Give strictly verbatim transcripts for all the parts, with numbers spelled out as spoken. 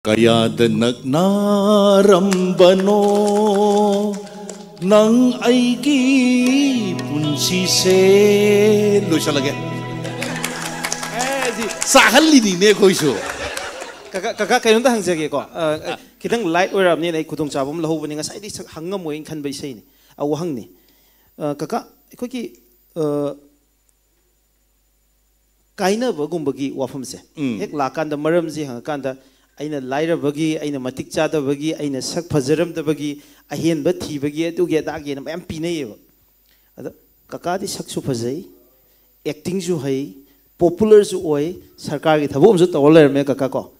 ꯀꯌꯥꯗ ꯅꯛꯅꯔꯝꯕꯅꯣ ꯅꯪ ꯑꯩꯒꯤ ꯄꯨꯟꯁꯤꯁꯦ꯫ ꯂꯣꯏꯁꯤꯜꯂꯒꯦ꯫ ꯑꯦ, ꯁꯤ ꯆꯥꯍꯜꯂꯤꯅꯤꯅꯦ ꯑꯩꯈꯣꯏꯁꯨ꯫ ꯀꯀꯥ, ꯀꯀꯥ, ꯀꯩꯅꯣꯝꯇ ꯍꯪꯖꯒꯦꯀꯣ꯫ ꯑ, ꯈꯤꯇꯪ ꯂꯥꯏꯠ ꯑꯣꯏꯔꯕꯅꯤꯅ ꯑꯩ ꯈꯨꯗꯣꯡꯆꯥꯕ ꯑꯃ ꯂꯧꯍꯧꯕꯅꯤ꯫ ꯉꯁꯥꯏꯗꯤ ꯁꯛ ꯍꯪꯉꯝꯃꯣꯏꯅ ꯈꯟꯕ ꯏꯁꯩꯅꯤ꯫ ꯑ, ꯋꯥꯍꯪꯅꯤ꯫ ꯑ, ꯀꯀꯥ, ꯑꯩꯈꯣꯏꯒꯤ, ꯑ, ꯀꯥꯏꯅꯕꯒꯨꯝꯕꯒꯤ ꯋꯥꯐꯝꯁꯦ ꯎꯝ꯫ ꯍꯦꯛ ꯂꯥꯛꯀꯥꯟꯗ, ꯃꯔꯝꯁꯤ ꯍꯪꯉꯀꯥꯟꯗ, ꯑꯩꯅ ꯂꯥꯏꯔꯕꯒꯤ, ꯑꯩꯅ ꯃꯇꯤꯛ ꯆꯥꯗꯕꯒꯤ, ꯑꯩꯅ ꯁꯛ ꯐꯖꯔꯝꯗꯕꯒꯤ, ꯑꯍꯦꯟꯕ ꯊꯤꯕꯒꯤ, ꯑꯗꯨꯒꯤ ꯑꯗꯥꯒꯤꯅ ꯃꯌꯥꯝ ꯄꯤꯅꯩꯌꯦꯕ꯫ ꯑꯗ ꯀꯀꯥꯗꯤ ꯁꯛꯁꯨ ꯐꯖꯩ, ꯑꯦꯛꯇꯤꯡꯁꯨ ꯍꯩ, ꯄꯣꯄꯨꯂꯔꯁꯨ ꯑꯣꯏ, ꯁꯔꯀꯥꯔꯒꯤ ꯊꯕꯛ ꯑꯃꯁꯨ ꯇꯧꯔ ꯂꯩꯔꯝꯃꯦ ꯀꯀꯥ ꯀꯣ꯫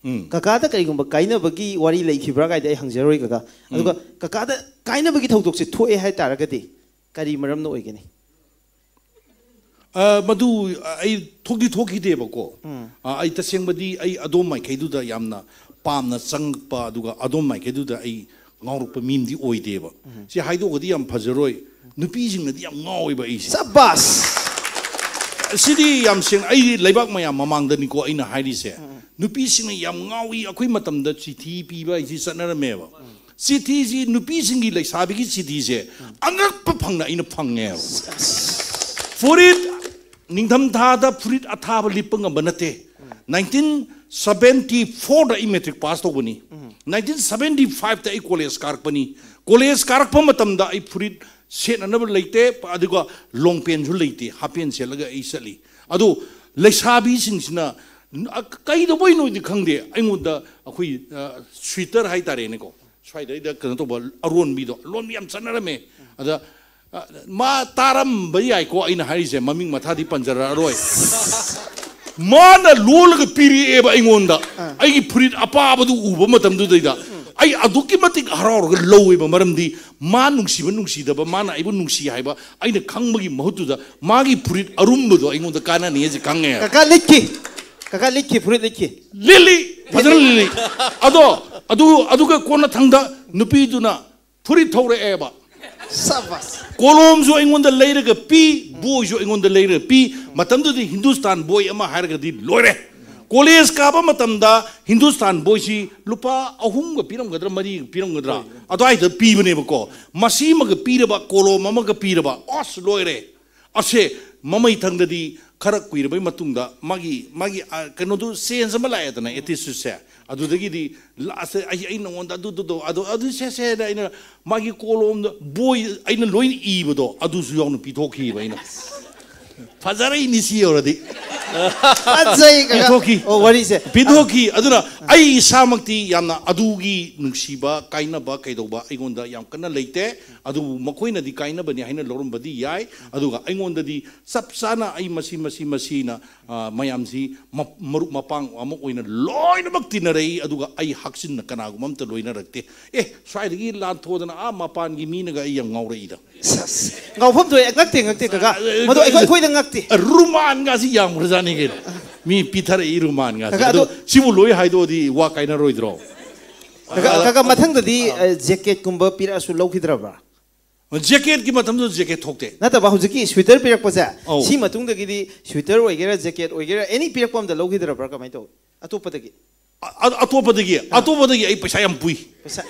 ꯎꯝ꯫ ꯀꯀꯥꯗ ꯀꯔꯤꯒꯨꯝꯕ ꯀꯥꯏꯅꯕꯒꯤ ꯋꯥꯔꯤ ꯂꯩꯈꯤꯕ꯭ꯔꯥ ꯀꯥꯏꯗꯤ ꯑꯩ ꯍꯪꯖꯔꯣꯏ ꯀꯀꯥ꯫ ꯑꯗꯨꯒ ꯎꯝ꯫ ꯀꯀꯥꯗ ꯀꯥꯏꯅꯕꯒꯤ ꯊꯧꯗꯣꯛꯁꯦ ꯊꯣꯛꯑꯦ ꯍꯥꯏ ꯇꯥꯔꯒꯗꯤ ꯀꯔꯤ ꯃꯔꯝꯅ ꯑꯣꯏꯒꯅꯤ? ꯑ, ꯃꯗꯨ ꯑꯩ ꯊꯣꯛꯇꯤ ꯊꯣꯛꯈꯤꯗꯦꯕꯀꯣ꯫ ꯎꯝ꯫ ꯑ, ꯑꯩ ꯇꯁꯦꯡꯕꯗꯤ ꯑꯩ ꯑꯗꯣꯝ ꯃꯥꯏꯀꯩꯗꯨꯗ ꯌꯥꯝꯅ ꯄꯥꯝꯅ ꯆꯪꯉꯛꯄ, ꯑꯗꯨꯒ ꯑꯗꯣꯝ ꯃꯥꯏꯀꯩꯗꯨꯗ ꯑꯩ ꯉꯥꯎꯔꯛꯄ ꯃꯤ ꯑꯃꯗꯤ ꯑꯣꯏꯗꯦꯕ꯫ ꯎꯝ꯫ ꯁꯤ ꯍꯥꯏꯗꯣꯛꯑꯒꯗꯤ ꯌꯥꯝ ꯐꯖꯔꯣꯏ꯫ ꯅꯨꯄꯤꯁꯤꯡꯅꯗꯤ ꯌꯥꯝ ꯉꯥꯎꯋꯦꯕ ꯑꯩꯁꯦ꯫ ꯁꯕꯥꯁ! ꯁꯤꯗꯤ ꯌꯥꯝ ꯁꯦꯡꯅ, ꯑꯩ ꯂꯩꯕꯥꯛ ꯃꯌꯥꯝ ꯃꯃꯥꯡꯗꯅꯤꯀꯣ ꯑꯩꯅ ꯍꯥꯏꯔꯤꯁꯦ꯫ ꯎꯝ꯫ ꯅꯨꯄꯤꯁꯤꯡꯅ ꯌꯥꯝ ꯉꯥꯎꯏ꯫ ꯑꯩꯈꯣꯏ ꯃꯇꯝꯗ ꯆꯤꯊꯤ ꯄꯤꯕ ꯍꯥꯏꯁꯤ ꯆꯠꯅꯔꯝꯃꯦꯕ꯫ ꯎꯝ꯫ ꯆꯤꯊꯤꯁꯤ, ꯅꯨꯄꯤꯁꯤꯡꯒꯤ, ꯂꯩꯁꯥꯕꯤꯒꯤ ꯆꯤꯊꯤꯁꯦ ꯎꯝ꯫ ꯑꯉꯛꯄ ꯐꯪꯅ ꯑꯩꯅ ꯐꯪꯉꯦꯕ꯫ ꯑꯁ꯫ ꯐꯨꯔꯤꯠ, ꯅꯤꯡꯊꯝꯊꯥꯗ ꯐꯨꯔꯤꯠ ꯑꯊꯥꯕ ꯂꯤꯠꯄ ꯉꯝꯕ ꯅꯠꯇꯦ꯫ ꯎꯝ꯫ ꯅꯥꯏꯟꯇꯤꯟ ꯁꯕꯦꯟꯇꯤ ꯐꯣꯔꯗ ꯑꯩ ꯃꯦꯇ꯭ꯔꯤꯛ ꯄꯥꯁ ꯇꯧꯕꯅꯤ꯫ ꯎꯝ꯫ ꯅꯥꯏꯟꯇꯤꯟ ꯁꯕꯦꯟꯇꯤ ꯐꯥꯏꯚꯇ ꯑꯩ ꯀꯣꯂꯦꯖ ꯀꯥꯔꯛꯄꯅꯤ꯫ ꯀꯣꯂꯦꯖ ꯀꯥꯔꯛꯄ ꯃꯇꯝꯗ ꯑꯩ ꯐꯨꯔꯤꯠ ꯁꯦꯠꯅꯅꯕ ꯂꯩꯇꯦ, ꯑꯗꯨꯒ ꯂꯣꯡ ꯄꯦꯟꯁꯨ ꯂꯩꯇꯦ, ꯍꯥꯞ ꯄꯦꯟ ꯁꯦꯠꯂꯒ ꯑꯩ ꯆꯠꯂꯤ꯫ ꯑꯗꯣ ꯂꯩꯁꯥꯕꯤꯁꯤꯡꯁꯤꯅ, ꯑ, ꯀꯩꯗꯧꯕꯩꯅꯣꯗꯤ ꯈꯪꯗꯦ, ꯑꯩꯉꯣꯟꯗ ꯑꯩꯈꯣꯏ, ꯑ, ꯁ꯭ꯋꯤꯇꯔ ꯍꯥꯏꯇꯥꯔꯦꯅꯦꯀꯣ, ꯁ꯭ꯋꯥꯏꯗꯩꯗ ꯀꯩꯅꯣ ꯇꯧꯕ ꯑꯔꯣꯟꯕꯤꯗꯣ, ꯑꯔꯣꯟꯕꯤ ꯌꯥꯝ ꯆꯠꯅꯔꯝꯃꯦ꯫ ꯑꯗ, ꯑ, ꯃꯥ ꯇꯥꯔꯝꯕ ꯌꯥꯏꯀꯣ ꯑꯩꯅ ꯍꯥꯏꯔꯤꯁꯦ, ꯃꯃꯤꯡ ꯃꯊꯥꯗꯤ ꯄꯟꯖꯔꯛꯑꯔꯣꯏ꯫ ꯃꯥꯅ ꯂꯣꯜꯂꯒ ꯄꯤꯔꯛꯑꯦꯕ ꯑꯩꯉꯣꯟꯗ꯫ ꯑꯥ꯫ ꯑꯩꯒꯤ ꯐꯨꯔꯤꯠ ꯑꯄꯥꯕꯗꯨ ꯎꯕ ꯃꯇꯝꯗꯨꯗꯩꯗ ꯑꯩ ꯑꯗꯨꯛꯀꯤ ꯃꯇꯤꯛ ꯍꯔꯥꯎꯔꯒ ꯂꯧꯋꯦꯕ, ꯃꯔꯝꯗꯤ ꯃꯥ ꯅꯨꯡꯁꯤꯕ ꯅꯨꯡꯁꯤꯗꯕ, ꯃꯥꯅ ꯑꯩꯕꯨ ꯅꯨꯡꯁꯤ ꯍꯥꯏꯕ ꯑꯩꯅ ꯈꯪꯕꯒꯤ ꯃꯍꯨꯠꯇꯨꯗ ꯃꯥꯒꯤ ꯐꯨꯔꯤꯠ ꯑꯔꯨꯝꯕꯗꯣ ꯑꯩꯉꯣꯟꯗ ꯀꯥꯟꯅꯅꯤ ꯍꯥꯏꯁꯦ ꯈꯪꯉꯦꯕ꯫ ꯀꯀꯥ ꯂꯤꯠꯈꯤ꯫ ꯀꯀꯥ ꯂꯤꯠꯈꯤ, ꯐꯨꯔꯤꯠ ꯂꯤꯠꯈꯤ꯫ ꯂꯤꯠꯂꯤ, ꯐꯖꯅ ꯂꯤꯠꯂꯤ꯫ ꯑꯗꯣ, ꯑꯗꯨ, ꯑꯗꯨꯒ ꯀꯣꯟꯅ ꯊꯪꯗ ꯅꯨꯄꯤꯗꯨꯅ ꯐꯨꯔꯤꯠ ꯊꯧꯔꯛꯑꯦꯕ꯫ ꯁꯕꯥꯁ꯫ ꯀꯣꯂꯣꯝꯁꯨ ꯑꯩꯉꯣꯟꯗ ꯂꯩꯔꯒ ꯄꯤ, ꯕꯣꯏꯁꯨ ꯑꯩꯉꯣꯟꯗ ꯂꯩꯔꯒ ꯄꯤ꯫ ꯃꯇꯝꯗꯨꯗꯤ ꯍꯤꯟꯗꯨꯁꯇꯥꯟ ꯕꯣꯏ ꯑꯃ ꯍꯥꯏꯔꯒꯗꯤ ꯂꯣꯏꯔꯦ꯫ ꯀꯣꯂꯦꯖ ꯀꯥꯕ ꯃꯇꯝꯗ ꯍꯤꯟꯗꯨꯁꯇꯥꯟ ꯕꯣꯏꯁꯤ ꯂꯨꯄꯥ ꯑꯍꯨꯝꯒ ꯄꯤꯔꯝꯒꯗ꯭ꯔꯥ, ꯃꯔꯤꯒ ꯄꯤꯔꯝꯒꯗ꯭ꯔꯥ, ꯑꯗꯨꯋꯥꯏꯗ ꯄꯤꯕꯅꯦꯕꯀꯣ꯫ ꯃꯁꯤꯃꯒ ꯄꯤꯔꯕ, ꯀꯣꯂꯣꯝ ꯑꯃꯒ ꯄꯤꯔꯕ, ꯑꯁ, ꯂꯣꯏꯔꯦ꯫ ꯑꯁꯦ, ꯃꯃꯩ ꯊꯪꯗꯗꯤ ꯈꯔ ꯀꯨꯏꯔꯕꯩ ꯃꯇꯨꯡꯗ ꯃꯥꯒꯤ, ꯃꯥꯒꯤ, ꯑ, ꯀꯩꯅꯣꯗꯨ, ꯆꯦꯟꯖ ꯑꯃ ꯂꯥꯛꯑꯦꯗꯅ, ꯑꯦꯇꯤꯇ꯭ꯌꯨꯠꯁꯦ꯫ ꯑꯗꯨꯗꯒꯤꯗꯤ ꯂꯥꯁꯇ ꯑꯩ, ꯑꯩ ꯅꯉꯣꯟꯗ ꯑꯗꯨꯗꯨꯗꯣ, ꯑꯗꯨ, ꯑꯗꯨ ꯁꯦ, ꯁꯦꯅ ꯑꯩꯅ ꯃꯥꯒꯤ ꯀꯣꯂꯣꯝꯗ, ꯕꯣꯏ ꯑꯩꯅ ꯂꯣꯏꯅ ꯏꯕꯗꯣ, ꯑꯗꯨꯁꯨ ꯌꯥꯎꯅ ꯄꯤꯊꯣꯛꯈꯤꯕ ꯑꯩꯅ꯫ ꯐꯖꯔꯛꯏꯅꯤ ꯁꯤ ꯌꯧꯔꯗꯤ꯫ ꯐꯖꯩ, ꯀꯀꯥ꯫ ꯄꯤꯊꯣꯛꯈꯤ꯫ ꯑꯣ, ꯋꯥꯔꯤꯁꯦ꯫ ꯄꯤꯊꯣꯛꯈꯤ꯫ ꯑꯗꯨꯅ ꯑꯩ ꯏꯁꯥꯃꯛꯇꯤ ꯌꯥꯝꯅ ꯑꯗꯨꯒꯤ ꯅꯨꯡꯁꯤꯕ, ꯀꯥꯏꯅꯕ ꯀꯩꯗꯧꯕ ꯑꯩꯉꯣꯟꯗ ꯌꯥꯝ ꯀꯟꯅ ꯂꯩꯇꯦ꯫ ꯑꯗꯨꯕꯨ ꯃꯈꯣꯏꯅꯗꯤ ꯀꯥꯏꯅꯕꯅꯤ ꯍꯥꯏꯅ ꯂꯧꯔꯝꯕꯗꯤ ꯌꯥꯏ꯫ ꯑꯗꯨꯒ ꯑꯩꯉꯣꯟꯗꯗꯤ ꯆꯞ ꯆꯥꯅ ꯑꯩ ꯃꯁꯤ, ꯃꯁꯤ, ꯃꯁꯤꯅ, ꯑ, ꯃꯌꯥꯝꯁꯤ ꯃ-, ꯃꯔꯨꯞ ꯃꯄꯥꯡ ꯑꯃ ꯑꯣꯏꯅ ꯂꯣꯏꯅꯃꯛ ꯇꯤꯟꯅꯔꯛꯏ꯫ ꯑꯗꯨꯒ ꯑꯩ ꯍꯛꯆꯤꯟꯅ ꯀꯅꯥꯒꯨꯝꯕ ꯑꯝꯇ ꯂꯣꯏꯅꯔꯛꯇꯦ꯫ ꯑꯦ, ꯁ꯭ꯋꯥꯏꯗꯒꯤ ꯂꯥꯟꯊꯣꯛꯗꯅ ꯑꯥ ꯃꯄꯥꯟꯒꯤ ꯃꯤꯅꯒ ꯑꯩ ꯌꯥꯝ ꯉꯥꯎꯔꯛꯏꯗ꯫ ꯁꯁ, ꯉꯥꯎꯐꯝ ꯊꯣꯛꯑꯦ, ꯉꯛꯇꯦ, ꯉꯛꯇꯦ, ꯀꯀꯥ꯫ ꯃꯗꯨ ꯑꯩꯈꯣꯏ, ꯑꯩꯈꯣꯏꯗ ꯉꯛꯇꯦ꯫ ꯔꯨꯃꯥꯟꯒꯁꯤ ꯌꯥꯝꯈ꯭ꯔꯖꯥꯠꯅꯤ ꯀꯩꯅꯣ꯫ ꯃꯤ ꯄꯤꯊꯔꯛꯏ ꯔꯨꯃꯥꯟꯒꯁꯤ꯫ ꯀꯀꯥ, ꯑꯗꯣ ꯑꯗꯣ ꯁꯤꯕꯨ ꯂꯣꯏ ꯍꯥꯏꯗꯣꯛꯑꯗꯤ ꯋꯥ ꯀꯥꯏꯅꯔꯣꯏꯗ꯭ꯔꯣ? ꯀꯀꯥ, ꯀꯀꯥ, ꯃꯊꯪꯗꯗꯤ, ꯑ, ꯖꯦꯀꯦꯠꯀꯨꯝꯕ ꯄꯤꯔꯛꯑꯁꯨ ꯂꯧꯈꯤꯗ꯭ꯔꯕ꯭ꯔꯥ? ꯖꯦꯀꯦꯠꯀꯤ ꯃꯇꯝꯗꯨꯗ ꯖꯦꯀꯦꯠ ꯊꯣꯛꯇꯦ꯫ ꯅꯠꯇꯕ, ꯍꯧꯖꯤꯛꯀꯤ ꯁ꯭ꯋꯤꯇꯔ ꯄꯤꯔꯛꯄꯁꯦ, ꯑꯧ꯫ ꯁꯤ ꯃꯇꯨꯡꯗꯒꯤꯗꯤ ꯁ꯭ꯋꯤꯇꯔ ꯑꯣꯏꯒꯦꯔꯥ, ꯖꯦꯀꯦꯠ ꯑꯣꯏꯒꯦꯔꯥ, ꯑꯦꯅꯤ ꯄꯤꯔꯛꯄ ꯑꯝꯗ ꯂꯧꯈꯤꯗ꯭ꯔꯕ꯭ꯔꯥ? ꯀꯃꯥꯏꯅ ꯇꯧꯏ? ꯑꯇꯣꯞꯄꯗꯒꯤ? ꯑ-, ꯑ-, ꯑꯇꯣꯞꯄꯗꯒꯤ, ꯑꯇꯣꯞꯄꯗꯒꯤ ꯑꯩ ꯄꯩꯁꯥ ꯌꯥꯝ ꯄꯨꯏ꯫ ꯄꯩꯁꯥ?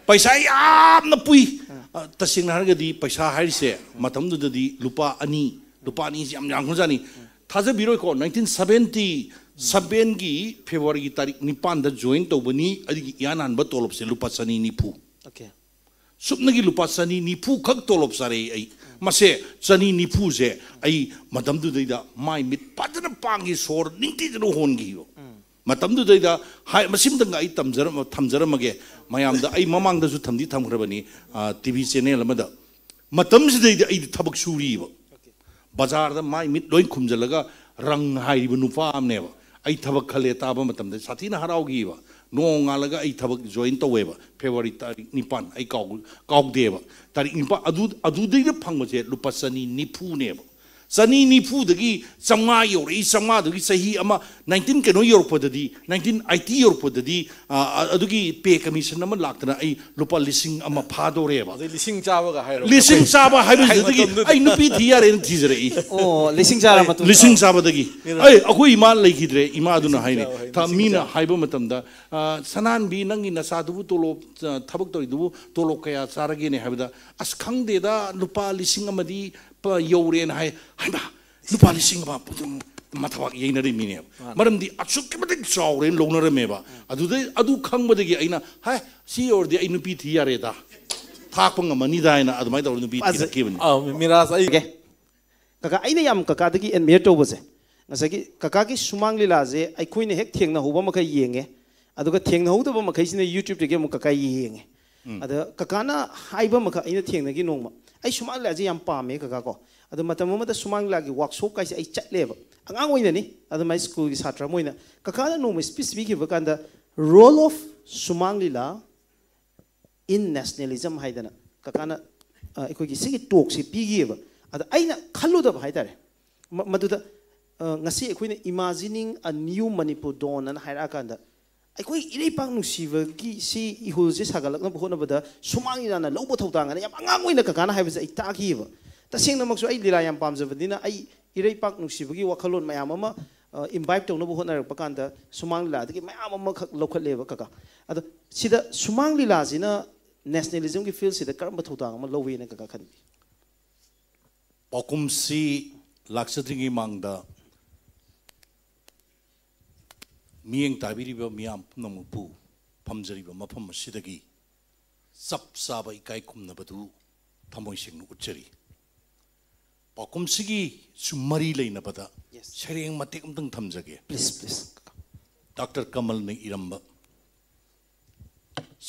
ꯄꯩꯁꯥ ꯌꯥꯝꯅ ꯄꯨꯏ꯫ ꯑ, ꯇꯁꯦꯡꯅ ꯍꯥꯏꯔꯒꯗꯤ ꯄꯩꯁꯥ ꯍꯥꯏꯔꯤꯁꯦ ꯃꯇꯝꯗꯨꯗꯗꯤ ꯂꯨꯄꯥ ꯑꯅꯤ, ꯂꯨꯄꯥ ꯑꯅꯤꯁꯤ ꯌꯥꯝ ꯌꯥꯝꯈ꯭ꯔꯖꯥꯠꯅꯤ꯫ ꯊꯥꯖꯕꯤꯔꯣꯏꯀꯣ, ꯅꯥꯏꯟꯇꯤꯟ ꯁꯕꯦꯟꯇꯤ ꯁꯕꯦꯟꯒꯤ ꯐꯦꯕ꯭ꯔꯨꯋꯥꯔꯤꯒꯤ ꯇꯥꯔꯤꯛ ꯅꯤꯄꯥꯟꯗ ꯖꯣꯏꯟ ꯇꯧꯕꯅꯤ꯫ ꯑꯩꯒꯤ ꯏꯍꯥꯟ ꯍꯥꯟꯕ ꯇꯣꯂꯣꯞꯁꯦ ꯂꯨꯄꯥ ꯆꯅꯤ ꯅꯤꯐꯨ꯫ ꯑꯣꯀꯦ꯫ ꯁꯨꯞꯅꯒꯤ ꯂꯨꯄꯥ ꯆꯅꯤ ꯅꯤꯐꯨ ꯈꯛ ꯇꯣꯂꯣꯞ ꯆꯥꯔꯛꯏ ꯑꯩ꯫ ꯃꯁꯦ ꯆꯅꯤ ꯅꯤꯐꯨꯁꯦ ꯑꯩ ꯃꯇꯝꯗꯨꯗꯩꯗ ꯃꯥꯏ ꯃꯤꯠ ꯐꯖꯅ ꯄꯥꯡꯈꯤ, ꯁꯣꯔ ꯅꯤꯡꯊꯤꯖꯅ ꯍꯣꯟꯈꯤꯕ꯫ ꯃꯇꯝꯗꯨꯗꯩꯗ ꯍꯥꯏ-, ꯃꯁꯤꯝꯇꯪꯒ ꯑꯩ ꯇꯝꯖꯔꯝ-, ꯊꯝꯖꯔꯝꯃꯒꯦ꯫ ꯃꯌꯥꯝꯗ ꯑꯩ ꯃꯃꯥꯡꯗꯁꯨ ꯊꯝꯗꯤ ꯊꯝꯈ꯭ꯔꯕꯅꯤ, ꯑ, ꯇꯤ ꯚꯤ ꯆꯦꯅꯦꯜ ꯑꯃꯗ꯫ ꯃꯇꯝꯁꯤꯗꯩꯗ ꯑꯩꯗꯤ ꯊꯕꯛ ꯁꯨꯔꯤꯕ꯫ ꯕꯖꯥꯔꯗ ꯃꯥꯏ ꯃꯤꯠ ꯂꯣꯏ ꯈꯨꯝꯖꯤꯜꯂꯒ ꯔꯪ ꯍꯥꯏꯔꯤꯕ ꯅꯨꯄꯥ ꯑꯃꯅꯦꯕ꯫ ꯑꯩ ꯊꯕꯛ ꯈꯜꯂꯦ ꯇꯥꯕ ꯃꯇꯝꯗ ꯁꯥꯊꯤꯅ ꯍꯔꯥꯎꯈꯤꯕ꯫ ꯅꯣꯡꯉꯥꯜꯂꯒ ꯑꯩ ꯊꯕꯛ ꯖꯣꯏꯟ ꯇꯧꯋꯦꯕ, ꯐꯦꯕ꯭ꯔꯨꯋꯥꯔꯤ ꯇꯥꯔꯤꯛ ꯅꯤꯄꯥꯟ, ꯑꯩ ꯀꯥꯎ-, ꯀꯥꯎꯗꯦꯕ꯫ ꯇꯥꯔꯤꯛ ꯅꯤꯄꯥꯟ ꯑꯗꯨ, ꯑꯗꯨꯗꯩꯗ ꯐꯪꯕꯁꯦ ꯂꯨꯄꯥ ꯆꯅꯤ ꯅꯤꯐꯨꯅꯦꯕ꯫ ꯆꯅꯤ ꯅꯤꯐꯨꯗꯒꯤ ꯆꯥꯝꯃꯉꯥ ꯌꯧꯔꯛꯏ꯫ ꯆꯥꯝꯃꯉꯥꯗꯨꯒꯤ ꯆꯍꯤ ꯑꯃ, ꯅꯥꯏꯟꯇꯤꯟ ꯀꯩꯅꯣ ꯌꯧꯔꯛꯄꯗꯗꯤ, ꯅꯥꯏꯟꯇꯤꯟ ꯑꯩꯠꯇꯤ ꯌꯧꯔꯛꯄꯗꯗꯤ, ꯑ, ꯑ, ꯑꯗꯨꯒꯤ ꯄꯦ ꯀꯃꯤꯁꯟ ꯑꯃ ꯂꯥꯛꯇꯅ ꯑꯩ ꯂꯨꯄꯥ ꯂꯤꯁꯤꯡ ꯑꯃ ꯐꯥꯗꯧꯔꯦꯕ꯫ ꯑꯗꯩ ꯂꯤꯁꯤꯡ ꯆꯥꯕꯒ ꯍꯥꯏꯔꯣ꯫ ꯂꯤꯁꯤꯡ ꯆꯥꯕ ꯍꯥꯏꯕꯁꯤꯗꯒꯤ ꯃꯇꯝꯗꯨꯗ꯫ ꯑꯩ ꯅꯨꯄꯤ ꯊꯤ ꯌꯥꯔꯦꯅ ꯊꯤꯖꯔꯛꯏ꯫ ꯑꯣ, ꯂꯤꯁꯤꯡ ꯆꯥꯔ ꯃꯇꯨꯡꯗ꯫ ꯂꯤꯁꯤꯡ ꯆꯥꯕꯗꯒꯤ꯫ ꯑꯩ, ꯑꯩꯈꯣꯏ ꯏꯃꯥ ꯂꯩꯈꯤꯗ꯭ꯔꯦ꯫ ꯏꯃꯥ ꯑꯗꯨꯅ ꯍꯥꯏꯅꯦ, ꯆꯥꯕ ꯍꯥꯏ, ꯊ- ꯂꯤꯁꯤꯡ ꯃꯤꯅ ꯆꯥꯕ꯫ ꯍꯥꯏꯕ ꯃꯇꯝꯗ, "ꯑ, ꯁꯅꯥꯍꯟꯕꯤ, ꯅꯪꯒꯤ ꯅꯆꯥꯗꯨꯕꯨ ꯇꯣꯂꯣꯞ, ꯑ, ꯊꯕꯛ ꯇꯧꯔꯤꯗꯨꯕꯨ ꯇꯣꯂꯣꯞ ꯀꯌꯥ ꯆꯥꯔꯒꯦꯅꯦ?" ꯍꯥꯏꯕꯗ, "ꯑꯁ, ꯈꯪꯗꯦꯗ, ꯂꯨꯄꯥ ꯂꯤꯁꯤꯡ ꯑꯃꯗꯤ ꯄ-, ꯌꯧꯔꯦꯅ ꯍꯥꯏ꯫" ꯍꯥꯏꯕ, ꯂꯨꯄꯥ ꯂꯤꯁꯤꯡ ꯑꯃ ꯃꯊꯕꯥꯛ ꯌꯩꯅꯔꯤꯃꯤꯅꯦꯕ꯫ ꯃꯔꯝꯗꯤ ꯑꯁꯨꯛꯀꯤ ꯃꯇꯤꯛ ꯆꯥꯎꯔꯦꯅ ꯂꯧꯅꯔꯝꯃꯦꯕ꯫ ꯑꯗꯨꯗꯩ, ꯑꯗꯨ ꯈꯪꯕꯗꯒꯤ ꯑꯩꯅ, "ꯍꯥꯏ, ꯁꯤ ꯌꯧꯔꯗꯤ ꯑꯩ ꯅꯨꯄꯤ ꯊꯤ ꯌꯥꯔꯦꯗ, ꯊꯥꯛꯄ ꯉꯝꯃꯅꯤꯗ" ꯍꯥꯏꯅ ꯑꯗꯨꯃꯥꯏꯅ ꯇꯧꯔꯒ ꯅꯨꯄꯤ ꯐꯖꯩ꯫ ꯊꯤꯔꯛꯈꯤꯕꯅꯤ꯫ ꯑꯥ, ꯃꯤꯔꯥꯖ, ꯑꯩ ꯀꯀꯥ, ꯑꯩꯅ ꯌꯥꯝ ꯀꯀꯥꯗꯒꯤ ꯑꯦꯗꯃꯤꯌꯔ ꯇꯧꯕꯁꯦ, ꯉꯁꯥꯏꯒꯤ ꯀꯀꯥꯒꯤ ꯁꯨꯃꯥꯡ ꯂꯤꯂꯥꯁꯦ ꯑꯩꯈꯣꯏꯅ ꯍꯦꯛ ꯊꯦꯡꯅꯍꯧꯕ ꯃꯈꯩ ꯌꯦꯡꯉꯦ, ꯑꯗꯨꯒ ꯊꯦꯡꯅꯍꯧꯗꯕ ꯃꯈꯩꯁꯤꯅ ꯌꯨꯇ꯭ꯌꯨꯕꯇꯒꯤ ꯑꯃꯨꯛ ꯀꯀꯥ ꯌꯦꯡꯉꯦ꯫ ꯑꯗ ꯀꯀꯥꯅ ꯍꯥꯏꯕ ꯃꯈꯩ ꯑꯩꯅ ꯊꯦꯡꯅꯈꯤ ꯅꯣꯡꯃ꯫ ꯑꯩ ꯁꯨꯃꯥꯡ ꯂꯤꯂꯥꯁꯦ ꯌꯥꯝ ꯄꯥꯝꯃꯦ, ꯀꯀꯥ ꯀꯣ꯫ ꯑꯗꯣ ꯃꯇꯝ ꯑꯃꯗ ꯁꯨꯃꯥꯡ ꯂꯤꯂꯥꯒꯤ ꯋꯥꯛꯁꯣꯞ ꯀꯥꯏꯁꯦ ꯑꯩ ꯆꯠꯂꯦꯕ, ꯑꯉꯥꯡ ꯑꯣꯏꯅꯅꯤ꯫ ꯑꯗꯨꯃꯥꯏꯅ ꯁ꯭ꯀꯨꯜꯒꯤ ꯁꯥꯇ꯭ꯔ ꯑꯃ ꯑꯣꯏꯅ ꯀꯀꯥꯅ ꯅꯣꯡꯃ ꯁ꯭ꯄꯤꯆ ꯄꯤꯈꯤꯕ ꯀꯥꯟꯗ, "Role of ꯁꯨꯃꯥꯡ ꯂꯤꯂꯥ in nationalism" ꯍꯥꯏꯗꯅ ꯀꯀꯥꯅ, ꯑ, ꯑꯩꯈꯣꯏꯒꯤ ꯁꯤꯒꯤ ꯇꯣꯛꯁꯤ ꯄꯤꯈꯤꯑꯕ꯫ ꯑꯗ ꯑꯩꯅ ꯈꯜꯂꯨꯗꯕ ꯍꯥꯏꯇꯥꯔꯦ, ꯃ-, ꯃꯗꯨꯗ, ꯑ, ꯉꯁꯤ ꯑꯩꯈꯣꯏꯅ "Imagining a New Manipur Dawn" ꯑꯅ ꯍꯥꯏꯔꯛꯑꯀꯥꯟꯗ, ꯑꯩꯈꯣꯏ ꯏꯔꯩꯄꯥꯛ ꯅꯨꯡꯁꯤꯕꯒꯤ ꯁꯤ ꯏꯍꯨꯜꯁꯦ ꯁꯥꯒꯠꯂꯛꯅꯕ ꯍꯣꯠꯅꯕꯗ ꯁꯨꯃꯥꯡ ꯂꯤꯂꯥꯅ ꯂꯧꯕ ꯊꯧꯗꯥꯡ ꯑꯅ ꯌꯥꯝ ꯑꯉꯥꯡ ꯑꯣꯏꯅ ꯀꯀꯥꯅ ꯍꯥꯏꯕꯁꯦ ꯑꯩ ꯇꯥꯈꯤꯑꯕ꯫ ꯇꯁꯦꯡꯅꯃꯛꯁꯨ ꯑꯩ ꯂꯤꯂꯥ ꯌꯥꯝ ꯄꯥꯝꯖꯕꯅꯤꯅ ꯑꯩ ꯏꯔꯩꯄꯥꯛ ꯅꯨꯡꯁꯤꯕꯒꯤ ꯋꯥꯈꯜꯂꯣꯟ ꯃꯌꯥꯝ ꯑꯃ, ꯑ, ꯏꯝꯕꯥꯏꯞ ꯇꯧꯅꯕ ꯍꯣꯠꯅꯔꯛꯄ ꯀꯥꯟꯗ ꯁꯨꯃꯥꯡ ꯂꯤꯂꯥꯗꯒꯤ ꯃꯌꯥꯝ ꯑꯃꯈꯛ ꯂꯧꯈꯠꯂꯦꯕ, ꯀꯀꯥ꯫ ꯑꯗꯣ ꯁꯤꯗ ꯁꯨꯃꯥꯡ ꯂꯤꯂꯥꯁꯤꯅ ꯅꯦꯁꯅꯦꯂꯤꯖꯝꯒꯤ ꯐꯤꯜꯁꯤꯗ ꯀꯔꯝꯕ ꯊꯧꯗꯥꯡ ꯑꯃ ꯂꯧꯋꯦꯅ ꯀꯀꯥ ꯈꯟꯕꯤ? ꯄꯥꯎꯈꯨꯝꯁꯤ ꯂꯥꯛꯆꯗ꯭ꯔꯤꯉꯩ ꯃꯥꯡꯗ ꯃꯤꯠꯌꯦꯡ ꯇꯥꯕꯤꯔꯤꯕ ꯃꯤꯌꯥꯝ ꯄꯨꯝꯅꯃꯛꯄꯨ ꯐꯝꯖꯔꯤꯕ ꯃꯐꯝ ꯑꯁꯤꯗꯒꯤ ꯆꯞ ꯆꯥꯕ ꯏꯀꯥꯏ ꯈꯨꯝꯅꯕꯗꯨ ꯊꯃꯣꯏ ꯁꯦꯡꯅ ꯎꯠꯆꯔꯤ꯫ ꯄꯥꯎꯈꯨꯝꯁꯤꯒꯤꯁꯨ ꯃꯔꯤ ꯂꯩꯅꯕꯗ Yes. ꯁꯩꯔꯦꯡ ꯃꯇꯦꯛ ꯑꯃꯇꯪ ꯊꯝꯖꯒꯦ꯫ Please, please. ꯗꯥꯛꯇꯔ ꯀꯃꯜꯅ ꯏꯔꯝꯕ,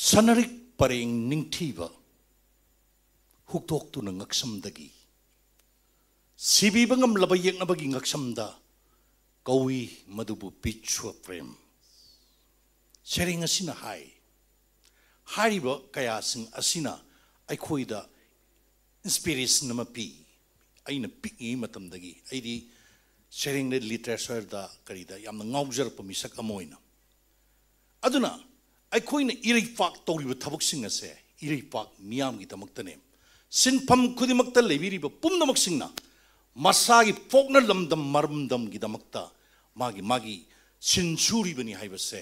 "ꯁꯅꯔꯤꯛ ꯄꯔꯦꯡ ꯅꯤꯡꯊꯤꯕ ꯍꯨꯛꯇꯣꯛꯇꯨꯅ ꯉꯛꯁꯝꯗꯒꯤ, ꯁꯤꯕꯤꯕ ꯉꯝꯂꯕ ꯌꯦꯛꯅꯕꯒꯤ ꯉꯛꯁꯝꯗ ꯀꯧꯏ ꯃꯗꯨꯕꯨ ꯕꯤꯁ꯭ꯋ ꯄ꯭ꯔꯦꯝ"꯫ ꯁꯩꯔꯦꯡ ꯑꯁꯤꯅ ꯍꯥꯏ, ꯍꯥꯏꯔꯤꯕ ꯀꯌꯥꯁꯤꯡ ꯑꯁꯤꯅ ꯑꯩꯈꯣꯏꯗ ꯏꯟꯁꯄꯤꯔꯦꯁꯟ ꯑꯃ ꯄꯤ, ꯑꯩꯅ ꯄꯤꯛꯏꯉꯩ ꯃꯇꯝꯗꯒꯤ ꯑꯩꯗꯤ ꯁꯩꯔꯦꯡꯗ, ꯂꯤꯇꯔꯦꯆꯔꯗ, ꯀꯔꯤꯗ ꯌꯥꯝꯅ ꯉꯥꯎꯖꯔꯛꯄ ꯃꯤꯁꯛ ꯑꯃ ꯑꯣꯏꯅ꯫ ꯑꯗꯨꯅ ꯑꯩꯈꯣꯏꯅ ꯏꯔꯩꯄꯥꯛ ꯇꯧꯔꯤꯕ ꯊꯕꯛꯁꯤꯡ ꯑꯁꯦ ꯏꯔꯩꯄꯥꯛ ꯃꯤꯌꯥꯝꯒꯤꯗꯃꯛꯇꯅꯦ꯫ ꯁꯤꯟꯐꯝ ꯈꯨꯗꯤꯡꯃꯛꯇ ꯂꯩꯕꯤꯔꯤꯕ ꯄꯨꯝꯅꯃꯛꯁꯤꯡꯅ ꯃꯁꯥꯒꯤ ꯄꯣꯛꯅ ꯂꯝꯗꯝ ꯃꯔꯝꯗꯝꯒꯤꯗꯃꯛꯇ ꯃꯥꯒꯤ ꯃꯥꯒꯤ ꯁꯤꯟ ꯁꯨꯔꯤꯕꯅꯤ ꯍꯥꯏꯕꯁꯦ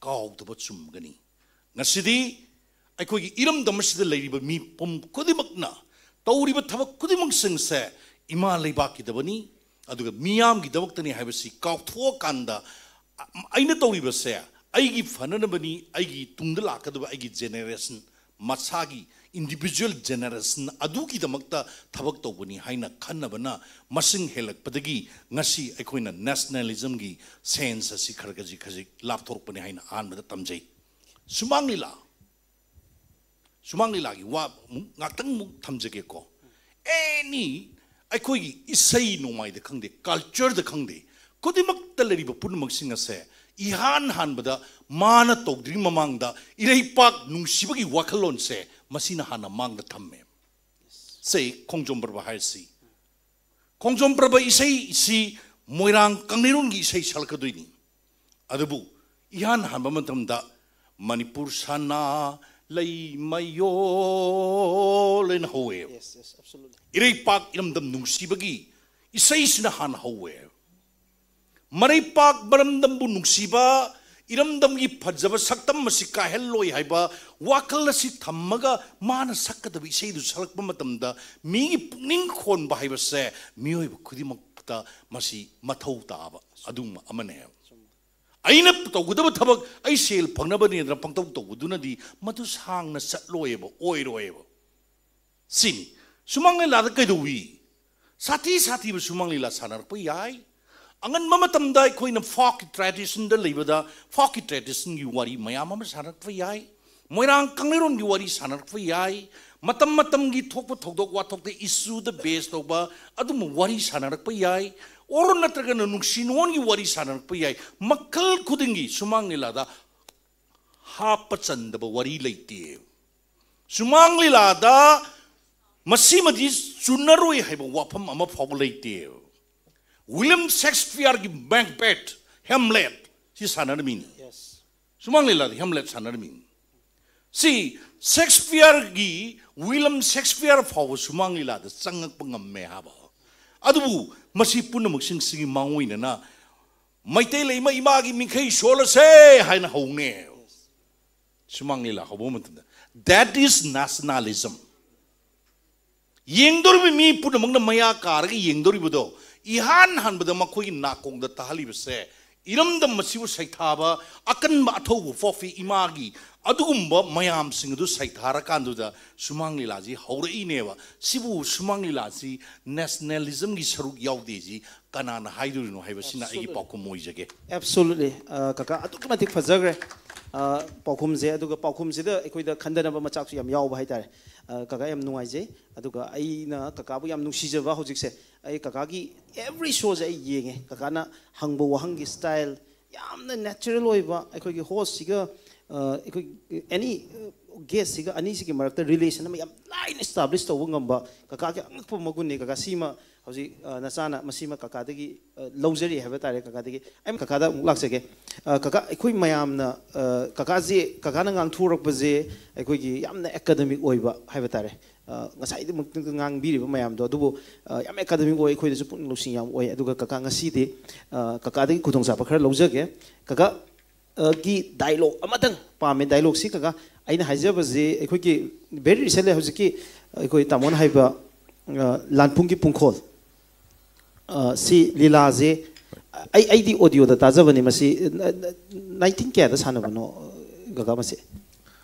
ꯀꯥꯎꯗꯕ ꯆꯨꯝꯒꯅꯤ꯫ ꯉꯁꯤꯗꯤ ꯑꯩꯈꯣꯏꯒꯤ ꯏꯔꯝꯗꯝ ꯑꯁꯤꯗ ꯂꯩꯔꯤꯕ ꯃꯤꯄꯨꯝ ꯈꯨꯗꯤꯡꯃꯛꯅ ꯇꯧꯔꯤꯕ ꯊꯕꯛ ꯈꯨꯗꯤꯡꯃꯛꯁꯤꯡꯁꯦ ꯏꯃꯥ ꯂꯩꯕꯥꯛꯀꯤꯗꯃꯛꯅꯤ, ꯑꯗꯨꯒ ꯃꯤꯌꯥꯝꯒꯤꯗꯃꯛꯇꯅꯤ ꯍꯥꯏꯕꯁꯤ ꯀꯥꯎꯊꯣꯛꯑꯀꯥꯟꯗ, ꯑ-, ꯑꯩꯅ ꯇꯧꯔꯤꯕꯁꯦ ꯑꯩꯒꯤ ꯐꯅꯅꯕꯅꯤ, ꯑꯩꯒꯤ ꯇꯨꯡꯗ ꯂꯥꯛꯀꯗꯕ ꯑꯩꯒꯤ ꯖꯦꯅꯦꯔꯦꯁꯟ, ꯃꯁꯥꯒꯤ ꯏꯟꯗꯤꯚꯤꯖꯨꯋꯦꯜ ꯖꯦꯅꯦꯔꯦꯁꯟ ꯑꯗꯨꯒꯤꯗꯃꯛꯇ ꯊꯕꯛ ꯇꯧꯕꯅꯤ ꯍꯥꯏꯅ ꯈꯟꯅꯕꯅ ꯃꯁꯤꯡ ꯍꯦꯜꯂꯛꯄꯗꯒꯤ ꯉꯁꯤ ꯑꯩꯈꯣꯏꯅ ꯅꯦꯁꯅꯦꯂꯤꯖꯝꯒꯤ ꯁꯦꯟꯁ ꯑꯁꯤ ꯈꯔ ꯈꯖꯤꯛ ꯈꯖꯤꯛ ꯂꯥꯞꯊꯣꯔꯛꯄꯅꯤ ꯍꯥꯏꯅ ꯑꯍꯥꯟꯕꯗ ꯇꯝꯖꯩ꯫ ꯁꯨꯃꯥꯡ ꯂꯤꯂꯥ, ꯁꯨꯃꯥꯡ ꯂꯤꯂꯥꯒꯤ ꯋꯥ ꯑꯃꯨꯛ ꯉꯥꯛꯇꯪ ꯑꯃꯨꯛ ꯊꯝꯖꯒꯦꯀꯣ꯫ ꯑꯦꯅꯤ ꯑꯩꯈꯣꯏꯒꯤ ꯏꯁꯩ ꯅꯣꯡꯃꯥꯏꯗ ꯈꯪꯗꯦ, ꯀꯜꯆꯔꯗ ꯈꯪꯗꯦ, ꯈꯨꯗꯤꯡꯃꯛꯇ ꯂꯩꯔꯤꯕ ꯄꯨꯝꯅꯃꯛꯁꯤꯡ ꯑꯁꯦ ꯏꯍꯥꯟ ꯍꯥꯟꯕꯗ ꯃꯥꯅ ꯇꯧꯗ꯭ꯔꯤ ꯃꯃꯥꯡꯗ ꯏꯔꯩꯄꯥꯛ ꯅꯨꯡꯁꯤꯕꯒꯤ ꯋꯥꯈꯜꯂꯣꯟꯁꯦ ꯃꯁꯤꯅ ꯍꯥꯟꯅ ꯃꯥꯡꯗ ꯊꯝꯃꯦ꯫ ꯁꯦ, ꯈꯣꯡꯖꯣꯝ ꯄꯔꯕ ꯍꯥꯏꯔꯁꯤ, ꯈꯣꯡꯖꯣꯝ ꯄꯔꯕ ꯏꯁꯩꯁꯤ ꯃꯣꯏꯔꯥꯡ ꯀꯪꯂꯩꯔꯣꯟꯒꯤ ꯏꯁꯩ ꯁꯛꯂꯛꯀꯗꯣꯏꯅꯤ꯫ ꯑꯗꯨꯕꯨ ꯏꯍꯥꯟ ꯍꯥꯟꯕ ꯃꯇꯝꯗ "ꯃꯅꯤꯄꯨꯔ ꯁꯅꯥ ꯂꯩꯃꯌꯣꯜ" ꯍꯥꯏꯅ ꯍꯧꯋꯦ꯫ Yes, yes, absolutely. ꯏꯔꯩꯄꯥꯛ ꯏꯔꯝꯗꯝ ꯅꯨꯡꯁꯤꯕꯒꯤ ꯏꯁꯩꯁꯤꯅ ꯍꯥꯟꯅ ꯍꯧꯋꯦ꯫ ꯃꯔꯩꯄꯥꯛ ꯃꯔꯝꯗꯝꯕꯨ ꯅꯨꯡꯁꯤꯕ, ꯏꯔꯝꯗꯝꯒꯤ ꯐꯖꯕ ꯁꯛꯇꯝ ꯑꯁꯤ ꯀꯥꯏꯍꯜꯂꯣꯏ ꯍꯥꯏꯕ ꯋꯥꯈꯜ ꯑꯁꯤ ꯊꯝꯃꯒ ꯃꯥꯅ ꯁꯛꯀꯗꯕ ꯏꯁꯩꯗꯨ ꯁꯛꯂꯛꯄ ꯃꯇꯝꯗ ꯃꯤꯒꯤ ꯄꯨꯛꯅꯤꯡ ꯈꯣꯟꯕ ꯍꯥꯏꯕꯁꯦ ꯃꯤꯑꯣꯏꯕ ꯈꯨꯗꯤꯡꯃꯛꯇ ꯃꯁꯤ ꯃꯊꯧ ꯇꯥꯕ ꯑꯗꯨꯒꯨꯝꯕ ꯑꯃꯅꯦ꯫ ꯑꯩꯅ ꯇꯧꯒꯗꯕ ꯊꯕꯛ ꯑꯩ ꯁꯦꯜ ꯐꯪꯅꯕꯅꯦꯅ ꯄꯪꯇꯧ ꯇꯧꯕꯗꯨꯅꯗꯤ ꯃꯗꯨ ꯁꯥꯡꯅ ꯆꯠꯂꯣꯏꯕ, ꯑꯣꯏꯔꯣꯏꯕ꯫ ꯁꯤꯅꯤ꯫ ꯁꯨꯃꯥꯡ ꯂꯤꯂꯥꯗ ꯀꯩꯗꯧꯏ? ꯁꯥꯊꯤ ꯁꯥꯊꯤꯕ ꯁꯨꯃꯥꯡ ꯂꯤꯂꯥ ꯁꯥꯟꯅꯔꯛꯄ ꯌꯥꯏ꯫ ꯑꯉꯟꯕ ꯃꯇꯝꯗ ꯑꯩꯈꯣꯏꯅ ꯐꯣꯛꯀꯤ ꯇ꯭ꯔꯦꯗꯤꯁꯟꯗ ꯂꯩꯕꯗ ꯐꯣꯛꯀꯤ ꯇ꯭ꯔꯦꯗꯤꯁꯟꯒꯤ ꯋꯥꯔꯤ ꯃꯌꯥꯝ ꯑꯃ ꯁꯥꯟꯅꯔꯛꯄ ꯌꯥꯏ꯫ ꯃꯣꯏꯔꯥꯡ ꯀꯪꯂꯩꯔꯣꯟꯒꯤ ꯋꯥꯔꯤ ꯁꯥꯟꯅꯔꯛꯄ ꯌꯥꯏ꯫ ꯃꯇꯝ ꯃꯇꯝꯒꯤ ꯊꯣꯛꯄ ꯊꯧꯗꯣꯛ ꯋꯥꯊꯣꯛꯇ ꯏꯁꯨꯗ ꯕꯦꯁ ꯇꯧꯕ ꯑꯗꯨꯝꯕ ꯋꯥꯔꯤ ꯁꯥꯟꯅꯔꯛꯄ ꯌꯥꯏ꯫ ꯑꯣꯔ ꯅꯠꯇ꯭ꯔꯒꯅ ꯅꯨꯡꯁꯤ ꯅꯨꯡꯉꯣꯟꯒꯤ ꯋꯥꯔꯤ ꯁꯥꯟꯅꯔꯛꯄ ꯌꯥꯏ꯫ ꯃꯈꯜ ꯈꯨꯗꯤꯡꯒꯤ ꯁꯨꯃꯥꯡ ꯂꯤꯂꯥꯗ ꯍꯥꯞꯄ ꯆꯟꯗꯕ ꯋꯥꯔꯤ ꯂꯩꯇꯦ꯫ ꯁꯨꯃꯥꯡ ꯂꯤꯂꯥꯗ ꯃꯁꯤꯃꯗꯤ ꯆꯨꯟꯅꯔꯣꯏ ꯍꯥꯏꯕ ꯋꯥꯐꯝ ꯑꯃ ꯐꯥꯎꯕ ꯂꯩꯇꯦ꯫ ꯋꯤꯂꯤꯌꯝ ꯁꯦꯛꯁꯄꯤꯌꯔꯒꯤ ꯃꯦꯛꯕꯦꯠ, ꯍꯦꯝꯂꯦꯠ, ꯁꯤ ꯁꯥꯟꯅꯔꯝꯃꯤꯅꯤ꯫ ꯁꯨꯃꯥꯡ ꯂꯤꯂꯥꯗ ꯍꯦꯝꯂꯦꯠ ꯁꯥꯟꯅꯔꯝꯃꯤꯅꯤ꯫ ꯁꯤ ꯁꯦꯛꯁꯄꯤꯌꯔꯒꯤ, ꯋꯤꯂꯤꯌꯝ ꯁꯦꯛꯁꯄꯤꯌꯔ ꯐꯥꯎꯕ ꯁꯨꯃꯥꯡ ꯂꯤꯂꯥꯗ ꯆꯪꯉꯛꯄ ꯉꯝꯃꯦ ꯍꯥꯏꯕ꯫ ꯑꯗꯨꯕꯨ ꯃꯁꯤ ꯄꯨꯝꯅꯃꯛꯁꯤꯡꯁꯤꯒꯤ ꯃꯥꯡꯑꯣꯏꯅꯅ ꯃꯩꯇꯩ ꯂꯩꯃ ꯏꯃꯥꯒꯤ ꯃꯤꯡꯈꯩ ꯁꯣꯜꯂꯁꯦ ꯍꯥꯏꯅ ꯍꯧꯅꯦ꯫ ꯁꯨꯃꯥꯡ ꯂꯤꯂꯥ ꯍꯧꯕ ꯃꯇꯝꯗ, that is nationalism꯫ ꯌꯦꯡꯗꯧꯔꯤꯕ ꯃꯤ ꯄꯨꯝꯅꯃꯛꯅ ꯃꯌꯥ ꯀꯥꯔꯒ ꯌꯦꯡꯗꯧꯔꯤꯕꯗꯣ, ꯏꯍꯥꯟ ꯍꯥꯟꯕꯗ ꯃꯈꯣꯏꯒꯤ ꯅꯥꯀꯣꯡꯗ ꯇꯥꯍꯜꯂꯤꯕꯁꯦ, ꯏꯔꯝꯗꯝ ꯑꯁꯤꯕꯨ ꯁꯩꯊꯥꯕ ꯑꯀꯟꯕ ꯑꯊꯧꯕ ꯄꯣꯛꯄꯤ ꯏꯃꯥꯒꯤ ꯑꯗꯨꯒꯨꯝꯕ ꯃꯌꯥꯝꯁꯤꯡ ꯑꯗꯨ ꯁꯩꯊꯥꯔꯀꯥꯟꯗꯨꯗ ꯁꯨꯃꯥꯡ ꯂꯤꯂꯥꯁꯤ ꯍꯧꯔꯛꯏꯅꯦꯕ꯫ ꯁꯤꯕꯨ ꯁꯨꯃꯥꯡ ꯂꯤꯂꯥꯁꯤ ꯅꯦꯁꯅꯦꯂꯤꯖꯝꯒꯤ ꯁꯔꯨꯛ ꯌꯥꯎꯗꯦꯁꯤ ꯀꯅꯥꯅ ꯍꯥꯏꯗꯣꯔꯤꯅꯣ ꯍꯥꯏꯕꯁꯤꯅ ꯑꯩꯒꯤ Absolutely. ꯄꯥꯎꯈꯨꯝ ꯑꯣꯏꯖꯒꯦ꯫ Absolutely. ꯑ, ꯀꯀꯥ, ꯑꯗꯨꯛꯀꯤ ꯃꯇꯤꯛ ꯐꯖꯈ꯭ꯔꯦ, ꯑ, ꯄꯥꯎꯈꯨꯝꯁꯦ꯫ ꯑꯗꯨꯒ ꯄꯥꯎꯈꯨꯝꯁꯤꯗ ꯑꯩꯈꯣꯏꯗ ꯈꯟꯊꯅꯕ ꯃꯆꯥꯛꯁꯨ ꯌꯥꯝ ꯌꯥꯎꯕ ꯍꯥꯏꯇꯥꯔꯦ꯫ ꯑ, ꯀꯀꯥ, ꯌꯥꯝ ꯅꯨꯡꯉꯥꯏꯖꯩ꯫ ꯑꯗꯨꯒ ꯑꯩꯅ ꯀꯀꯥꯕꯨ ꯌꯥꯝ ꯅꯨꯡꯁꯤꯖꯕ ꯍꯧꯖꯤꯛꯁꯦ, ꯑꯩ ꯀꯀꯥꯒꯤ every showꯁꯦ ꯑꯩ ꯌꯦꯡꯉꯦ꯫ ꯀꯀꯥꯅ ꯍꯪꯕ ꯋꯥꯍꯪꯒꯤ style ꯌꯥꯝꯅ natural ꯑꯣꯏꯕ, ꯑꯩꯈꯣꯏꯒꯤ hostꯁꯤꯒ, ꯑ, ꯑꯩꯈꯣꯏ any, ꯑ, guestꯁꯤꯒ ꯑꯅꯤꯁꯤꯒꯤ ꯃꯔꯛꯇ relation ꯑꯃ ꯌꯥꯝ ꯂꯥꯏꯅ establish ꯇꯧꯕ ꯉꯝꯕ ꯀꯀꯥꯒꯤ ꯑꯉꯛꯄ ꯃꯒꯨꯟꯅꯤ꯫ ꯀꯀꯥ, ꯁꯤꯃ ꯍꯧꯖꯤꯛ, ꯑ, ꯅꯆꯥꯅ ꯃꯁꯤꯃ ꯀꯀꯥꯗꯒꯤ, ꯑ, ꯂꯧꯖꯔꯤ ꯍꯥꯏꯕ ꯇꯥꯔꯦ꯫ ꯀꯀꯥꯗꯒꯤ ꯑꯩ ꯀꯀꯥꯗ ꯑꯃꯨꯛ ꯂꯥꯛꯆꯒꯦ꯫ ꯑ, ꯀꯀꯥ, ꯑꯩꯈꯣꯏ ꯃꯌꯥꯝꯅ, ꯑ, ꯀꯀꯥꯁꯦ, ꯀꯀꯥꯅ ꯉꯥꯡꯊꯣꯔꯛꯄꯁꯦ ꯑꯩꯈꯣꯏꯒꯤ ꯌꯥꯝꯅ academic ꯑꯣꯏꯕ ꯍꯥꯏꯕ ꯇꯥꯔꯦ꯫ ꯑ, ꯉꯁꯥꯏꯗꯃꯛꯇ ꯉꯥꯡꯕꯤꯔꯤꯕ ꯃꯌꯥꯝꯗꯣ, ꯑꯗꯨꯕꯨ, ꯑ, ꯌꯥꯝ academic ꯑꯣꯏ, ꯑꯩꯈꯣꯏꯗꯁꯨ ꯄꯨꯛꯅꯤꯡ ꯂꯧꯁꯤꯡ ꯌꯥꯝ ꯑꯣꯏ꯫ ꯑꯗꯨꯒ ꯀꯀꯥ, ꯉꯁꯤꯗꯤ, ꯑ, ꯀꯀꯥꯗꯒꯤ ꯈꯨꯗꯣꯡꯆꯥꯕ ꯈꯔ ꯂꯧꯖꯒꯦ꯫ ꯀꯀꯥ, ꯑ, ꯒꯤ dialogue ꯑꯃꯇꯪ ꯄꯥꯝꯃꯦ꯫ Dialogueꯁꯤ, ꯀꯀꯥ, ꯑꯩꯅ ꯍꯥꯏꯖꯕꯁꯤ ꯑꯩꯈꯣꯏꯒꯤ very recently ꯍꯧꯖꯤꯛꯀꯤ ꯑꯩꯈꯣꯏ ꯇꯥꯃꯣꯅ ꯍꯥꯏꯕ, ꯑ, ꯂꯥꯟꯐꯨꯡꯒꯤ ꯄꯨꯡꯈꯣꯜ, ꯑ, ꯁꯤ ꯂꯤꯂꯥꯁꯦ ꯑꯩ, ꯑꯩꯗꯤ audioꯗ ꯇꯥꯖꯕꯅꯤ꯫ ꯃꯁꯤ, ꯑ, nineteen ꯀꯌꯥꯗ ꯁꯥꯟꯅꯕꯅꯣ, ꯀꯀꯥ, ꯃꯁꯤ?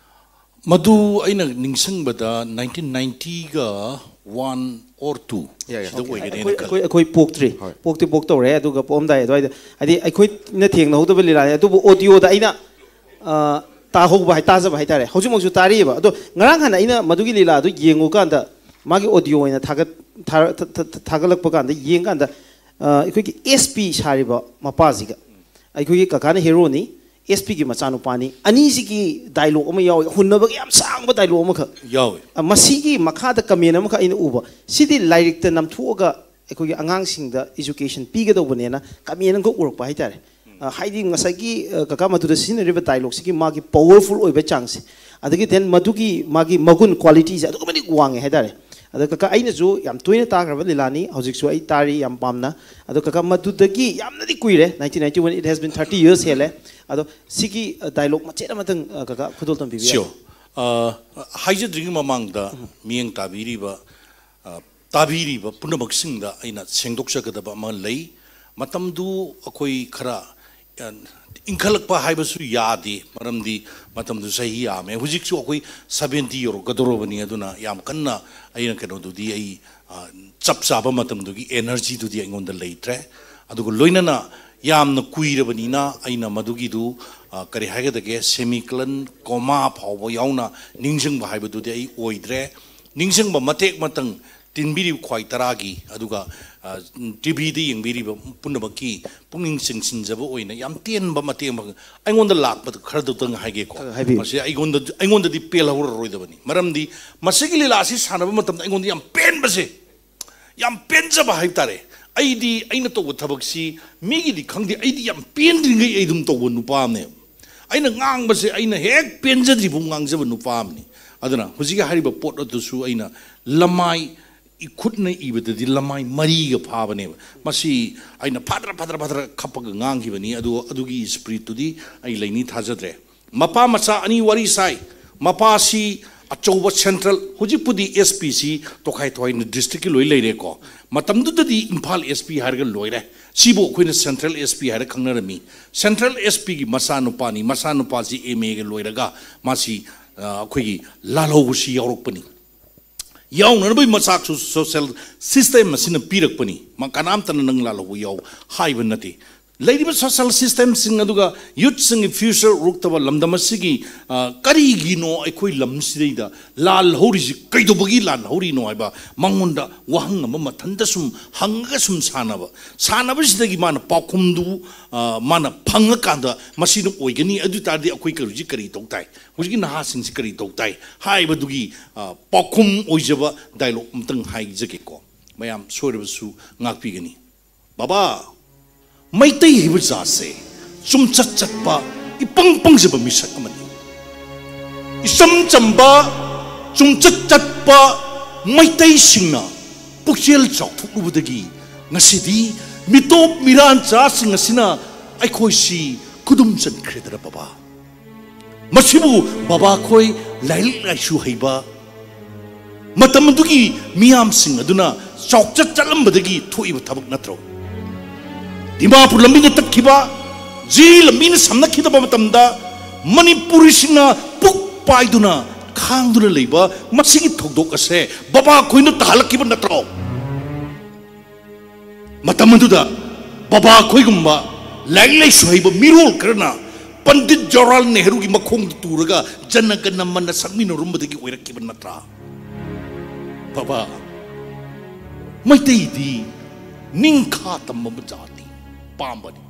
ꯃꯗꯨ ꯑꯩꯅ ꯅꯤꯡꯁꯤꯡꯕꯗ nineteen ninety-one or two ꯌꯥ, ꯌꯥ, ꯁꯤꯗ okay. ꯑꯣꯏꯒꯅꯦꯅ ꯑꯩꯈꯣꯏ, ꯈꯜꯂꯤ꯫ ꯑꯩꯈꯣꯏ, ꯑꯩꯈꯣꯏ ꯄꯣꯛꯇ꯭ꯔꯤ꯫ ꯍꯣꯏ꯫ ꯄꯣꯛꯇꯤ ꯄꯣꯛꯇꯧꯔꯦ, ꯑꯗꯨꯒ ꯄꯣꯛꯑꯝꯗꯥꯏ ꯑꯗꯨꯋꯥꯏꯗ, ꯍꯥꯏꯗꯤ ꯑꯩꯈꯣꯏꯅ ꯊꯦꯡꯅꯍꯧꯗꯕ ꯂꯤꯂꯥꯅꯤ꯫ ꯑꯗꯨꯕꯨ audioꯗ ꯑꯩꯅ, ꯑ, ꯇꯥꯍꯧꯕ ꯍꯥꯏ, ꯇꯥꯖꯕ ꯍꯥꯏꯇꯥꯔꯦ꯫ ꯍꯧꯖꯤꯛꯃꯛꯁꯨ ꯇꯥꯔꯤꯑꯕ꯫ ꯑꯗꯣ ꯉꯔꯥꯡ ꯍꯥꯟꯅ ꯑꯩꯅ ꯃꯗꯨꯒꯤ ꯂꯤꯂꯥꯗꯨ ꯌꯦꯡꯉꯨꯀꯥꯟꯗ, ꯃꯥꯒꯤ audio ꯑꯣꯏꯅ ꯊꯥꯒꯠ-, ꯊꯥ-, ꯊꯥ-, ꯊꯥ-, ꯊꯥꯒꯠꯂꯛꯄ ꯀꯥꯟꯗ, ꯌꯦꯡꯀꯥꯟꯗ, ꯑ, ꯑꯩꯈꯣꯏꯒꯤ S P ꯁꯥꯔꯤꯕ ꯃꯄꯥꯁꯤꯒ, ꯑꯩꯈꯣꯏꯒꯤ ꯀꯀꯥꯅ heroꯅꯤ, ꯑꯦꯁ ꯄꯤꯒꯤ ꯃꯆꯥꯅꯨꯄꯥꯅꯤ꯫ ꯑꯅꯤꯁꯤꯒꯤ ꯗꯥꯏꯂꯣꯛ ꯑꯃ ꯌꯥꯎꯏ, ꯍꯨꯟꯅꯕꯒꯤ ꯌꯥꯝ ꯁꯥꯡꯕ ꯗꯥꯏꯂꯣꯛ ꯑꯃꯈꯛ꯫ ꯌꯥꯎꯏ꯫ ꯑ, ꯃꯁꯤꯒꯤ ꯃꯈꯥꯗ ꯀꯃꯦꯟ ꯑꯃꯈꯛ ꯑꯩꯅ ꯎꯕ꯫ ꯁꯤꯗꯤ ꯂꯥꯏꯔꯤꯛꯇ ꯅꯝꯊꯣꯛꯑꯒ ꯑꯩꯈꯣꯏꯒꯤ ꯑꯉꯥꯡꯁꯤꯡꯗ ꯏꯖꯨꯀꯦꯁꯟ ꯄꯤꯒꯗꯧꯕꯅꯦꯅ ꯀꯃꯦꯟ ꯑꯃꯈꯛ ꯎꯔꯛꯄ ꯍꯥꯏꯇꯥꯔꯦ꯫ ꯑ, ꯍꯥꯏꯗꯤ ꯉꯁꯥꯏꯒꯤ, ꯑ, ꯀꯀꯥ ꯃꯗꯨꯗ ꯁꯤꯖꯤꯟꯅꯔꯤꯕ ꯗꯥꯏꯂꯣꯛꯁꯤꯒꯤ ꯃꯥꯒꯤ ꯄꯋꯔꯐꯨꯜ ꯑꯣꯏꯕ ꯆꯥꯡꯁꯦ, ꯑꯗꯒꯤ then ꯃꯗꯨꯒꯤ ꯃꯥꯒꯤ ꯃꯒꯨꯟ, ꯀ꯭ꯋꯥꯂꯤꯇꯤꯁꯦ ꯑꯗꯨꯛꯀꯤ ꯃꯇꯤꯛ ꯋꯥꯡꯉꯦ ꯍꯥꯏꯇꯥꯔꯦ꯫ ꯑꯗꯣ ꯀꯀꯥ, ꯑꯩꯅꯁꯨ ꯌꯥꯝ ꯇꯣꯏꯅ ꯇꯥꯈ꯭ꯔꯕ ꯂꯤꯂꯥꯅꯤ, ꯍꯧꯖꯤꯛꯁꯨ ꯑꯩ ꯇꯥꯔꯤ ꯌꯥꯝ ꯄꯥꯝꯅ꯫ ꯑꯗꯣ ꯀꯀꯥ, ꯃꯗꯨꯗꯒꯤ ꯌꯥꯝꯅꯗꯤ ꯀꯨꯏꯔꯦ, nineteen ninety one, it has been thirty years ꯍꯦꯜꯂꯦ꯫ ꯑꯗꯣ ꯁꯤꯒꯤ, ꯑ, ꯗꯥꯏꯂꯣꯛ ꯃꯆꯦꯠ ꯑꯃꯇꯪ, ꯑ, ꯀꯀꯥ ꯈꯨꯗꯣꯜ ꯇꯝꯕꯤꯕ ꯌꯥꯏ? Sure. ꯑ, ꯍꯥꯏꯖꯗ꯭ꯔꯤꯉꯩ ꯃꯃꯥꯡꯗ ꯃꯤꯠꯌꯦꯡ ꯇꯥꯕꯤꯔꯤꯕ, ꯑ, ꯇꯥꯕꯤꯔꯤꯕ ꯄꯨꯝꯅꯃꯛꯁꯤꯡꯗ ꯑꯩꯅ ꯁꯦꯡꯗꯣꯛꯆꯒꯗꯕ ꯑꯃ ꯂꯩ꯫ ꯃꯇꯝꯗꯨ ꯑꯩꯈꯣꯏ ꯈꯔ, ꯑ, ꯏꯟꯈꯠꯂꯛꯄ ꯍꯥꯏꯕꯁꯨ ꯌꯥꯗꯦ, ꯃꯔꯝꯗꯤ ꯃꯇꯝꯗꯨ ꯆꯍꯤ ꯌꯥꯝꯃꯦ꯫ ꯍꯧꯖꯤꯛꯁꯨ ꯑꯩꯈꯣꯏ seventy ꯌꯧꯔꯛꯀꯗꯧꯔꯕꯅꯤ꯫ ꯑꯗꯨꯅ ꯌꯥꯝ ꯀꯟꯅ ꯑꯩꯅ ꯀꯩꯅꯣꯗꯨꯗꯤ ꯑꯩ, ꯑ, ꯆꯞ ꯆꯥꯕ ꯃꯇꯝꯗꯨꯒꯤ energyꯗꯨꯗꯤ ꯑꯩꯉꯣꯟꯗ ꯂꯩꯇ꯭ꯔꯦ꯫ ꯑꯗꯨꯒ ꯂꯣꯏꯅꯅ ꯌꯥꯝꯅ ꯀꯨꯏꯔꯕꯅꯤꯅ ꯑꯩꯅ ꯃꯗꯨꯒꯤꯗꯨ, ꯑ, ꯀꯔꯤ ꯍꯥꯏꯒꯗꯒꯦ, semicolon, comma ꯐꯥꯎꯕ ꯌꯥꯎꯅ ꯅꯤꯡꯁꯤꯡꯕ ꯍꯥꯏꯕꯗꯨꯗꯤ ꯑꯩ ꯑꯣꯏꯗ꯭ꯔꯦ꯫ ꯅꯤꯡꯁꯤꯡꯕ ꯃꯇꯦꯛ ꯃꯇꯪ ꯇꯤꯟꯕꯤꯔꯤꯕ ꯈ꯭ꯋꯥꯏ ꯇꯔꯥꯒꯤ, ꯑꯗꯨꯒ, ꯑ, ꯇꯤꯚꯤꯗ ꯌꯦꯡꯕꯤꯔꯤꯕ ꯄꯨꯝꯅꯃꯛꯀꯤ ꯄꯨꯛꯅꯤꯡ ꯆꯤꯡꯁꯤꯟꯖꯕ ꯑꯣꯏꯅ ꯌꯥꯝ ꯇꯦꯟꯕ ꯃꯇꯦꯛ ꯑꯃ ꯑꯩꯉꯣꯟꯗ ꯂꯥꯛꯄꯗ ꯈꯔꯗꯨꯇꯪ ꯍꯥꯏꯒꯦꯀꯣ꯫ ꯑ, ꯍꯥꯏꯕꯤꯌꯨ꯫ ꯃꯁꯤ ꯑꯩꯉꯣꯟꯗ, ꯑꯩꯉꯣꯟꯗꯗꯤ ꯄꯦꯜꯍꯧꯔꯔꯣꯏꯗꯕꯅꯤ꯫ ꯃꯔꯝꯗꯤ ꯃꯁꯤꯒꯤ ꯂꯤꯂꯥ ꯑꯁꯤ ꯁꯥꯟꯅꯕ ꯃꯇꯝꯗ ꯑꯩꯉꯣꯟꯗ ꯌꯥꯝ ꯄꯦꯟꯕꯁꯦ, ꯌꯥꯝ ꯄꯦꯟꯖꯕ ꯍꯥꯏꯕ ꯇꯥꯔꯦ꯫ ꯑꯩꯗꯤ ꯑꯩꯅ ꯇꯧꯕ ꯊꯕꯛꯁꯤ ꯃꯤꯒꯤꯗꯤ ꯈꯪꯗꯦ, ꯑꯩꯗꯤ ꯌꯥꯝ ꯄꯦꯟꯗ꯭ꯔꯤꯉꯩ ꯑꯩ ꯑꯗꯨꯝ ꯇꯧꯕ ꯅꯨꯄꯥ ꯑꯃꯅꯦꯕ꯫ ꯑꯩꯅ ꯉꯥꯡꯕꯁꯦ ꯑꯩꯅ ꯍꯦꯛ ꯄꯦꯟꯖꯗ꯭ꯔꯤꯐꯥꯎ ꯉꯥꯡꯖꯕ ꯅꯨꯄꯥ ꯑꯃꯅꯤ꯫ ꯑꯗꯨꯅ ꯍꯧꯖꯤꯛꯀꯤ ꯍꯥꯏꯔꯤꯕ ꯄꯣꯠ ꯑꯗꯨꯁꯨ ꯑꯩꯅ ꯂꯃꯥꯏ, ꯏꯈꯨꯠꯅ ꯏꯕꯗꯗꯤ ꯂꯃꯥꯏ ꯃꯔꯤꯒ ꯐꯥꯕꯅꯦꯕ꯫ ꯃꯁꯤ ꯑꯩꯅ ꯐꯗ꯭ꯔ ꯐꯗ꯭ꯔ ꯐꯗ꯭ꯔ ꯈꯞꯄꯒ ꯉꯥꯡꯈꯤꯕꯅꯤ꯫ ꯑꯗꯨ, ꯑꯗꯨꯒꯤ spiritꯇꯨꯗꯤ ꯑꯩ ꯂꯩꯅꯤ ꯊꯥꯖꯗ꯭ꯔꯦ꯫ ꯃꯄꯥ ꯃꯆꯥ ꯑꯅꯤ ꯋꯥꯔꯤ ꯁꯥꯏ꯫ ꯃꯄꯥꯁꯤ ꯑꯆꯧꯕ central, ꯍꯧꯖꯤꯛꯄꯨꯗꯤ S P ꯁꯤ ꯇꯣꯈꯥꯏ ꯇꯣꯈꯥꯏꯅ districtꯀꯤ ꯂꯣꯏ ꯂꯩꯔꯦꯀꯣ꯫ ꯃꯇꯝꯗꯨꯗꯗꯤ ꯏꯝꯐꯥꯜ S P ꯍꯥꯏꯔꯒ ꯂꯣꯏꯔꯦ꯫ ꯁꯤꯕꯨ ꯑꯩꯈꯣꯏꯅ central S P ꯍꯥꯏꯔ ꯈꯪꯅꯔꯝꯃꯤ꯫ Central S Pꯒꯤ ꯃꯆꯥꯅꯨꯄꯥꯅꯤ꯫ ꯃꯆꯥꯅꯨꯄꯥꯁꯤ M Aꯒ ꯂꯣꯏꯔꯒ ꯃꯥꯁꯤ, ꯑ, ꯑꯩꯈꯣꯏꯒꯤ ꯂꯥꯜꯍꯧꯕꯁꯤ ꯌꯥꯎꯔꯛꯄꯅꯤ꯫ ꯌꯥꯎꯅꯅꯕꯒꯤ ꯃꯆꯥꯛꯁꯨ social system ꯑꯁꯤꯅ ꯄꯤꯔꯛꯄꯅꯤ꯫ ꯃ-, ꯀꯅꯥꯝꯇꯅ ꯅꯪ ꯂꯥꯜꯍꯧꯕ ꯌꯥꯎ ꯍꯥꯏꯕ ꯅꯠꯇꯦ꯫ ꯂꯩꯔꯤꯕ ꯁꯣꯁꯤꯌꯦꯜ ꯁꯤꯁꯇꯦꯝꯁꯤꯡ ꯑꯗꯨꯒ ꯌꯨꯠꯁꯤꯡꯒꯤ ꯐ꯭ꯌꯨꯆꯔ ꯎꯔꯛꯇꯕ ꯂꯝꯗꯝ ꯑꯁꯤꯒꯤ, ꯑ, ꯀꯔꯤꯒꯤꯅꯣ ꯑꯩꯈꯣꯏ ꯂꯝꯁꯤꯗꯩꯗ ꯂꯥꯜ ꯍꯧꯔꯤꯁꯤ, ꯀꯩꯗꯧꯕꯒꯤ ꯂꯥꯜ ꯍꯧꯔꯤꯅꯣ ꯍꯥꯏꯕ ꯃꯉꯣꯟꯗ ꯋꯥꯍꯪ ꯑꯃ ꯃꯊꯟꯇ ꯁꯨꯝ ꯍꯪꯉꯒ ꯁꯨꯝ ꯁꯥꯟꯅꯕ, ꯁꯥꯟꯅꯕꯁꯤꯗꯒꯤ ꯃꯥꯅ ꯄꯥꯎꯈꯨꯝꯗꯨ, ꯑ, ꯃꯥꯅ ꯐꯪꯉꯀꯥꯟꯗ ꯃꯁꯤꯅ ꯑꯣꯏꯒꯅꯤ, ꯑꯗꯨ ꯑꯣꯏ ꯇꯥꯔꯗꯤ ꯑꯩꯈꯣꯏ ꯍꯧꯖꯤꯛ ꯀꯔꯤ ꯇꯧ ꯇꯥꯏ, ꯍꯧꯖꯤꯛꯀꯤ ꯅꯍꯥꯁꯤꯡꯁꯤ ꯀꯔꯤ ꯇꯧ ꯇꯥꯏ ꯍꯥꯏꯕꯗꯨꯒꯤ, ꯑ, ꯄꯥꯎꯈꯨꯝ ꯑꯣꯏꯖꯕ ꯗꯥꯏꯂꯣꯒ ꯑꯃꯇꯪ ꯍꯥꯏꯖꯒꯦꯀꯣ꯫ ꯃꯌꯥꯝ ꯁꯣꯏꯔꯕꯁꯨ ꯉꯥꯛꯄꯤꯒꯅꯤ꯫ ꯕꯕꯥ, ꯃꯩꯇꯩ ꯍꯥꯏꯕ ꯖꯥꯠꯁꯦ ꯆꯨꯝꯆꯠ ꯆꯠꯄ, ꯏꯄꯪ ꯄꯪꯖꯕ ꯃꯤꯁꯛ ꯑꯃꯅꯤ꯫ ꯏꯆꯝ ꯆꯝꯕ, ꯆꯨꯝꯆꯠ ꯆꯠꯄ ꯃꯩꯇꯩꯁꯤꯡꯅ ꯄꯨꯛꯆꯦꯜ ꯆꯥꯎꯊꯣꯛꯂꯨꯕꯗꯒꯤ ꯉꯁꯤꯗꯤ ꯃꯤꯇꯣꯞ ꯃꯤꯔꯥꯟꯆꯥꯁꯤꯡ ꯑꯁꯤꯅ ꯑꯩꯈꯣꯏꯁꯤ ꯈꯨꯗꯨꯝ ꯆꯟꯈ꯭ꯔꯦꯗꯅ ꯕꯕꯥ꯫ ꯃꯁꯤꯕꯨ ꯕꯕꯥ ꯈꯣꯏ ꯂꯥꯏꯔꯤꯛ ꯂꯥꯏꯁꯨ ꯍꯩꯕ ꯃꯇꯝ ꯑꯗꯨꯒꯤ ꯃꯤꯌꯥꯝꯁꯤꯡ ꯑꯗꯨꯅ ꯆꯥꯎꯆꯠ ꯆꯠꯂꯝꯕꯗꯒꯤ ꯊꯣꯛꯏꯕ ꯊꯕꯛ ꯅꯠꯇ꯭ꯔꯣ? ꯗꯤꯃꯥꯄꯨꯔ ꯂꯝꯕꯤꯅ ꯇꯠꯈꯤꯕ, ꯖꯤꯔꯤ ꯂꯝꯕꯤꯅ ꯁꯝꯅꯈꯤꯗꯕ ꯃꯇꯝꯗ ꯃꯅꯤꯄꯨꯔꯤꯁꯤꯡꯅ ꯄꯨꯛ ꯄꯥꯏꯗꯨꯅ ꯈꯥꯡꯗꯨꯅ ꯂꯩꯕ ꯃꯁꯤꯒꯤ ꯊꯧꯗꯣꯛ ꯑꯁꯦ ꯕꯕꯥ ꯈꯣꯏꯅ ꯇꯥꯍꯜꯂꯛꯈꯤꯕ ꯅꯠꯇ꯭ꯔꯣ? ꯃꯇꯝ ꯑꯗꯨꯗ ꯕꯕꯥ ꯈꯣꯏꯒꯨꯝꯕ ꯂꯥꯏꯔꯤꯛ ꯂꯥꯏꯁꯨ ꯍꯩꯕ ꯃꯤꯔꯣꯜ ꯈꯔꯅ ꯄꯟꯗꯤꯠ ꯖꯋꯥꯍꯔꯂꯥꯜ ꯅꯦꯍꯔꯨꯒꯤ ꯃꯈꯣꯡꯗ ꯇꯨꯔꯒ ꯖꯅ ꯒꯅ ꯃꯅ ꯁꯛꯃꯤꯟꯅꯔꯨꯝꯕꯗꯒꯤ ꯑꯣꯏꯔꯛꯈꯤꯕ ꯅꯠꯇ꯭ꯔꯥ? ꯕꯕꯥ, ꯃꯩꯇꯩꯗꯤ ꯅꯤꯡꯈꯥ ꯇꯝꯕ ꯖꯥꯇꯤ ꯄꯥꯝꯕꯅꯤ꯫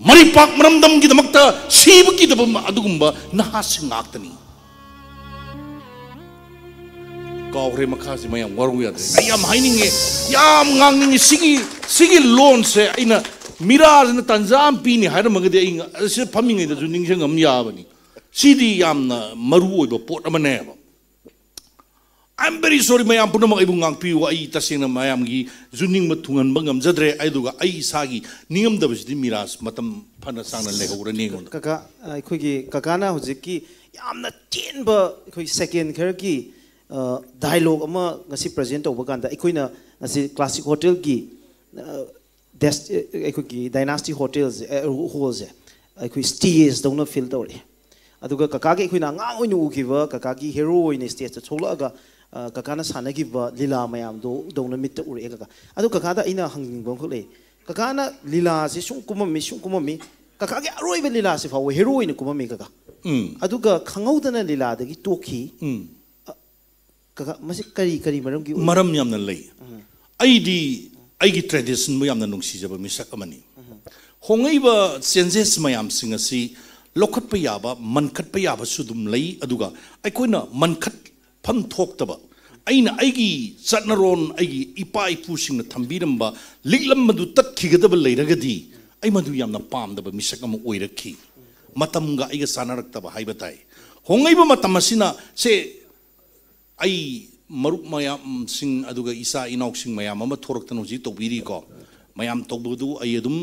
ꯃꯔꯤꯄꯥꯛ ꯃꯔꯝꯗꯝꯒꯤꯗꯃꯛꯇ ꯁꯤꯕꯒꯤꯗꯕ ꯑꯗꯨꯒꯨꯝꯕ ꯅꯍꯥꯁꯤꯡ ꯉꯥꯛꯇꯅꯤ꯫ ꯀꯥꯎꯈ꯭ꯔꯦ, ꯃꯈꯥꯁꯤ ꯃꯌꯥꯝ ꯋꯥꯔꯧ ꯌꯥꯗ꯭ꯔꯦ꯫ ꯑꯩ ꯌꯥꯝ ꯍꯥꯏꯅꯤꯡꯉꯦ, ꯌꯥꯝ ꯉꯥꯡꯅꯤꯡꯉꯦ꯫ ꯁꯤꯒꯤ, ꯁꯤꯒꯤ ꯂꯣꯟꯁꯦ ꯑꯩꯅ ꯃꯤꯔꯥꯁꯤꯅ ꯇꯥꯟꯖꯥ ꯑꯃ ꯄꯤꯅꯤ ꯍꯥꯏꯔꯝꯃꯒꯗꯤ ꯑꯩ ꯉ-, ꯑꯁꯤꯗ ꯐꯝꯃꯤꯉꯩꯗꯁꯨ ꯅꯤꯡꯁꯤꯡꯉꯝ ꯌꯥꯕꯅꯤ꯫ ꯁꯤꯗꯤ ꯌꯥꯝꯅ ꯃꯔꯨ ꯑꯣꯏꯕ ꯄꯣꯠ ꯑꯃꯅꯦꯕ꯫ I am very sorry, ꯃꯌꯥꯝ ꯄꯨꯝꯅꯃꯛ ꯑꯩꯕꯨ ꯉꯥꯛꯄꯤꯌꯨ꯫ ꯑꯩ ꯇꯁꯦꯡꯅ ꯃꯌꯥꯝꯒꯤ ꯖꯨꯅꯤꯡꯕ ꯊꯨꯡꯍꯟꯕ ꯉꯝꯖꯗ꯭ꯔꯦ꯫ ꯑꯗꯨꯒ ꯑꯩ ꯏꯁꯥꯒꯤ ꯅꯤꯡꯉꯝꯗꯕꯁꯤꯗꯤ ꯃꯤꯔꯥꯁ ꯃꯇꯝ ꯐꯅ ꯁꯥꯡꯅ ꯂꯩꯍꯧꯔꯅꯤ ꯑꯩꯉꯣꯟꯗ꯫ ꯀꯀꯥ, ꯑꯩꯈꯣꯏꯒꯤ ꯀꯀꯥꯅ ꯍꯧꯖꯤꯛꯀꯤ ꯌꯥꯝꯅ ꯇꯦꯟꯕ ꯑꯩꯈꯣꯏ ꯁꯦꯀꯦꯟ ꯈꯔꯒꯤ, ꯑ, ꯗꯥꯏꯂꯣꯒ ꯑꯃ ꯉꯁꯤ ꯄ꯭ꯔꯖꯦꯟ ꯇꯧꯕ ꯀꯥꯟꯗ ꯑꯩꯈꯣꯏꯅ ꯉꯁꯤ ꯀ꯭ꯂꯥꯁꯤꯛ ꯍꯣꯇꯦꯜꯒꯤ, ꯑ, ꯗꯦꯁ-, ꯑꯩꯈꯣꯏꯒꯤ ꯗꯥꯏꯅꯥꯁꯇꯤ ꯍꯣꯇꯦꯜꯁꯦ, ꯑ, ꯍꯣꯜꯁꯦ ꯑꯩꯈꯣꯏ ꯁ꯭ꯇꯦꯖꯇꯧꯅ ꯐꯤꯜ ꯇꯧꯔꯛꯑꯦ꯫ ꯑꯗꯨꯒ ꯀꯀꯥꯒꯤ ꯑꯩꯈꯣꯏꯅ ꯑꯉꯥꯡ ꯑꯣꯏꯅ ꯎꯈꯤꯕ ꯀꯀꯥꯒꯤ ꯍꯦꯔꯣ ꯑꯣꯏꯅ ꯁ꯭ꯇꯦꯖꯇ ꯊꯣꯛꯂꯛꯑꯒ, ꯑ, ꯀꯀꯥꯅ ꯁꯥꯟꯅꯈꯤꯕ ꯂꯤꯂꯥ ꯃꯌꯥꯝꯗꯣ ꯗꯧꯅ ꯃꯤꯠꯇ ꯎꯔꯛꯑꯦ ꯀꯀꯥ꯫ ꯑꯗꯣ ꯀꯀꯥꯗ ꯑꯩꯅ ꯍꯪꯅꯤꯡꯕ ꯑꯃꯈꯛ ꯂꯩ꯫ ꯀꯀꯥꯅ ꯂꯤꯂꯥꯁꯦ ꯁꯨꯝ ꯀꯨꯝꯃꯝꯃꯤ, ꯁꯨꯝ ꯀꯨꯝꯃꯝꯃꯤ꯫ ꯀꯀꯥꯒꯤ ꯑꯔꯣꯏꯕ ꯂꯤꯂꯥꯁꯤ ꯐꯥꯎꯕ ꯍꯦꯔꯣ ꯑꯣꯏꯅ ꯀꯨꯝꯃꯝꯃꯤ, ꯀꯀꯥ꯫ ꯎꯝ ꯑꯗꯨꯒ ꯈꯪꯍꯧꯗꯅ ꯂꯤꯂꯥꯗꯒꯤ ꯇꯣꯛꯈꯤ꯫ ꯎꯝ ꯀꯀꯥ, ꯃꯁꯤ ꯀꯔꯤ, ꯀꯔꯤ ꯃꯔꯝꯒꯤ ꯑꯣꯏ? ꯃꯔꯝ ꯌꯥꯝꯅ ꯂꯩ꯫ ꯑꯩꯗꯤ ꯑꯩꯒꯤ ꯇ꯭ꯔꯦꯗꯤꯁꯟꯕꯨ ꯌꯥꯝꯅ ꯅꯨꯡꯁꯤꯖꯕ ꯃꯤꯁꯛ ꯑꯃꯅꯤ꯫ ꯍꯣꯡꯉꯛꯏꯕ ꯆꯦꯟꯖꯦꯁ ꯃꯌꯥꯝꯁꯤꯡ ꯑꯁꯤ ꯂꯧꯈꯠꯄ ꯌꯥꯕ, ꯃꯟꯈꯠꯄ ꯌꯥꯕꯁꯨ ꯑꯗꯨꯝ ꯂꯩ꯫ ꯑꯗꯨꯒ ꯑꯩꯈꯣꯏꯅ ꯃꯟꯈꯠꯐꯝ ꯊꯣꯛꯇꯕ, ꯑꯩꯅ ꯑꯩꯒꯤ ꯆꯠꯅꯔꯣꯟ, ꯑꯩꯒꯤ ꯏꯄꯥ ꯏꯄꯨꯁꯤꯡꯅ ꯊꯝꯕꯤꯔꯝꯕ ꯂꯤꯛꯂꯝ ꯑꯗꯨ ꯇꯠꯈꯤꯒꯗꯕ ꯂꯩꯔꯒꯗꯤ, ꯑꯩ ꯃꯗꯨ ꯌꯥꯝꯅ ꯄꯥꯝꯗꯕ ꯃꯤꯁꯛ ꯑꯃ ꯑꯣꯏꯔꯛꯈꯤ꯫ ꯃꯇꯝꯒ ꯑꯩꯒ ꯆꯥꯟꯅꯔꯛꯇꯕ ꯍꯥꯏꯕ ꯇꯥꯏ꯫ ꯍꯣꯡꯉꯛꯏꯕ ꯃꯇꯝ ꯑꯁꯤꯅ ꯁꯦ, ꯑꯩ ꯃꯔꯨꯞ ꯃꯌꯥꯝꯁꯤꯡ, ꯑꯗꯨꯒ ꯏꯆꯥ ꯏꯅꯥꯎꯁꯤꯡ ꯃꯌꯥꯝ ꯑꯃ ꯊꯣꯔꯛꯇꯅ ꯍꯧꯖꯤꯛ ꯇꯧꯕꯤꯔꯤꯀꯣ꯫ ꯃꯌꯥꯝ ꯇꯧꯕꯗꯨ ꯑꯩ ꯑꯗꯨꯝ,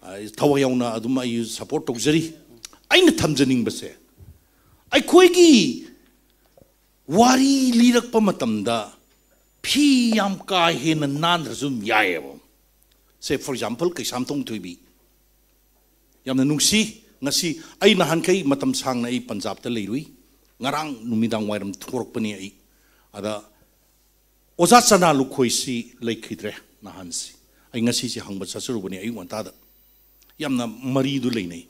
ꯑ, ꯊꯋꯥꯏ ꯌꯥꯎꯅ ꯑꯗꯨꯝ ꯑꯩ ꯁꯄꯣꯔꯠ ꯇꯧꯖꯔꯤ꯫ ꯑꯩꯅ ꯊꯝꯖꯅꯤꯡꯕꯁꯦ, ꯑꯩꯈꯣꯏꯒꯤ ꯋꯥꯔꯤ ꯂꯤꯔꯛꯄ ꯃꯇꯝꯗ ꯐꯤ ꯌꯥꯝ ꯀꯥ ꯍꯦꯟꯅ ꯅꯥꯟꯗ꯭ꯔꯁꯨ ꯑꯗꯨꯝ ꯌꯥꯏꯑꯕ꯫ ꯁꯦ, for example, ꯀꯩꯁꯥꯝꯊꯣꯡ ꯊꯣꯏꯕꯤ꯫ ꯌꯥꯝꯅ ꯅꯨꯡꯁꯤ꯫ ꯉꯁꯤ ꯑꯩ ꯅꯍꯥꯟꯈꯩ ꯃꯇꯝ ꯁꯥꯡꯅ ꯑꯩ ꯄꯟꯖꯥꯕꯇ ꯂꯩꯔꯨꯏ꯫ ꯉꯔꯥꯡ ꯅꯨꯃꯤꯗꯥꯡ ꯋꯥꯏꯔꯝ ꯊꯣꯔꯛꯄꯅꯤ ꯑꯩ꯫ ꯑꯗ ꯑꯣꯖꯥ ꯆꯅꯥ ꯂꯨꯈꯣꯏꯁꯤ ꯂꯩꯈꯤꯗ꯭ꯔꯦ ꯅꯍꯥꯟꯁꯤ꯫ ꯑꯩ ꯉꯁꯤꯁꯦ ꯍꯪꯕ ꯆꯠꯆꯔꯨꯕꯅꯤ ꯑꯌꯨꯛ ꯉꯟꯇꯥꯗ꯫ ꯌꯥꯝꯅ ꯃꯔꯤꯗꯨ ꯂꯩꯅꯩ꯫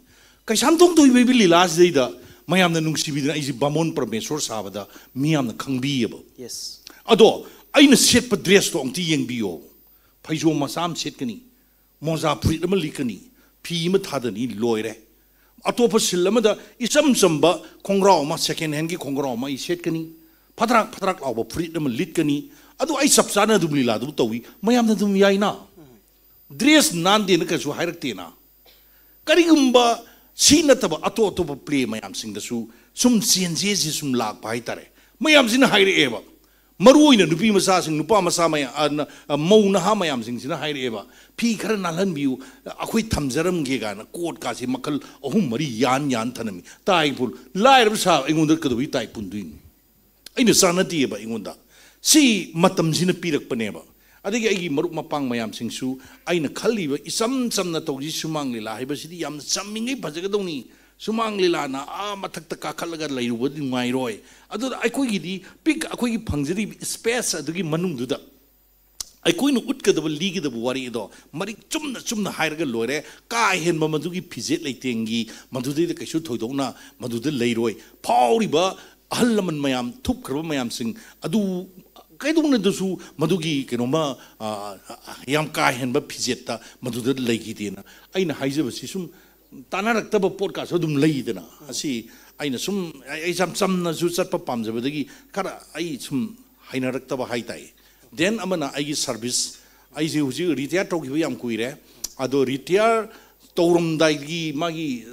ꯀꯩꯁꯥꯝꯊꯣꯡ ꯊꯣꯏꯕꯤ ꯂꯤꯂꯥꯁꯤꯗꯩꯗ ꯃꯌꯥꯝꯅ ꯅꯨꯡꯁꯤꯕꯤꯗꯅ ꯑꯩꯁꯤ ꯕꯥꯃꯣꯟ ꯄ꯭ꯔꯃꯦꯁꯣꯔ ꯁꯥꯕꯗ ꯃꯤꯌꯥꯝꯅ ꯈꯪꯕꯤꯌꯦꯕ꯫ Yes. ꯑꯗꯣ ꯑꯩꯅ ꯁꯦꯠꯄ ꯗ꯭ꯔꯦꯁꯇꯣ ꯑꯃꯨꯛꯇ ꯌꯦꯡꯕꯤꯌꯣ꯫ ꯐꯩꯖꯣꯝ ꯃꯆꯥ ꯑꯃ ꯁꯦꯠꯀꯅꯤ, ꯃꯣꯖꯥ ꯐꯨꯔꯤꯠ ꯑꯃ ꯂꯤꯠꯀꯅꯤ, ꯐꯤ ꯑꯃ ꯊꯥꯗꯅꯤ, ꯂꯣꯏꯔꯦ꯫ ꯑꯇꯣꯞꯄ ꯁꯤꯜ ꯑꯃꯗ ꯏꯆꯝ ꯆꯝꯕ ꯈꯣꯡꯒ꯭ꯔꯥꯎ ꯑꯃ, ꯁꯦꯀꯦꯟ ꯍꯦꯟꯒꯤ ꯈꯣꯡꯒ꯭ꯔꯥꯎ ꯑꯃ ꯑꯩ ꯁꯦꯠꯀꯅꯤ, ꯐꯗ꯭ꯔꯥꯛ ꯐꯗ꯭ꯔꯥꯛ ꯂꯥꯎꯕ ꯐꯨꯔꯤꯠ ꯑꯃ ꯂꯤꯠꯀꯅꯤ꯫ ꯑꯗꯨ ꯑꯩ ꯆꯞ ꯆꯥꯅ ꯑꯗꯨꯝ ꯂꯤꯂꯥꯗꯨ ꯇꯧꯏ, ꯃꯌꯥꯝꯅ ꯑꯗꯨꯝ ꯌꯥꯏꯅ꯫ ꯗ꯭ꯔꯦꯁ ꯅꯥꯟꯗꯦꯅ ꯀꯩꯁꯨ ꯍꯥꯏꯔꯛꯇꯦꯅ꯫ ꯀꯔꯤꯒꯨꯝꯕ ꯁꯤ ꯅꯠꯇꯕ ꯑꯇꯣꯞ ꯑꯇꯣꯞꯄ ꯄ꯭ꯂꯦ ꯃꯌꯥꯝꯁꯤꯡꯗꯁꯨ ꯁꯨꯝ ꯆꯦꯟꯖꯦꯁꯁꯤ ꯁꯨꯝ ꯂꯥꯛꯄ ꯍꯥꯏꯇꯥꯔꯦ꯫ ꯃꯌꯥꯝꯁꯤꯅ ꯍꯥꯏꯔꯛꯑꯦꯕ, ꯃꯔꯨ ꯑꯣꯏꯅ ꯅꯨꯄꯤ ꯃꯆꯥꯁꯤꯡ, ꯅꯨꯄꯥ ꯃꯆꯥ ꯃꯌꯥꯝ, ꯑ, ꯅ-, ꯑ, ꯃꯧ ꯅꯍꯥ ꯃꯌꯥꯝꯁꯤꯡꯁꯤꯅ ꯍꯥꯏꯔꯛꯑꯦꯕ, "ꯐꯤ ꯈꯔ ꯅꯥꯜꯍꯟꯕꯤꯌꯨ, ꯑꯩꯈꯣꯏ ꯊꯝꯖꯔꯝꯒꯦ" ꯀꯥꯏꯅ ꯀꯣꯠꯀꯥꯁꯦ ꯃꯈꯜ ꯑꯍꯨꯝ ꯃꯔꯤ ꯌꯥꯟ ꯌꯥꯟ ꯊꯅꯝꯃꯤ꯫ ꯇꯥꯏ ꯄꯨꯟ-, ꯂꯥꯏꯔꯕ ꯁꯥꯕ ꯑꯩꯉꯣꯟꯗ ꯀꯩꯗꯧꯕꯩ ꯇꯥꯏ ꯄꯨꯟꯗꯣꯏꯅꯣ? ꯑꯩꯅ ꯆꯥꯟꯅꯗꯦꯕ ꯑꯩꯉꯣꯟꯗ꯫ ꯁꯤ ꯃꯇꯝꯁꯤꯅ ꯄꯤꯔꯛꯄꯅꯦꯕ꯫ ꯑꯗꯒꯤ ꯑꯩꯒꯤ ꯃꯔꯨꯞ ꯃꯄꯥꯡ ꯃꯌꯥꯝꯁꯤꯡꯁꯨ ꯑꯩꯅ ꯈꯜꯂꯤꯕ ꯏꯆꯝ ꯆꯝꯅ ꯇꯧꯁꯤ, ꯁꯨꯃꯥꯡ ꯂꯤꯂꯥ ꯍꯥꯏꯕꯁꯤꯗꯤ ꯌꯥꯝꯅ ꯆꯝꯃꯤꯉꯩ ꯐꯖꯒꯗꯧꯅꯤ꯫ ꯁꯨꯃꯥꯡ ꯂꯤꯂꯥꯅ ꯑꯥ ꯃꯊꯛꯇ ꯀꯥꯈꯠꯂꯒ ꯂꯩꯔꯨꯕꯗꯤ ꯅꯨꯡꯉꯥꯏꯔꯣꯏ꯫ ꯑꯗꯨꯅ ꯑꯩꯈꯣꯏꯒꯤꯗꯤ ꯄꯤꯛ-, ꯑꯩꯈꯣꯏꯒꯤ ꯐꯪꯖꯔꯤꯕ ꯏꯁꯄꯦꯁ ꯑꯗꯨꯒꯤ ꯃꯅꯨꯡꯗꯨꯗ ꯑꯩꯈꯣꯏꯅ ꯎꯠꯀꯗꯕ, ꯂꯤꯒꯗꯕ ꯋꯥꯔꯤ ꯑꯗꯣ ꯃꯔꯤꯛ ꯆꯨꯝꯅ ꯆꯨꯝꯅ ꯍꯥꯏꯔꯒ ꯂꯣꯏꯔꯦ꯫ ꯀꯥ ꯍꯦꯟꯕ ꯃꯗꯨꯒꯤ ꯐꯤꯖꯦꯠ ꯂꯩꯇꯦꯡꯒꯤ ꯃꯗꯨꯗꯩꯗ ꯀꯩꯁꯨ ꯊꯣꯏꯗꯣꯛꯅ ꯃꯗꯨꯗ ꯂꯩꯔꯣꯏ꯫ ꯐꯥꯎꯔꯤꯕ ꯑꯍꯜ ꯂꯃꯟ ꯃꯌꯥꯝ, ꯊꯨꯞꯈ꯭ꯔꯕ ꯃꯌꯥꯝꯁꯤꯡ ꯑꯗꯨ ꯀꯩꯗꯧꯅꯗꯁꯨ ꯃꯗꯨꯒꯤ ꯀꯩꯅꯣꯃ, ꯑ, ꯌꯥꯝ ꯀꯥ ꯍꯦꯟꯕ ꯐꯤꯖꯦꯠꯇ ꯃꯗꯨꯗ ꯂꯩꯈꯤꯗꯦꯅ ꯑꯩꯅ ꯍꯥꯏꯖꯕꯁꯤ ꯁꯨꯝ ꯇꯥꯟꯅꯔꯛꯇꯕ ꯄꯣꯠꯀꯥꯁꯨ ꯑꯗꯨꯝ ꯂꯩꯗꯅ꯫ ꯑꯁꯤ ꯑꯩꯅ ꯁꯨꯝ, ꯑꯩ, ꯑꯩ ꯌꯥꯝ ꯆꯝꯅꯁꯨ ꯆꯠꯄ ꯄꯥꯝꯖꯕꯗꯒꯤ ꯈꯔ ꯑꯩ ꯁꯨꯝ ꯍꯩꯅꯔꯛꯇꯕ ꯍꯥꯏ ꯇꯥꯏ꯫ ꯗꯦꯟ ꯑꯃꯅ ꯑꯩꯒꯤ ꯁꯥꯔꯚꯤꯁ, ꯑꯩꯁꯦ ꯍꯧꯖꯤꯛ ꯔꯤꯇꯥꯌꯔ ꯇꯧꯈꯤꯕ ꯌꯥꯝ ꯀꯨꯏꯔꯦ꯫ ꯑꯗꯣ ꯔꯤꯇꯥꯌꯔ ꯇꯧꯔꯝꯗꯥꯏꯒꯤ ꯃꯥꯒꯤ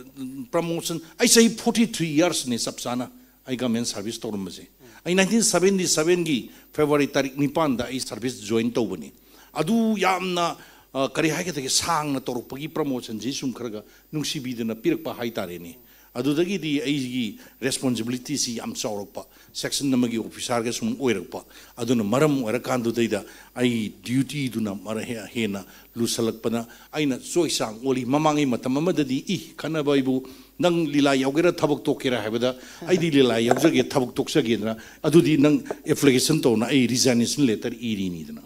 ꯄ꯭ꯔꯃꯣꯁꯟ, ꯑꯩ ꯆꯍꯤ ꯐꯣꯔꯇꯤ ꯊ꯭ꯔꯤ ꯏꯌꯥꯔꯁꯅꯦ ꯆꯞ ꯆꯥꯅ ꯑꯩ ꯒꯃꯦꯟ ꯁꯥꯔꯚꯤꯁ ꯇꯧꯔꯝꯕꯁꯦ꯫ ꯑꯩ ꯅꯥꯏꯟꯇꯤꯟ ꯁꯕꯦꯟꯇꯤ ꯁꯕꯦꯟꯒꯤ ꯐꯦꯕ꯭ꯔꯨꯋꯥꯔꯤ ꯇꯥꯔꯤꯛ ꯅꯤꯄꯥꯟꯗ ꯑꯩ ꯁꯥꯔꯚꯤꯁ ꯖꯣꯏꯟ ꯇꯧꯕꯅꯤ꯫ ꯑꯗꯨ ꯌꯥꯝꯅ, ꯑ, ꯀꯔꯤ ꯍꯥꯏꯒꯗꯒꯦ, ꯁꯥꯡꯅ ꯇꯧꯔꯛꯄꯒꯤ ꯄ꯭ꯔꯃꯣꯁꯟꯁꯤ ꯁꯨꯝ ꯈꯔꯒ ꯅꯨꯡꯁꯤꯕꯤꯗꯅ ꯄꯤꯔꯛꯄ ꯍꯥꯏꯇꯥꯔꯦꯅꯦ꯫ ꯑꯗꯨꯗꯒꯤꯗꯤ ꯑꯩꯒꯤ ꯔꯦꯁꯄꯣꯟꯁꯤꯕꯤꯂꯤꯇꯤꯁꯤ ꯌꯥꯝ ꯆꯥꯎꯔꯛꯄ, ꯁꯦꯛꯁꯟ ꯑꯃꯒꯤ ꯑꯣꯐꯤꯁꯥꯔꯒ ꯁꯨꯝ ꯑꯣꯏꯔꯛꯄ꯫ ꯑꯗꯨꯅ ꯃꯔꯝ ꯑꯣꯏꯔꯀꯥꯟꯗꯨꯗꯩꯗ ꯑꯩ ꯗ꯭ꯌꯨꯇꯤꯗꯨꯅ ꯃꯔ-, ꯍꯦ-, ꯍꯦꯟꯅ ꯂꯨꯁꯜꯂꯛꯄꯅ ꯑꯩꯅ ꯆꯣꯏ ꯆꯥꯡ ꯑꯣꯜꯂꯤ꯫ ꯃꯃꯥꯡꯒꯤ ꯃꯇꯝ ꯑꯃꯗꯗꯤ, "ꯏ, ꯈꯟꯅꯕ ꯑꯩꯕꯨ, ꯅꯪ ꯂꯤꯂꯥ ꯌꯥꯎꯒꯦꯔꯥ ꯊꯕꯛ ꯇꯣꯛꯀꯦꯔꯥ?" ꯍꯥꯏꯕꯗ, "ꯑꯩꯗꯤ ꯂꯤꯂꯥ ꯌꯥꯎꯖꯒꯦ, ꯊꯕꯛ ꯇꯣꯛꯆꯒꯦꯗꯅ, ꯑꯗꯨꯗꯤ ꯅꯪ ꯑꯦꯄ꯭ꯂꯤꯀꯦꯁꯟ ꯇꯧꯅ ꯑꯩ ꯔꯤꯖꯥꯏꯅꯦꯁꯟ ꯂꯦꯇꯔ ꯏꯔꯤꯅꯤꯗꯅ꯫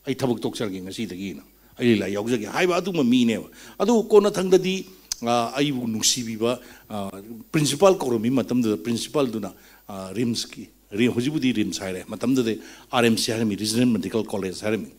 ꯑꯩ ꯊꯕꯛ ꯇꯣꯛꯆꯔꯒꯦ ꯉꯁꯤꯗꯒꯤꯅ꯫ ꯑꯩ ꯂꯤꯂꯥ ꯌꯥꯎꯖꯒꯦ" ꯍꯥꯏꯕ ꯑꯗꯨꯒꯨꯝꯕ ꯃꯤꯅꯦꯕ꯫ ꯑꯗꯨ ꯀꯣꯟꯅꯊꯪꯗꯗꯤ, ꯑ, ꯑꯩꯕꯨ ꯅꯨꯡꯁꯤꯕꯤꯕ, ꯑ, ꯄ꯭ꯔꯤꯟꯁꯤꯄꯥꯜ ꯀꯧꯔꯝꯃꯤ ꯃꯇꯝꯗꯨꯗ ꯄ꯭ꯔꯤꯟꯁꯤꯄꯥꯜꯗꯨꯅ, ꯑ, ꯔꯤꯝꯁꯀꯤ, ꯔꯤ-, ꯍꯧꯖꯤꯛꯄꯨꯗꯤ ꯔꯤꯝꯁ ꯍꯥꯏꯔꯦ, ꯃꯇꯝꯗꯨꯗ ꯑꯥꯔ ꯑꯦꯝ ꯁꯤ ꯍꯥꯏꯔꯝꯃꯤ, ꯔꯤꯖꯅꯦꯜ ꯃꯦꯗꯤꯀꯦꯜ ꯀꯣꯂꯦꯖ ꯍꯥꯏꯔꯝꯃꯤ꯫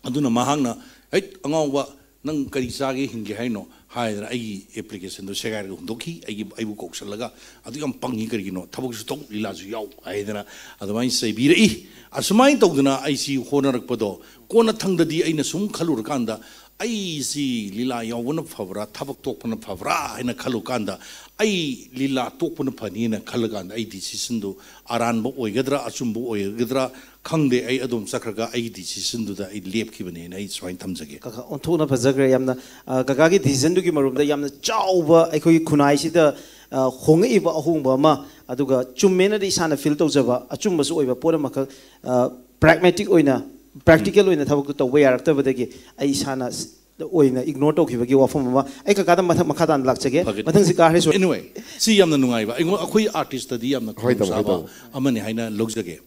ꯑꯗꯨꯅ ꯃꯍꯥꯛꯅ, "ꯍꯩꯠ, ꯑꯉꯥꯎꯕ, ꯅꯪ ꯀꯔꯤ ꯆꯥꯒꯦ, ꯍꯤꯡꯒꯦ ꯍꯥꯏꯅꯣ?" ꯍꯥꯏꯗꯅ ꯑꯩꯒꯤ ꯑꯦꯄ꯭ꯂꯤꯀꯦꯁꯟꯗꯣ ꯁꯦꯒꯥꯏꯔꯒ ꯍꯨꯟꯗꯣꯛꯈꯤ꯫ ꯑꯩꯒꯤ, ꯑꯩꯕꯨ ꯀꯧꯁꯜꯂꯒ, "ꯑꯗꯨ ꯌꯥꯝ ꯄꯪꯉꯤ, ꯀꯔꯤꯒꯤꯅꯣ? ꯊꯕꯛꯁꯨ ꯇꯧ, ꯂꯤꯂꯥꯁꯨ ꯌꯥꯎ" ꯍꯥꯏꯗꯅ ꯑꯗꯨꯃꯥꯏꯅ ꯆꯩꯕꯤꯔꯛꯏ꯫ ꯑꯁꯨꯃꯥꯏꯅ ꯇꯧꯗꯅ ꯑꯩꯁꯤ ꯍꯣꯠꯅꯔꯛꯄꯗꯣ, ꯀꯣꯟꯅꯊꯪꯗꯗꯤ ꯑꯩꯅ ꯁꯨꯝ ꯈꯜꯂꯨꯔꯀꯥꯟꯗ, "ꯑꯩꯁꯤ ꯂꯤꯂꯥ ꯌꯥꯎꯕꯅ ꯐꯕ꯭ꯔꯥ, ꯊꯕꯛ ꯇꯣꯛꯄꯅ ꯐꯕ꯭ꯔꯥ?" ꯍꯥꯏꯅ ꯈꯜꯂꯨꯀꯥꯟꯗ, ꯑꯩ ꯂꯤꯂꯥ ꯇꯣꯛꯄꯅ ꯐꯅꯤꯅ ꯈꯜꯂꯀꯥꯟꯗ, ꯑꯩ ꯗꯤꯁꯤꯁꯟꯗꯨ ꯑꯔꯥꯟꯕ ꯑꯣꯏꯒꯗ꯭ꯔꯥ, ꯑꯆꯨꯝꯕ ꯑꯣꯏꯒꯗ꯭ꯔꯥ ꯈꯪꯗꯦ꯫ ꯑꯩ ꯑꯗꯨꯝ ꯆꯠꯈ꯭ꯔꯒ ꯑꯩꯒꯤ ꯗꯤꯁꯤꯁꯟꯗꯨꯗ ꯑꯩ ꯂꯦꯞꯈꯤꯕꯅꯦꯅ ꯑꯩ ꯁꯨꯃꯥꯏꯅ ꯊꯝꯖꯒꯦ꯫ ꯀꯀꯥ, ꯑꯣꯟꯊꯣꯛꯅ ꯐꯖꯈ꯭ꯔꯦ꯫ ꯌꯥꯝꯅ, ꯑ, ꯀꯀꯥꯒꯤ ꯗꯤꯁꯤꯖꯟꯗꯨꯒꯤ ꯃꯔꯨꯝꯗ ꯌꯥꯝꯅ ꯆꯥꯎꯕ ꯑꯩꯈꯣꯏꯒꯤ ꯈꯨꯟꯅꯥꯏꯁꯤꯗ, ꯑ, ꯍꯣꯡꯉꯛꯏꯕ ꯑꯍꯣꯡꯕ ꯑꯃ, ꯑꯗꯨꯒ ꯆꯨꯝꯃꯦꯅꯗꯤ ꯏꯁꯥꯅ ꯐꯤꯜ ꯇꯧꯖꯕ, ꯑꯆꯨꯝꯕꯁꯨ ꯑꯣꯏꯕ ꯄꯣꯠ ꯑꯃꯈꯛ, ꯑ, ꯄ꯭ꯔꯥꯒꯃꯦꯇꯤꯛ ꯑꯣꯏꯅ, ꯄ꯭ꯔꯦꯛꯇꯤꯀꯦꯜ ꯑꯣꯏꯅ ꯊꯕꯛꯇꯨ ꯇꯧꯕ ꯌꯥꯔꯛꯇꯕꯗꯒꯤ ꯑꯩ ꯏꯁꯥꯅ ꯁ-, ꯑꯣꯏꯅ ꯏꯒꯅꯣꯔ ꯇꯧꯈꯤꯕꯒꯤ ꯋꯥꯐꯝ ꯑꯃ꯫ ꯑꯩ ꯀꯀꯥꯗ ꯃꯊꯛ ꯃꯈꯥ ꯇꯥꯅ ꯂꯥꯛꯆꯒꯦ꯫ ꯐꯒꯅꯤ꯫ ꯃꯊꯪꯁꯤ ꯀꯥ ꯍꯔꯦꯁ ꯑꯣꯏ- Anyway, ꯁꯤ ꯌꯥꯝꯅ ꯅꯨꯡꯉꯥꯏꯕ, ꯑꯩꯉꯣꯟ-, ꯑꯩꯈꯣꯏ ꯑꯥꯔꯇꯤꯁꯇꯗꯤ ꯌꯥꯝꯅ ꯍꯣꯏ, ꯇꯧꯕ, ꯍꯣꯏ, ꯈꯨꯗꯣꯡꯆꯥꯕ ꯇꯧꯕ꯫ ꯑꯃꯅꯤ ꯍꯥꯏꯅ ꯂꯧꯖꯒꯦ꯫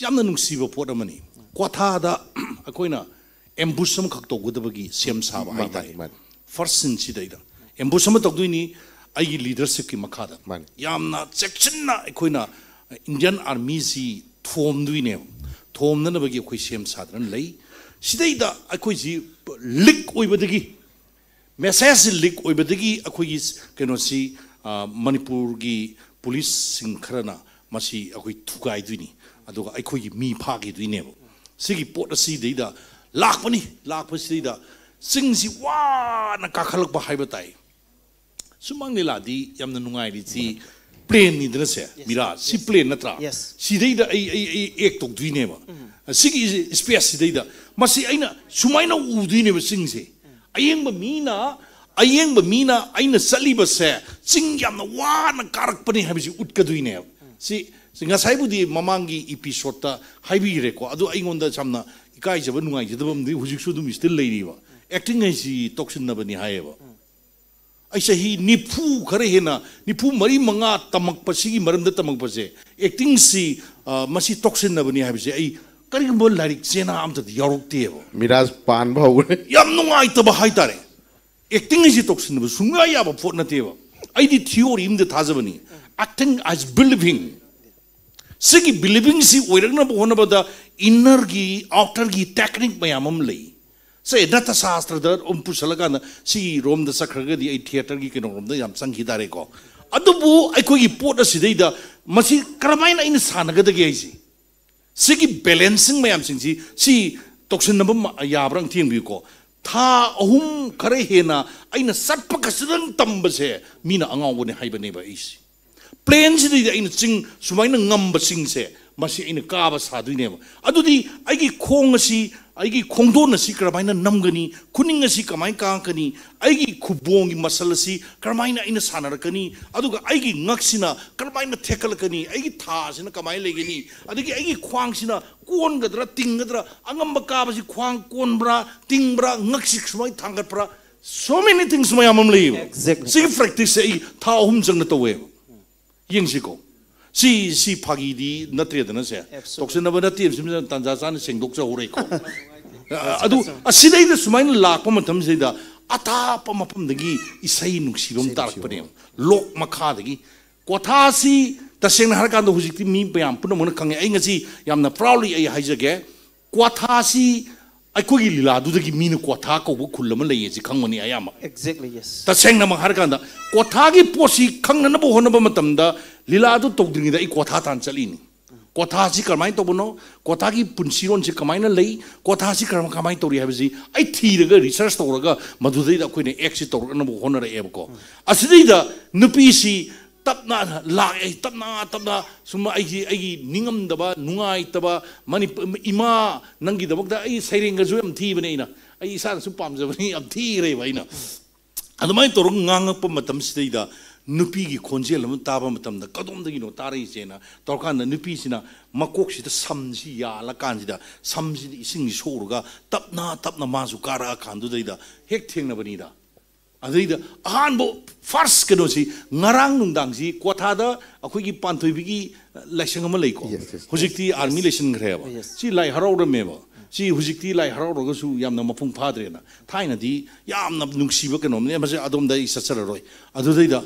ꯌꯥꯝꯅ ꯅꯨꯡꯁꯤꯕ ꯄꯣꯠ ꯑꯃꯅꯤ꯫ ꯀ꯭ꯋꯥꯊꯥꯗ ꯑꯩꯈꯣꯏꯅ ꯑꯦꯝꯕꯨꯁ ꯑꯃꯈꯛ ꯇꯧꯒꯗꯕꯒꯤ ꯁꯦꯝ ꯁꯥꯕ ꯍꯥꯏꯇꯥꯔꯦ꯫ ꯐꯥꯔꯁ ꯁꯤꯟ ꯁꯤꯗꯩꯗ ꯑꯦꯝꯕꯨꯁ ꯑꯃ ꯇꯧꯗꯣꯏꯅꯤ꯫ ꯑꯩꯒꯤ ꯂꯤꯗꯔꯁꯤꯞꯀꯤ ꯃꯈꯥꯗ ꯌꯥꯝꯅ ꯆꯦꯛꯁꯤꯟꯅ ꯑꯩꯈꯣꯏꯅ ꯏꯟꯗꯤꯌꯟ ꯑꯥꯔꯃꯤꯁꯤ ꯊꯣꯝꯗꯣꯏꯅꯦꯕ꯫ ꯊꯣꯝꯅꯅꯕꯒꯤ ꯑꯩꯈꯣꯏ ꯁꯦꯝ ꯁꯥꯗꯅ ꯂꯩ꯫ ꯁꯤꯗꯩꯗ ꯑꯩꯈꯣꯏꯁꯤ ꯂꯤꯛ ꯑꯣꯏꯕꯗꯒꯤ, ꯃꯦꯁꯦꯖꯁꯤ ꯂꯤꯛ ꯑꯣꯏꯕꯗꯒꯤ ꯑꯩꯈꯣꯏꯒꯤ ꯀꯩꯅꯣꯁꯤ, ꯃꯅꯤꯄꯨꯔꯒꯤ ꯄꯨꯂꯤꯁꯁꯤꯡ ꯈꯔꯅ ꯃꯁꯤ ꯑꯩꯈꯣꯏ ꯊꯨꯒꯥꯏꯗꯣꯏꯅꯤ, ꯑꯗꯨꯒ ꯑꯩꯈꯣꯏꯒꯤ ꯃꯤ ꯐꯥꯈꯤꯗꯣꯏꯅꯦꯕ꯫ ꯁꯤꯒꯤ ꯄꯣꯠ ꯑꯁꯤꯗꯩꯗ ꯂꯥꯛꯄꯅꯤ꯫ ꯂꯥꯛꯄꯁꯤꯗꯩꯗ ꯆꯤꯡꯁꯤ ꯋꯥꯅ ꯀꯥꯈꯠꯂꯛꯄ ꯍꯥꯏꯕ ꯇꯥꯏ꯫ ꯁꯨꯃꯥꯡ ꯂꯤꯂꯥꯗꯤ ꯌꯥꯝꯅ ꯅꯨꯡꯉꯥꯏꯔꯤꯁꯤ ꯄ꯭ꯂꯦꯟꯅꯤꯗꯅꯁꯦ꯫ ꯃꯤꯔꯥ, ꯁꯤ ꯄ꯭ꯂꯦꯟ ꯅꯠꯇ꯭ꯔꯥ? ꯁꯤꯗꯩꯗ ꯑꯩ ꯑꯩ ꯑꯩ ꯑꯦꯛ ꯇꯧꯗꯣꯏꯅꯦꯕ꯫ ꯁꯤꯒꯤ ꯏꯁꯄꯦꯁꯁꯤꯗꯩꯗ ꯃꯁꯤ ꯑꯩꯅ ꯁꯨꯃꯥꯏꯅ ꯎꯗꯣꯏꯅꯦꯕ ꯆꯤꯡꯁꯦ꯫ ꯑꯌꯦꯡꯕ ꯃꯤꯅ, ꯑꯌꯦꯡꯕ ꯃꯤꯅ ꯑꯩꯅ ꯆꯠꯂꯤꯕꯁꯦ ꯆꯤꯡ ꯌꯥꯝꯅ ꯋꯥꯅ ꯀꯥꯔꯛꯄꯅꯤ ꯍꯥꯏꯕꯁꯤ ꯎꯠꯀꯗꯣꯏꯅꯦꯕ꯫ ꯁꯤ ꯁꯤ ꯉꯁꯥꯏꯕꯨꯗꯤ ꯃꯃꯥꯡꯒꯤ ꯏꯄꯤꯁꯣꯠꯇ ꯍꯥꯏꯕꯤꯈ꯭ꯔꯦꯀꯣ, ꯑꯗꯨ ꯑꯩꯉꯣꯟꯗ ꯌꯥꯝꯅ ꯏꯀꯥꯏꯖꯕ, ꯅꯨꯡꯉꯥꯏꯖꯗꯕ ꯑꯃꯗꯤ ꯍꯧꯖꯤꯛꯁꯨ ꯑꯗꯨꯝ ꯁ꯭ꯇꯤꯜ ꯂꯩꯔꯤꯕ꯫ ꯑꯦꯛꯇꯤꯡ ꯍꯥꯏꯁꯤ ꯇꯧꯁꯤꯟꯅꯕꯅꯤ ꯍꯥꯏꯌꯦꯕ꯫ ꯑꯩ ꯆꯍꯤ ꯅꯤꯐꯨ ꯈꯔ ꯍꯦꯟꯅ, ꯅꯤꯐꯨ ꯃꯔꯤ ꯃꯉꯥ ꯇꯝꯃꯛꯄ, ꯁꯤꯒꯤ ꯃꯔꯝꯗ ꯇꯝꯃꯛꯄꯁꯦ, ꯑꯦꯛꯇꯤꯡꯁꯤ, ꯑ, ꯃꯁꯤ ꯇꯧꯁꯤꯟꯅꯕꯅꯤ ꯍꯥꯏꯕꯁꯦ ꯑꯩ ꯀꯔꯤꯒꯨꯝꯕ ꯂꯥꯏꯔꯤꯛ ꯆꯦꯅꯥ ꯑꯝꯇꯗꯤ ꯌꯥꯎꯔꯛꯇꯦꯕ꯫ ꯃꯤꯔꯥꯖ ꯄꯥꯟꯕ ꯍꯧꯈ꯭ꯔꯦ꯫ ꯌꯥꯝ ꯅꯨꯡꯉꯥꯏꯇꯕ ꯍꯥꯏꯇꯥꯔꯦ꯫ ꯑꯦꯛꯇꯤꯡ ꯍꯥꯏꯁꯤ ꯇꯧꯁꯤꯟꯅꯕ ꯁꯨꯡꯌꯥ ꯌꯥꯕ ꯄꯣꯠ ꯅꯠꯇꯦꯕ꯫ ꯑꯩꯗꯤ ꯊꯤꯑꯣꯔꯤ ꯑꯃꯗ ꯊꯥꯖꯕꯅꯤ꯫ Acting as believing꯫ ꯁꯤꯒꯤ ꯕꯤꯂꯤꯚꯤꯡꯁꯤ ꯑꯣꯏꯔꯛꯅꯕ ꯍꯣꯠꯅꯕꯗ ꯏꯟꯅꯔꯒꯤ, ꯑꯥꯎꯇꯔꯒꯤ ꯇꯦꯛꯅꯤꯛ ꯃꯌꯥꯝ ꯑꯃ ꯂꯩ꯫ ꯁꯦ, ꯅꯠꯇ ꯁꯥꯁꯇ꯭ꯔꯗ ꯑꯃꯨꯛ ꯄꯨꯁꯜꯂꯀꯥꯟꯗ ꯁꯤꯒꯤ ꯔꯣꯝꯗ ꯆꯠꯈ꯭ꯔꯒꯗꯤ ꯑꯩ ꯊꯤꯌꯦꯇꯔꯒꯤ ꯀꯩꯅꯣꯔꯣꯝꯗ ꯌꯥꯝ ꯆꯪꯈꯤ ꯇꯥꯔꯦꯀꯣ꯫ ꯑꯗꯨꯕꯨ ꯑꯩꯈꯣꯏꯒꯤ ꯄꯣꯠ ꯑꯁꯤꯗꯩꯗ ꯃꯁꯤ ꯀꯔꯝꯍꯥꯏꯅ ꯑꯩꯅ ꯁꯥꯟꯅꯒꯗꯒꯦ ꯍꯥꯏꯁꯤ, ꯁꯤꯒꯤ ꯕꯦꯂꯦꯟꯁꯤꯡ ꯃꯌꯥꯝꯁꯤꯡꯁꯤ ꯁꯤ ꯇꯧꯁꯤꯟꯅꯕ ꯃ-, ꯌꯥꯕ꯭ꯔꯥ ꯑꯃ ꯊꯦꯡꯕꯤꯌꯨꯀꯣ꯫ ꯊꯥ ꯑꯍꯨꯝ ꯈꯔ ꯍꯦꯟꯅ ꯑꯩꯅ ꯆꯠꯄ ꯈꯛꯇꯗꯪ ꯇꯝꯕꯁꯦ ꯃꯤꯅ ꯑꯉꯥꯎꯕꯅꯦ ꯍꯥꯏꯕꯅꯦꯕ ꯑꯩꯁꯦ꯫ ꯄ꯭ꯂꯦꯟꯁꯤꯗꯩꯗ ꯑꯩꯅ ꯆꯤꯡ ꯁꯨꯃꯥꯏꯅ ꯉꯝꯕ ꯆꯤꯡꯁꯦ, ꯃꯁꯤ ꯑꯩꯅ ꯀꯥꯕ ꯁꯥꯗꯣꯏꯅꯦꯕ꯫ ꯑꯗꯨꯗꯤ ꯑꯩꯒꯤ ꯈꯣꯡ ꯑꯁꯤ, ꯑꯩꯒꯤ ꯈꯣꯡꯗꯣꯟ ꯑꯁꯤ ꯀꯔꯝꯍꯥꯏꯅ ꯅꯝꯒꯅꯤ, ꯈꯨꯅꯤꯡ ꯑꯁꯤ ꯀꯃꯥꯏꯅ ꯀꯥꯡꯉꯛꯀꯅꯤ, ꯑꯩꯒꯤ ꯈꯨꯕꯣꯡꯒꯤ ꯃꯁꯜ ꯑꯁꯤ ꯀꯔꯝꯍꯥꯏꯅ ꯑꯩꯅ ꯁꯥꯟꯅꯔꯛꯀꯅꯤ, ꯑꯗꯨꯒ ꯑꯩꯒꯤ ꯉꯛꯁꯤꯅ ꯀꯔꯝꯍꯥꯏꯅ ꯊꯦꯛꯀꯠꯂꯛꯀꯅꯤ, ꯑꯩꯒꯤ ꯊꯥꯁꯤꯅ ꯀꯃꯥꯏꯅ ꯂꯩꯒꯅꯤ, ꯑꯗꯒꯤ ꯑꯩꯒꯤ ꯈ꯭ꯋꯥꯡꯁꯤꯅ ꯀꯣꯟꯒꯗ꯭ꯔꯥ ꯇꯤꯡꯒꯗ꯭ꯔꯥ, ꯑꯉꯝꯕ ꯀꯥꯕꯁꯤ ꯈ꯭ꯋꯥꯡ ꯀꯣꯟꯕ꯭ꯔꯥ ꯇꯤꯡꯕ꯭ꯔꯥ, ꯉꯛꯁꯤ ꯁꯨꯃꯥꯏꯅ ꯊꯥꯡꯒꯠꯄ꯭ꯔꯥ, so many things ꯃꯌꯥꯝ ꯑꯃ ꯂꯩꯌꯦꯕ꯫ Exactly. ꯁꯤꯒꯤ ꯄ꯭ꯔꯦꯛꯇꯤꯁꯁꯦ ꯑꯩ ꯊꯥ ꯑꯍꯨꯝ ꯆꯪꯅ ꯇꯧꯋꯦꯕ꯫ ꯌꯦꯡꯁꯤꯀꯣ, ꯁꯤ ꯁꯤ ꯐꯥꯒꯤꯗꯤ ꯅꯠꯇ꯭ꯔꯦꯗꯅ ꯁꯦ꯫ ꯇꯧꯁꯟꯅꯕ ꯅꯠꯇꯦ, ꯁꯤꯃ ꯇꯥꯟꯖꯥ ꯆꯥꯅ ꯁꯦꯡꯗꯣꯛꯆꯍꯧꯔꯦꯀꯣ꯫ ꯑꯗꯨ ꯑꯁꯤꯗꯩꯗ ꯁꯨꯃꯥꯏꯅ ꯂꯥꯛꯄ ꯃꯇꯝꯁꯤꯗ ꯑꯊꯥꯞꯄ ꯃꯐꯝꯗꯒꯤ ꯏꯁꯩ ꯅꯨꯡꯁꯤꯕ ꯑꯃ ꯇꯥꯔꯛꯄꯅꯦꯕ, ꯂꯣꯛ ꯃꯈꯥꯗꯒꯤ꯫ ꯀ꯭ꯋꯥꯊꯥꯁꯤ ꯇꯁꯦꯡꯅ ꯍꯥꯏꯔꯀꯥꯟꯗ ꯍꯧꯖꯤꯛꯇꯤ ꯃꯤ ꯃꯌꯥꯝ ꯄꯨꯝꯅꯃꯛꯅ ꯈꯪꯉꯦ꯫ ꯑꯩ ꯉꯁꯤ ꯌꯥꯝꯅ proudly ꯑꯩ ꯍꯥꯏꯖꯒꯦ, ꯀ꯭ꯋꯥꯊꯥꯁꯤ ꯑꯩꯈꯣꯏꯒꯤ ꯂꯤꯂꯥꯗꯨꯗꯒꯤ ꯃꯤꯅ ꯀ꯭ꯋꯥꯊꯥ ꯀꯧꯕ ꯈꯨꯜ ꯑꯃ ꯂꯩꯌꯦ ꯁꯤ ꯈꯪꯕꯅꯤ ꯑꯌꯥꯝꯕ꯫ Exactly, yes. ꯇꯁꯦꯡꯅꯃꯛ ꯍꯥꯏꯔꯀꯥꯟꯗ ꯀ꯭ꯋꯥꯊꯥꯒꯤ ꯄꯣꯠꯁꯤ ꯈꯪꯅꯅꯕ ꯍꯣꯠꯅꯕ ꯃꯇꯝꯗ ꯂꯤꯂꯥꯗꯨ ꯇꯧꯗ꯭ꯔꯤꯉꯩꯗ ꯑꯩ ꯀ꯭ꯋꯥꯊꯥ ꯇꯥꯟ ꯆꯠꯂꯤꯅꯤ꯫ ꯀ꯭ꯋꯥꯊꯥꯁꯤ ꯀꯃꯥꯏꯅ ꯇꯧꯕꯅꯣ, ꯀ꯭ꯋꯥꯊꯥꯒꯤ ꯄꯨꯟꯁꯤꯔꯣꯟꯁꯤ ꯀꯃꯥꯏꯅ ꯂꯩ, ꯀ꯭ꯋꯥꯊꯥꯁꯤ ꯀꯔꯝ ꯀꯃꯥꯏꯅ ꯇꯧꯔꯤ ꯍꯥꯏꯕꯁꯤ ꯑꯩ ꯊꯤꯔꯒ research ꯇꯧꯔꯒ ꯃꯗꯨꯗꯩꯗ ꯑꯩꯈꯣꯏꯅ actꯁꯤ ꯇꯧꯔꯛꯅꯕ ꯍꯣꯠꯅꯔꯛꯑꯦꯕꯀꯣ꯫ ꯑꯁꯤꯗꯩꯗ ꯅꯨꯄꯤꯁꯤ ꯇꯞꯅ ꯂꯥꯛꯑꯦ, ꯇꯞꯅ ꯇꯞꯅ ꯁꯨꯝ ꯑꯩꯒꯤ ꯑꯩꯒꯤ ꯅꯤꯡꯉꯝꯗꯕ, ꯅꯨꯡꯉꯥꯏꯇꯕ, ꯃꯅꯤꯄꯨꯔ ꯏꯃꯥ, ꯅꯪꯒꯤꯗꯃꯛꯇ ꯑꯩ ꯁꯩꯔꯦꯡꯒꯁꯨ ꯌꯥꯝ ꯊꯤꯕꯅꯦ ꯑꯩꯅ, ꯑꯩ ꯏꯁꯥꯅ ꯁꯨꯝ ꯄꯥꯝꯖꯕꯅꯤ, ꯌꯥꯝ ꯊꯤꯈ꯭ꯔꯦꯕ ꯑꯩꯅ꯫ ꯑꯗꯨꯃꯥꯏꯅ ꯇꯧꯔꯒ ꯉꯥꯡꯉꯛꯄ ꯃꯇꯝꯁꯤꯗꯩꯗ ꯅꯨꯄꯤꯒꯤ ꯈꯣꯟꯖꯦꯜ ꯑꯃ ꯇꯥꯕ ꯃꯇꯝꯗ ꯀꯗꯣꯝꯗꯒꯤꯅꯣ ꯇꯥꯔꯛꯏꯁꯦꯅ ꯇꯧꯔꯀꯥꯟꯗ ꯅꯨꯄꯤꯁꯤꯅ ꯃꯀꯣꯛꯁꯤꯗ ꯁꯝꯁꯤ ꯌꯥꯜꯂꯀꯥꯟꯁꯤꯗ ꯁꯝꯁꯤꯗ ꯏꯁꯤꯡꯁꯤ ꯁꯣꯛꯎꯔꯒ ꯇꯞꯅ ꯇꯞꯅ ꯃꯥꯁꯨ ꯀꯥꯔꯛꯑꯀꯥꯟꯗꯨꯗꯩꯗ ꯍꯦꯛ ꯊꯦꯡꯅꯕꯅꯤꯗ꯫ ꯑꯗꯩꯗ ꯑꯍꯥꯟꯕ first ꯀꯩꯅꯣꯁꯤ ꯉꯔꯥꯡ ꯅꯨꯡꯗꯥꯡꯁꯤ ꯀ꯭ꯋꯥꯊꯥꯗ ꯑꯩꯈꯣꯏꯒꯤ ꯄꯥꯟꯊꯣꯏꯕꯤꯒꯤ ꯂꯥꯏꯁꯪ ꯑꯃ ꯂꯩꯀꯣ꯫ Yes, yes, yes. ꯍꯧꯖꯤꯛꯇꯤ ꯑꯥꯔꯃꯤ ꯂꯩꯁꯤꯟꯈ꯭ꯔꯦꯕ꯫ Yes. ꯁꯤ ꯂꯥꯏ ꯍꯔꯥꯎꯔꯝꯃꯦꯕ꯫ ꯁꯤ ꯍꯧꯖꯤꯛꯇꯤ ꯂꯥꯏ ꯍꯔꯥꯎꯔꯒꯁꯨ ꯌꯥꯝꯅ ꯃꯄꯨꯡ ꯐꯥꯗ꯭ꯔꯦꯅ꯫ ꯊꯥꯏꯅꯗꯤ ꯌꯥꯝꯅ ꯅꯨꯡꯁꯤꯕ ꯀꯩꯅꯣꯝꯅꯦ, ꯃꯁꯤ ꯑꯗꯣꯝꯗ ꯑꯩ ꯆꯠꯆꯔꯔꯣꯏ꯫ ꯑꯗꯨꯗꯩꯗ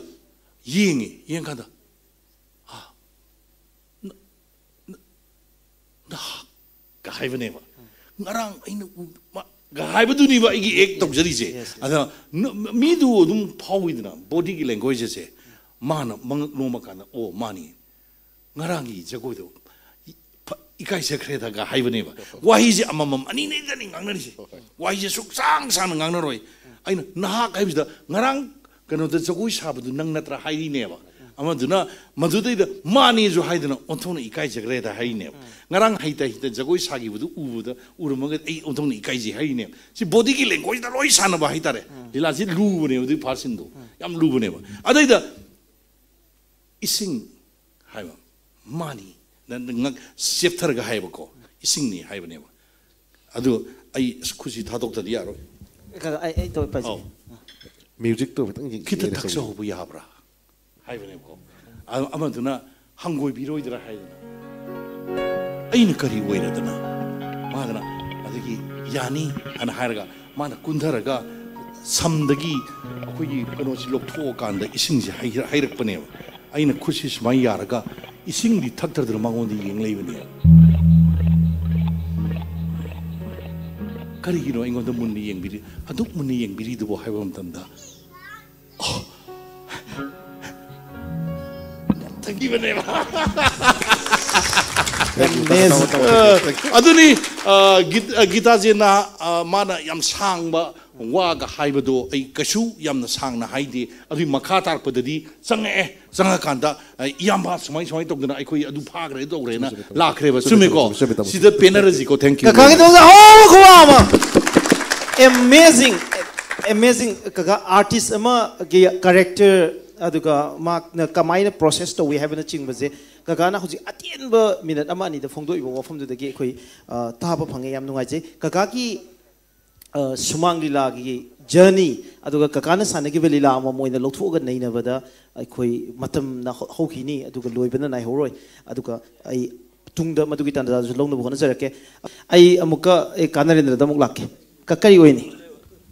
ꯌꯦꯡꯉꯤ, ꯌꯦꯡꯀꯥꯟꯗ "ꯅꯍꯥꯛ" ꯀ ꯍꯥꯏꯕꯅꯦꯕ꯫ "ꯉꯔꯥꯡ ꯑꯩꯅ ꯎ-, ꯃꯥ-" ꯒ ꯍꯥꯏꯕꯗꯨꯅꯦꯕ ꯑꯩꯒꯤ act ꯇꯧꯖꯔꯤꯁꯦ꯫ Yes, yes. ꯑꯗ ꯅ-, ꯃꯤꯗꯨ ꯑꯗꯨꯝ ꯐꯥꯎꯏꯗꯅ, bodyꯒꯤ languageꯁꯦ꯫ ꯃꯥꯅ ꯃꯉꯛ ꯅꯣꯝꯃ ꯀꯥꯟꯗ, "ꯑꯣ, ꯃꯥꯅꯤ, ꯉꯔꯥꯡꯒꯤ ꯖꯒꯣꯏꯗꯣ ꯐ-, ꯏꯀꯥꯏꯖꯈ꯭ꯔꯦꯗꯒ" ꯍꯥꯏꯕꯅꯦꯕ꯫ ꯋꯥꯍꯩꯁꯦ ꯑꯃꯃꯝ ꯑꯅꯤꯅꯦꯗꯅꯤ ꯉꯥꯡꯅꯔꯤꯁꯦ꯫ ꯋꯥꯍꯩꯁꯦ ꯁꯨꯛꯁꯥꯡ ꯁꯥꯡꯅ ꯉꯥꯡꯅꯔꯣꯏ꯫ ꯑꯩꯅ "ꯅꯍꯥꯛ" ꯍꯥꯏꯕꯁꯤꯗ "ꯉꯔꯥꯡ ꯀꯩꯅꯣꯗ ꯖꯒꯣꯏ ꯁꯥꯕꯗꯨ ꯅꯪ ꯅꯠꯇ꯭ꯔꯥ?" ꯍꯥꯏꯔꯤꯅꯦꯕ꯫ ꯑꯃꯗꯨꯅ ꯃꯗꯨꯗꯩꯗ "ꯃꯥꯅꯦꯁꯨ" ꯍꯥꯏꯗꯅ ꯑꯣꯟꯊꯣꯛꯅ ꯏꯀꯥꯏꯖꯈ꯭ꯔꯦꯗ ꯍꯥꯏꯔꯤꯅꯦꯕ꯫ "ꯉꯔꯥꯡ ꯍꯩꯇ ꯍꯩꯇ ꯖꯒꯣꯏ ꯁꯥꯈꯤꯕꯗꯨ ꯎꯕꯗ, ꯎꯔꯝꯃꯒ ꯑꯩ ꯑꯣꯟꯊꯣꯛꯅ ꯏꯀꯥꯏꯖꯩ" ꯍꯥꯏꯔꯤꯅꯦꯕ꯫ ꯁꯤ bodyꯒꯤ languageꯗ ꯂꯣꯏ ꯁꯥꯟꯅꯕ ꯍꯥꯏꯇꯥꯔꯦ꯫ ꯂꯤꯂꯥꯁꯤ ꯂꯨꯕꯅꯦꯕ ꯑꯗꯨꯒꯤ partꯁꯤꯡꯗꯣ꯫ ꯌꯥꯝ ꯂꯨꯕꯅꯦꯕ꯫ ꯑꯗꯩꯗ "ꯏꯁꯤꯡ" ꯍꯥꯏꯕ, "ꯃꯥꯅꯤ", ꯅ-, ꯅ-, ꯉꯛ ꯆꯦꯞꯊꯔꯒ ꯍꯥꯏꯌꯦꯕꯀꯣ, "ꯏꯁꯤꯡꯅꯤ" ꯍꯥꯏꯕꯅꯦꯕ꯫ ꯑꯗꯨ ꯑꯩ ꯑꯁ ꯈꯨꯠꯁꯤ ꯊꯥꯗꯣꯛꯇꯗꯤ ꯌꯥꯔꯣꯏ꯫ ꯀꯩꯅꯣ, ꯑꯩ ꯑꯩ ꯇꯧ ꯄꯥꯏꯖꯦ꯫ ꯑꯧ꯫ Musicꯇꯣ ꯈꯤꯇꯪ ꯌꯦꯡ-, "ꯈꯤꯇ ꯌꯦꯡꯉꯁꯦ꯫ ꯊꯛꯆꯍꯧꯕ ꯌꯥꯕ꯭ꯔꯥ?" ꯍꯥꯏꯕꯅꯦꯕꯀꯣ꯫ ꯑ-, ꯑꯃꯗꯨꯅ ꯍꯪꯒꯣꯏꯕꯤꯔꯣꯏꯗ꯭ꯔꯥ ꯍꯥꯏꯗꯅ, ꯑꯩꯅ ꯀꯔꯤ ꯑꯣꯏꯔꯗꯅ? ꯃꯥꯗꯅ ꯑꯗꯒꯤ ꯌꯥꯅꯤ ꯍꯥꯏꯅ ꯍꯥꯏꯔꯒ, ꯃꯥꯅ ꯀꯨꯟꯊꯔꯒ ꯁꯝꯗꯒꯤ ꯑꯩꯈꯣꯏꯒꯤ ꯀꯩꯅꯣꯁꯤ ꯂꯧꯊꯣꯛꯑꯀꯥꯟꯗ ꯏꯁꯤꯡꯁꯦ ꯍꯩꯔ- ꯍꯩꯔꯛꯄꯅꯦꯕ꯫ ꯑꯩꯅ ꯈꯨꯠꯁꯤ ꯁꯨꯃꯥꯏꯅ ꯌꯥꯔꯒ ꯏꯁꯤꯡꯗꯤ ꯊꯛꯇꯗꯅ ꯃꯉꯣꯟꯗ ꯌꯦꯡ ꯂꯩꯕꯅꯦꯕ꯫ ꯀꯔꯤꯒꯤꯅꯣ ꯑꯩꯉꯣꯟꯗ ꯃꯨꯟꯅ ꯌꯦꯡꯕꯤꯔꯤ, ꯑꯗꯨꯛ ꯃꯨꯟꯅ ꯌꯦꯡꯕꯤꯔꯤꯗꯨꯕꯣ ꯍꯥꯏꯕ ꯃꯇꯝꯗ, ꯊꯛꯈꯤꯕꯅꯦꯕ꯫ ꯑꯗꯨꯅꯤ, ꯑ, ꯒꯤꯠ- ꯑ, ꯒꯤꯇꯥꯖꯦꯅ, ꯑ, ꯃꯥꯅ ꯌꯥꯝ ꯁꯥꯡꯕ ꯋꯥꯒ ꯍꯥꯏꯕꯗꯣ ꯑꯩ ꯀꯩꯁꯨ ꯌꯥꯝꯅ ꯁꯥꯡꯅ ꯍꯥꯏꯗꯦ꯫ ꯑꯗꯨꯒꯤ ꯃꯈꯥ ꯇꯥꯔꯛꯄꯗꯗꯤ ꯆꯪꯉꯛꯑꯦ꯫ ꯆꯪꯉꯀꯥꯟꯗ, ꯑ, "ꯏꯌꯥꯝꯕ ꯁꯨꯃꯥꯏ ꯁꯨꯃꯥꯏ ꯇꯧꯗꯅ ꯑꯩꯈꯣꯏ ꯑꯗꯨ ꯐꯥꯈ꯭ꯔꯦ ꯇꯧꯈ꯭ꯔꯦꯅ ꯂꯥꯛꯈ꯭ꯔꯦꯕ꯫" ꯆꯨꯝꯃꯦ, ꯆꯨꯝꯃꯦꯀꯣ? ꯆꯨꯝꯃꯦ, ꯆꯨꯝꯃꯦ, ꯇꯥꯃꯣ꯫ ꯁꯤꯗ ꯄꯦꯟꯅꯔꯁꯤꯀꯣ꯫ Thank you꯫ ꯀꯀꯥꯒꯤꯗꯃꯛꯇ ꯑꯍꯥꯎꯕ ꯈꯨꯕꯥꯛ ꯑꯃ꯫ Amazing, amazing꯫ ꯀꯀꯥ, ꯑꯥꯔꯇꯤꯁ ꯑꯃꯒꯤ ꯀꯦꯔꯦꯛꯇꯔ, ꯑꯗꯨꯒ ꯃꯥꯅ ꯀꯃꯥꯏꯅ ꯄ꯭ꯔꯣꯁꯦꯁ ꯇꯧꯏ ꯍꯥꯏꯕꯅꯆꯤꯡꯕꯁꯦ, ꯀꯀꯥꯅ ꯍꯧꯖꯤꯛ ꯑꯇꯦꯟꯕ ꯃꯤꯅꯠ ꯑꯃ ꯑꯅꯤꯗ ꯐꯣꯡꯗꯣꯛꯏꯕ ꯋꯥꯐꯝꯗꯨꯗꯒꯤ ꯑꯩꯈꯣꯏ, ꯑ, ꯇꯥꯕ ꯐꯪꯉꯦ꯫ ꯌꯥꯝ ꯅꯨꯡꯉꯥꯏꯖꯩ꯫ ꯀꯀꯥꯒꯤ, ꯑ, ꯁꯨꯃꯥꯡ ꯂꯤꯂꯥꯒꯤ ꯖꯔꯅꯤ, ꯑꯗꯨꯒ ꯀꯀꯥꯅ ꯁꯥꯟꯅꯈꯤꯕ ꯂꯤꯂꯥ ꯑꯃꯃꯝ ꯑꯣꯏꯅ ꯂꯧꯊꯣꯛꯑꯒ ꯅꯩꯅꯕꯗ ꯑꯩꯈꯣꯏ ꯃꯇꯝꯅ ꯍꯧ- ꯍꯧꯈꯤꯅꯤ, ꯑꯗꯨꯒ ꯂꯣꯏꯕꯅ ꯅꯥꯏꯍꯧꯔꯣꯏ꯫ ꯑꯗꯨꯒ ꯑꯩ ꯇꯨꯡꯗ ꯃꯗꯨꯒꯤ ꯇꯥꯟꯖꯥꯗꯨꯁꯨ ꯂꯧꯅꯕ ꯍꯣꯠꯅꯖꯔꯛꯀꯦ꯫ ꯑꯩ ꯑꯃꯨꯛꯀ, ꯑꯩ ꯀꯥ ꯅꯔꯦꯟꯗ꯭ꯔꯗ ꯑꯃꯨꯛ ꯂꯥꯛꯀꯦ꯫ ꯀ-, ꯀꯔꯤ ꯑꯣꯏꯅꯤ?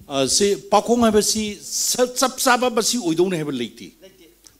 ꯑ, ꯁꯤ ꯄꯥꯈꯣꯡ ꯍꯥꯏꯕꯁꯤ ꯁ-, ꯆꯞ ꯆꯥꯕ ꯃꯁꯤ ꯑꯣꯏꯗꯧꯅꯦ ꯍꯥꯏꯕ ꯂꯩꯇꯦ꯫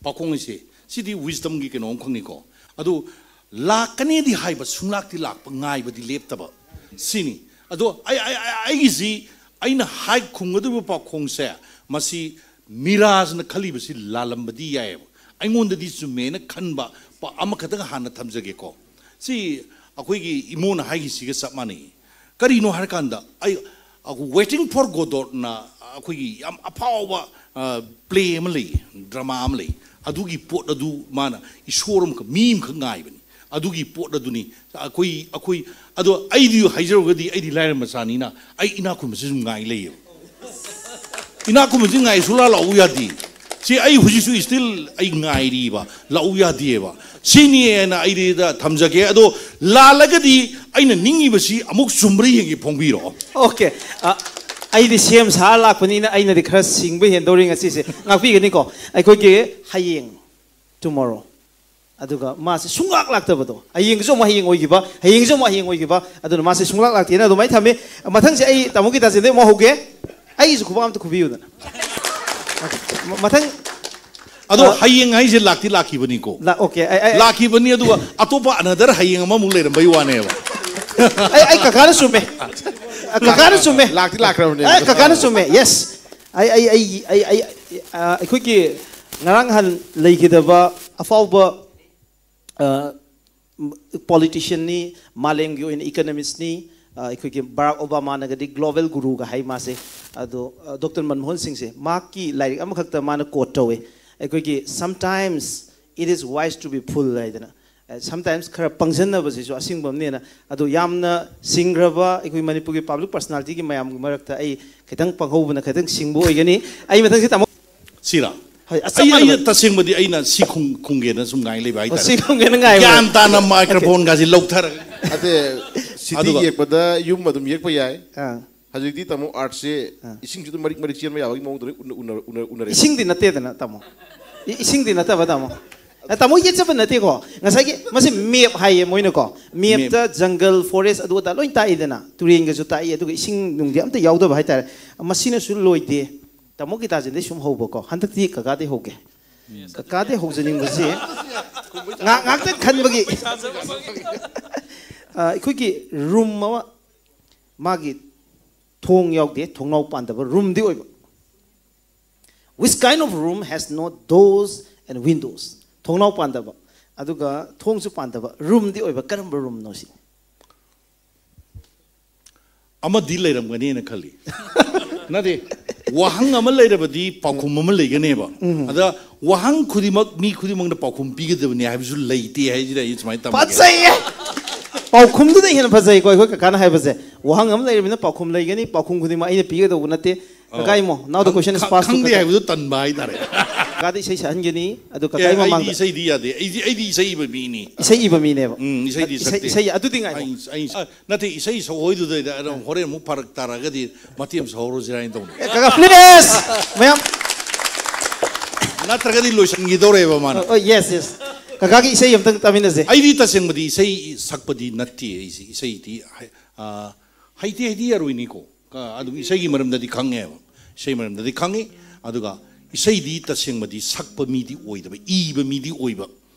ꯄꯥꯈꯣꯡ ꯍꯥꯏꯁꯦ, ꯁꯤꯗꯤ wisdomꯒꯤ ꯀꯩꯅꯣ ꯑꯃꯈꯛꯅꯤꯀꯣ꯫ ꯑꯗꯨ ꯂꯥꯛꯀꯅꯤꯗꯤ ꯍꯥꯏꯕ, ꯁꯨꯡꯂꯥꯛꯇꯤ ꯂꯥꯛꯄ, ꯉꯥꯏꯕꯗꯤ ꯂꯦꯞꯇꯕ, ꯁꯤꯅꯤ꯫ ꯑꯗꯣ ꯑꯩ, ꯑꯩ, ꯑꯩ, ꯑꯩꯒꯤꯁꯤ, ꯑꯩꯅ ꯍꯥꯏ ꯈꯨꯝꯒꯗꯧꯔꯤꯕ ꯄꯥꯈꯣꯡꯁꯦ, ꯃꯁꯤ ꯃꯤꯔꯥꯖꯅ ꯈꯜꯂꯤꯕꯁꯤ ꯂꯥꯜꯂꯝꯕꯗꯤ ꯌꯥꯏꯑꯕ꯫ ꯑꯩꯉꯣꯟꯗꯗꯤ ꯆꯨꯝꯃꯦꯅ ꯈꯟꯕ ꯄ-, ꯑꯃꯈꯛꯇꯪ ꯍꯥꯟꯅ ꯊꯝꯖꯒꯦꯀꯣ꯫ ꯁꯤ ꯑꯩꯈꯣꯏꯒꯤ ꯏꯃꯣꯅ ꯍꯥꯏꯈꯤꯁꯤꯒ ꯆꯞ ꯃꯥꯟꯅꯩ꯫ ꯀꯔꯤꯅꯣ ꯍꯥꯏꯔꯀꯥꯟꯗ, ꯑꯩ, ꯑꯩꯈꯣꯏ Waiting for Godotꯅ ꯑꯩꯈꯣꯏꯒꯤ ꯌꯥꯝ ꯑꯐꯥꯎꯕ, ꯑ, ꯄ꯭ꯂꯦ ꯑꯃ ꯂꯩ, ꯗ꯭ꯔꯃꯥ ꯑꯃ ꯂꯩ꯫ ꯑꯗꯨꯒꯤ ꯄꯣꯠ ꯑꯗꯨ ꯃꯥꯅ ꯏꯁꯣꯔ ꯑꯃꯈꯛ, ꯃꯤ ꯑꯃꯈꯛ ꯉꯥꯏꯕꯅꯤ꯫ ꯑꯗꯨꯒꯤ ꯄꯣꯠ ꯑꯗꯨꯅꯤ ꯑꯩꯈꯣꯏ, ꯑꯩꯈꯣꯏ, ꯑꯗꯣ ꯑꯩꯗꯤ ꯍꯥꯏꯖꯔꯨꯔꯒꯗꯤ ꯑꯩꯗꯤ ꯂꯥꯏꯔꯕ ꯃꯆꯥꯅꯤꯅ ꯑꯩ ꯏꯅꯥꯛ ꯈꯨꯟꯕꯁꯤ ꯑꯗꯨꯝ ꯉꯥꯏ ꯂꯩꯌꯦꯕ꯫ ꯏꯅꯥꯛ ꯈꯨꯟꯕꯁꯤ ꯉꯥꯏ ꯁꯨꯡꯂꯥ ꯂꯥꯛꯎ ꯌꯥꯗꯦ꯫ ꯁꯤ ꯑꯩ ꯍꯧꯖꯤꯛꯁꯨ still ꯑꯩ ꯉꯥꯏꯔꯤꯕ, ꯂꯥꯛꯎ ꯌꯥꯗꯦꯕ꯫ ꯁꯤꯅꯤ ꯍꯥꯏꯅ ꯑꯩꯗ ꯊꯝꯖꯒꯦ꯫ ꯑꯗꯣ ꯂꯥꯜꯂꯒꯗꯤ ꯑꯩꯅ ꯅꯤꯡꯉꯤꯕꯁꯤ ꯑꯃꯨꯛ ꯆꯨꯝꯕ꯭ꯔꯥ ꯌꯦꯡꯒꯦ, ꯐꯣꯡꯕꯤꯔꯛꯑꯣ꯫ Okay꯫ ꯑ, ꯑꯩꯗꯤ ꯁꯦꯝ ꯁꯥꯔ ꯂꯥꯛꯄꯅꯤꯅ ꯑꯩꯅꯗꯤ ꯈꯔ ꯁꯤꯡꯕ ꯍꯦꯟꯗꯧꯔꯤ ꯉꯁꯤꯁꯦ꯫ ꯉꯥꯛꯄꯤꯒꯅꯤꯀꯣ? ꯑꯩꯈꯣꯏꯒꯤ ꯍꯌꯦꯡ, tomorrow꯫ ꯑꯗꯨꯒ ꯃꯥꯁꯦ ꯁꯨꯡꯂꯥꯛ ꯂꯥꯛꯇꯕꯗꯣ, ꯍꯌꯦꯡꯁꯨ ꯑꯃꯨꯛ ꯍꯌꯦꯡ ꯑꯣꯏꯈꯤꯕ, ꯍꯌꯦꯡꯁꯨ ꯑꯃꯨꯛ ꯍꯌꯦꯡ ꯑꯣꯏꯈꯤꯕ, ꯑꯗꯨꯅ ꯃꯥꯁꯦ ꯁꯨꯡꯂꯥꯛ ꯂꯥꯛꯇꯦꯅ ꯑꯗꯨꯃꯥꯏꯅ ꯊꯝꯃꯤ꯫ ꯃꯊꯪꯁꯦ ꯑꯩ ꯇꯥꯃꯣ ꯒꯤꯇꯥꯆꯦꯟꯗꯩ ꯑꯃꯨꯛ ꯍꯧꯒꯦ꯫ ꯑꯩꯒꯤꯁꯨ ꯈꯨꯕꯥꯛ ꯑꯝꯇ ꯈꯨꯕꯤꯌꯨꯗꯅ꯫ ꯃ- ꯃꯊꯪ ꯑꯗꯣ ꯑ, ꯍꯌꯦꯡ ꯍꯥꯏꯁꯦ ꯂꯥꯛꯇꯤ ꯂꯥꯛꯈꯤꯕꯅꯤꯀꯣ꯫ ꯂꯥ- okay, ꯑꯩ- ꯑꯩ- ꯂꯥꯛꯈꯤꯕꯅꯤ, ꯑꯗꯨꯒ ꯑꯇꯣꯞꯄ another ꯍꯌꯦꯡ ꯑꯃꯃꯨꯛ ꯂꯩꯔꯝꯕꯩ ꯋꯥꯅꯦꯕ꯫ ꯑꯩ ꯑꯩ ꯀꯀꯥꯅ ꯆꯨꯝꯃꯦ꯫ ꯀꯀꯥꯅ ꯆꯨꯝꯃꯦ꯫ ꯂꯥꯛꯇꯤ ꯂꯥꯛꯈ꯭ꯔꯕꯅꯦ꯫ ꯑꯦ, ꯀꯀꯥꯅ ꯆꯨꯝꯃꯦ꯫ Yes꯫ ꯑꯩ ꯑꯩ ꯑꯩ ꯑꯩ ꯑꯩ ꯑ, ꯑꯩꯈꯣꯏꯒꯤ ꯉꯔꯥꯡ ꯅꯍꯥꯟ ꯂꯩꯈꯤꯗꯕ ꯑꯐꯥꯎꯕ, ꯑ, politicianꯅꯤ, ꯃꯥꯂꯦꯝꯒꯤ ꯑꯣꯏꯅ economistꯅꯤ꯫ ꯑ, ꯑꯩꯈꯣꯏꯒꯤ ꯕꯔꯥꯛ ꯑꯣꯕꯥꯃꯥꯅꯒꯗꯤ global guruꯒ ꯍꯥꯏ ꯃꯥꯁꯦ꯫ ꯑꯗꯣ, ꯑ, ꯗꯣꯛꯇꯔ ꯃꯟꯃꯣꯍꯟ ꯁꯤꯡꯁꯦ ꯃꯍꯥꯛꯀꯤ ꯂꯥꯏꯔꯤꯛ ꯑꯃꯈꯛꯇ ꯃꯥꯅ quote ꯇꯧꯋꯦ, ꯑꯩꯈꯣꯏꯒꯤ "Sometimes it is wise to be fool" ꯍꯥꯏꯗꯅ꯫ ꯑ, sometimes ꯈꯔ ꯄꯪꯁꯟꯅꯕꯁꯤꯁꯨ ꯑꯁꯤꯡꯕ ꯑꯃꯅꯦꯅ꯫ ꯑꯗꯣ ꯌꯥꯝꯅ ꯁꯤꯡꯈ꯭ꯔꯕ ꯑꯩꯈꯣꯏ ꯃꯅꯤꯄꯨꯔꯒꯤ public personalityꯒꯤ ꯃꯌꯥꯝꯒꯤ ꯃꯔꯛꯇ ꯑꯩ ꯈꯤꯇꯪ ꯄꯪꯍꯧꯕꯅ ꯈꯤꯇꯪ ꯁꯤꯡꯕ ꯑꯣꯏꯒꯅꯤ꯫ ꯑꯩ ꯃꯊꯪꯁꯤ ꯇꯥꯃꯣ ꯁꯤꯔꯥ? ꯍꯣꯏ, ꯑꯆꯞ ꯑꯩ, ꯑꯩꯅ ꯃꯥꯟꯅꯕ꯫ ꯇꯁꯦꯡꯕꯗꯤ ꯑꯩꯅ ꯁꯤ ꯈꯨꯝ-, ꯈꯨꯝꯒꯦꯅ ꯁꯨꯝ ꯉꯥꯏ ꯂꯩꯕ ꯑꯣ, ꯍꯥꯏꯇꯥꯔꯦ꯫ ꯁꯤ ꯈꯨꯝꯒꯦꯅ ꯉꯥꯏꯕ꯫ ꯒ꯭ꯌꯥꯟ ꯇꯥꯅ microphoneꯒꯥꯁꯤ ꯂꯧꯊꯔꯒ꯫ ꯑꯗꯦ, city ꯑꯗꯨꯒ ꯌꯦꯛꯄꯗ ꯌꯨꯝ ꯑꯗꯨꯝ ꯌꯦꯛꯄ ꯌꯥꯏ꯫ ꯑꯥ꯫ ꯍꯧꯖꯤꯛꯇꯤ ꯇꯥꯃꯣ artꯁꯦ ꯑꯥ꯫ ꯏꯁꯤꯡꯁꯨ ꯑꯗꯨꯝ ꯃꯔꯤꯛ ꯃꯔꯤꯛ ꯆꯦꯟꯕ ꯌꯥꯕꯒꯤ ꯃꯑꯣꯡꯗ ꯂꯣꯏ ꯎꯅ-, ꯎꯅ-, ꯎꯅ-, ꯎꯅꯔꯦ꯫ ꯏꯁꯤꯡꯗꯤ ꯅꯠꯇꯦꯗꯅ ꯇꯥꯃꯣ꯫ ꯏ-, ꯏꯁꯤꯡꯗꯤ ꯅꯠꯇꯕ ꯇꯥꯃꯣ꯫ ꯑ, ꯇꯥꯃꯣ ꯌꯦꯠꯆꯕ ꯅꯠꯇꯦꯀꯣ꯫ ꯉꯁꯥꯏꯒꯤ ꯃꯁꯤ map ꯍꯥꯏꯌꯦ ꯃꯣꯏꯅꯀꯣ꯫ Mapꯇ map꯫ Jungle, forest ꯑꯗꯨ ꯑꯗꯥ ꯂꯣꯏ ꯇꯥꯛꯏꯗꯅ꯫ ꯇꯨꯔꯦꯟꯒꯁꯨ ꯇꯥꯛꯏ, ꯑꯗꯨꯒ ꯏꯁꯤꯡ ꯅꯨꯡꯗꯤ ꯑꯝꯇ ꯌꯥꯎꯗꯕ ꯍꯥꯏꯇꯥꯔꯦ꯫ ꯃꯁꯤꯅꯁꯨ ꯂꯣꯏꯗꯦ꯫ ꯇꯥꯃꯣ ꯒꯤꯇꯥꯆꯦꯟꯗꯩ ꯁꯨꯝ ꯍꯧꯕꯀꯣ꯫ ꯍꯟꯗꯛꯇꯤ ꯀꯀꯥꯗꯩ ꯍꯧꯒꯦ꯫ Yes꯫ ꯀꯀꯥꯗꯩ ꯍꯧꯖꯅꯤꯡꯕꯁꯤ ꯉꯥꯏꯍꯥꯛ, ꯉꯥꯏꯍꯥꯛꯇꯪ ꯈꯟꯕꯒꯤ꯫ ꯑ, ꯑꯩꯈꯣꯏꯒꯤ room ꯑꯃ, ꯃꯥꯒꯤ ꯊꯣꯡ ꯌꯥꯎꯗꯦ, ꯊꯣꯡꯅꯥꯎ ꯄꯥꯟꯗꯕ roomꯗꯤ ꯑꯣꯏꯕ꯫ Which kind of room has no doors and windows? ꯊꯣꯡꯅꯥꯎ ꯄꯥꯟꯗꯕ, ꯑꯗꯨꯒ ꯊꯣꯡꯁꯨ ꯄꯥꯟꯗꯕ roomꯗꯤ ꯑꯣꯏꯕ, ꯀꯔꯝꯕ roomꯅꯣ ꯁꯤ? ꯑꯃꯗꯤ ꯂꯩꯔꯝꯒꯅꯤꯅ ꯈꯜꯂꯤ꯫ ꯅꯠꯇꯦ, ꯋꯥꯍꯪ ꯑꯃ ꯂꯩꯔꯕꯗꯤ ꯄꯥꯎꯈꯨꯝ ꯑꯃ ꯂꯩꯒꯅꯦꯕ꯫ ꯎꯝ꯫ ꯑꯗ ꯋꯥꯍꯪ ꯈꯨꯗꯤꯡꯃꯛ ꯃꯤ ꯈꯨꯗꯤꯡꯃꯛꯅ ꯄꯥꯎꯈꯨꯝ ꯄꯤꯒꯗꯕꯅꯤ ꯍꯥꯏꯕꯁꯨ ꯂꯩꯇꯦ ꯍꯥꯏꯁꯤꯗ ꯑꯩ ꯁꯨꯃꯥꯏꯅ ꯇꯝꯃꯒꯦ꯫ ꯐꯖꯩꯌꯦ! ꯄꯥꯎꯈꯨꯝꯗꯨꯅ ꯍꯦꯟꯅ ꯐꯖꯩꯀꯣ ꯑꯩꯈꯣꯏ ꯀꯀꯥꯅ ꯍꯥꯏꯕꯁꯦ꯫ ꯋꯥꯍꯪ ꯑꯃ ꯂꯩꯔꯕꯅꯤꯅ ꯄꯥꯎꯈꯨꯝ ꯂꯩꯒꯅꯤ, ꯄꯥꯎꯈꯨꯝ ꯈꯨꯗꯤꯡꯃꯛ ꯑꯩꯅ ꯄꯤꯒꯗꯧꯕ ꯅꯠꯇꯦ꯫ ꯀꯀꯥ ꯑꯣ꯫ ꯏꯃꯣ, now the ꯈꯪ-, question is ꯈꯪ-, passed to ꯈꯪꯗꯦ ꯀꯀꯥ꯫ ꯍꯥꯏꯕꯗꯨ ꯇꯟꯕ ꯍꯥꯏꯇꯥꯔꯦ꯫ ꯀꯀꯥꯗ ꯏꯁꯩ ꯁꯛꯍꯟꯒꯅꯤ, ꯑꯗꯨ ꯑꯦ, ꯀꯀꯥꯒꯤ ꯑꯩꯗꯤ ꯃꯃꯥꯡꯗ ꯏꯁꯩꯗꯤ ꯌꯥꯗꯦ꯫ ꯑꯩꯗꯤ, ꯑꯩꯗꯤ ꯏꯁꯩ ꯏꯕ ꯃꯤꯅꯤ꯫ ꯏꯁꯩ ꯏꯕ ꯃꯤꯅꯦꯕ꯫ ꯎꯝ, ꯏꯁꯩꯗꯤ ꯏꯁꯩ, ꯁꯛꯇꯦ꯫ ꯏꯁꯩ, ꯑꯗꯨꯗꯤ ꯉꯥꯏꯈꯣ꯫ ꯑꯩ, ꯑꯩ, ꯑ, ꯅꯠꯇꯦ, ꯏꯁꯩ ꯁꯛꯑꯣꯏꯗꯨꯗꯩꯗ ꯑꯗꯨꯝ ꯍꯣꯔꯦꯟ ꯑꯃꯨꯛ ꯐꯔꯛ ꯇꯥꯔꯛꯑꯒꯗꯤ ꯃꯇꯦꯛ ꯑꯃ ꯁꯛꯍꯧꯔꯁꯤꯔꯥ ꯍꯥꯏꯅ ꯇꯧꯅꯤ꯫ ꯑꯦ, ꯀꯀꯥ, please! ꯃꯌꯥꯝ꯫ ꯅꯠꯇ꯭ꯔꯒꯗꯤ ꯂꯣꯏꯁꯤꯟꯈꯤꯗꯧꯔꯦꯕ ꯃꯥꯅ꯫ Oh, yes, yes. ꯀꯀꯥꯒꯤ ꯏꯁꯩ ꯑꯝꯇꯪ ꯇꯥꯃꯤꯟꯅꯁꯦ꯫ ꯑꯩꯗꯤ ꯇꯁꯦꯡꯕꯗꯤ ꯏꯁꯩ ꯁꯛꯄꯗꯤ ꯅꯠꯇꯦ꯫ ꯑꯩꯁꯦ ꯏꯁꯩꯗꯤ ꯍꯩ- ꯑ, ꯍꯩꯇꯦ ꯍꯩꯗꯤ ꯌꯥꯔꯣꯏꯅꯤꯀꯣ꯫ ꯑ, ꯑꯗꯨꯝ ꯏꯁꯩꯒꯤ ꯃꯔꯝꯗꯗꯤ ꯈꯪꯉꯦꯕ꯫ ꯏꯁꯩ ꯃꯔꯝꯗꯗꯤ ꯈꯪꯉꯤ꯫ ꯑꯗꯨꯒ ꯏꯁꯩꯗꯤ ꯇꯁꯦꯡꯕꯗꯤ ꯁꯛꯄ ꯃꯤꯗꯤ ꯑꯣꯏꯗꯕ, ꯏꯕ ꯃꯤꯗꯤ ꯑꯣꯏꯕ꯫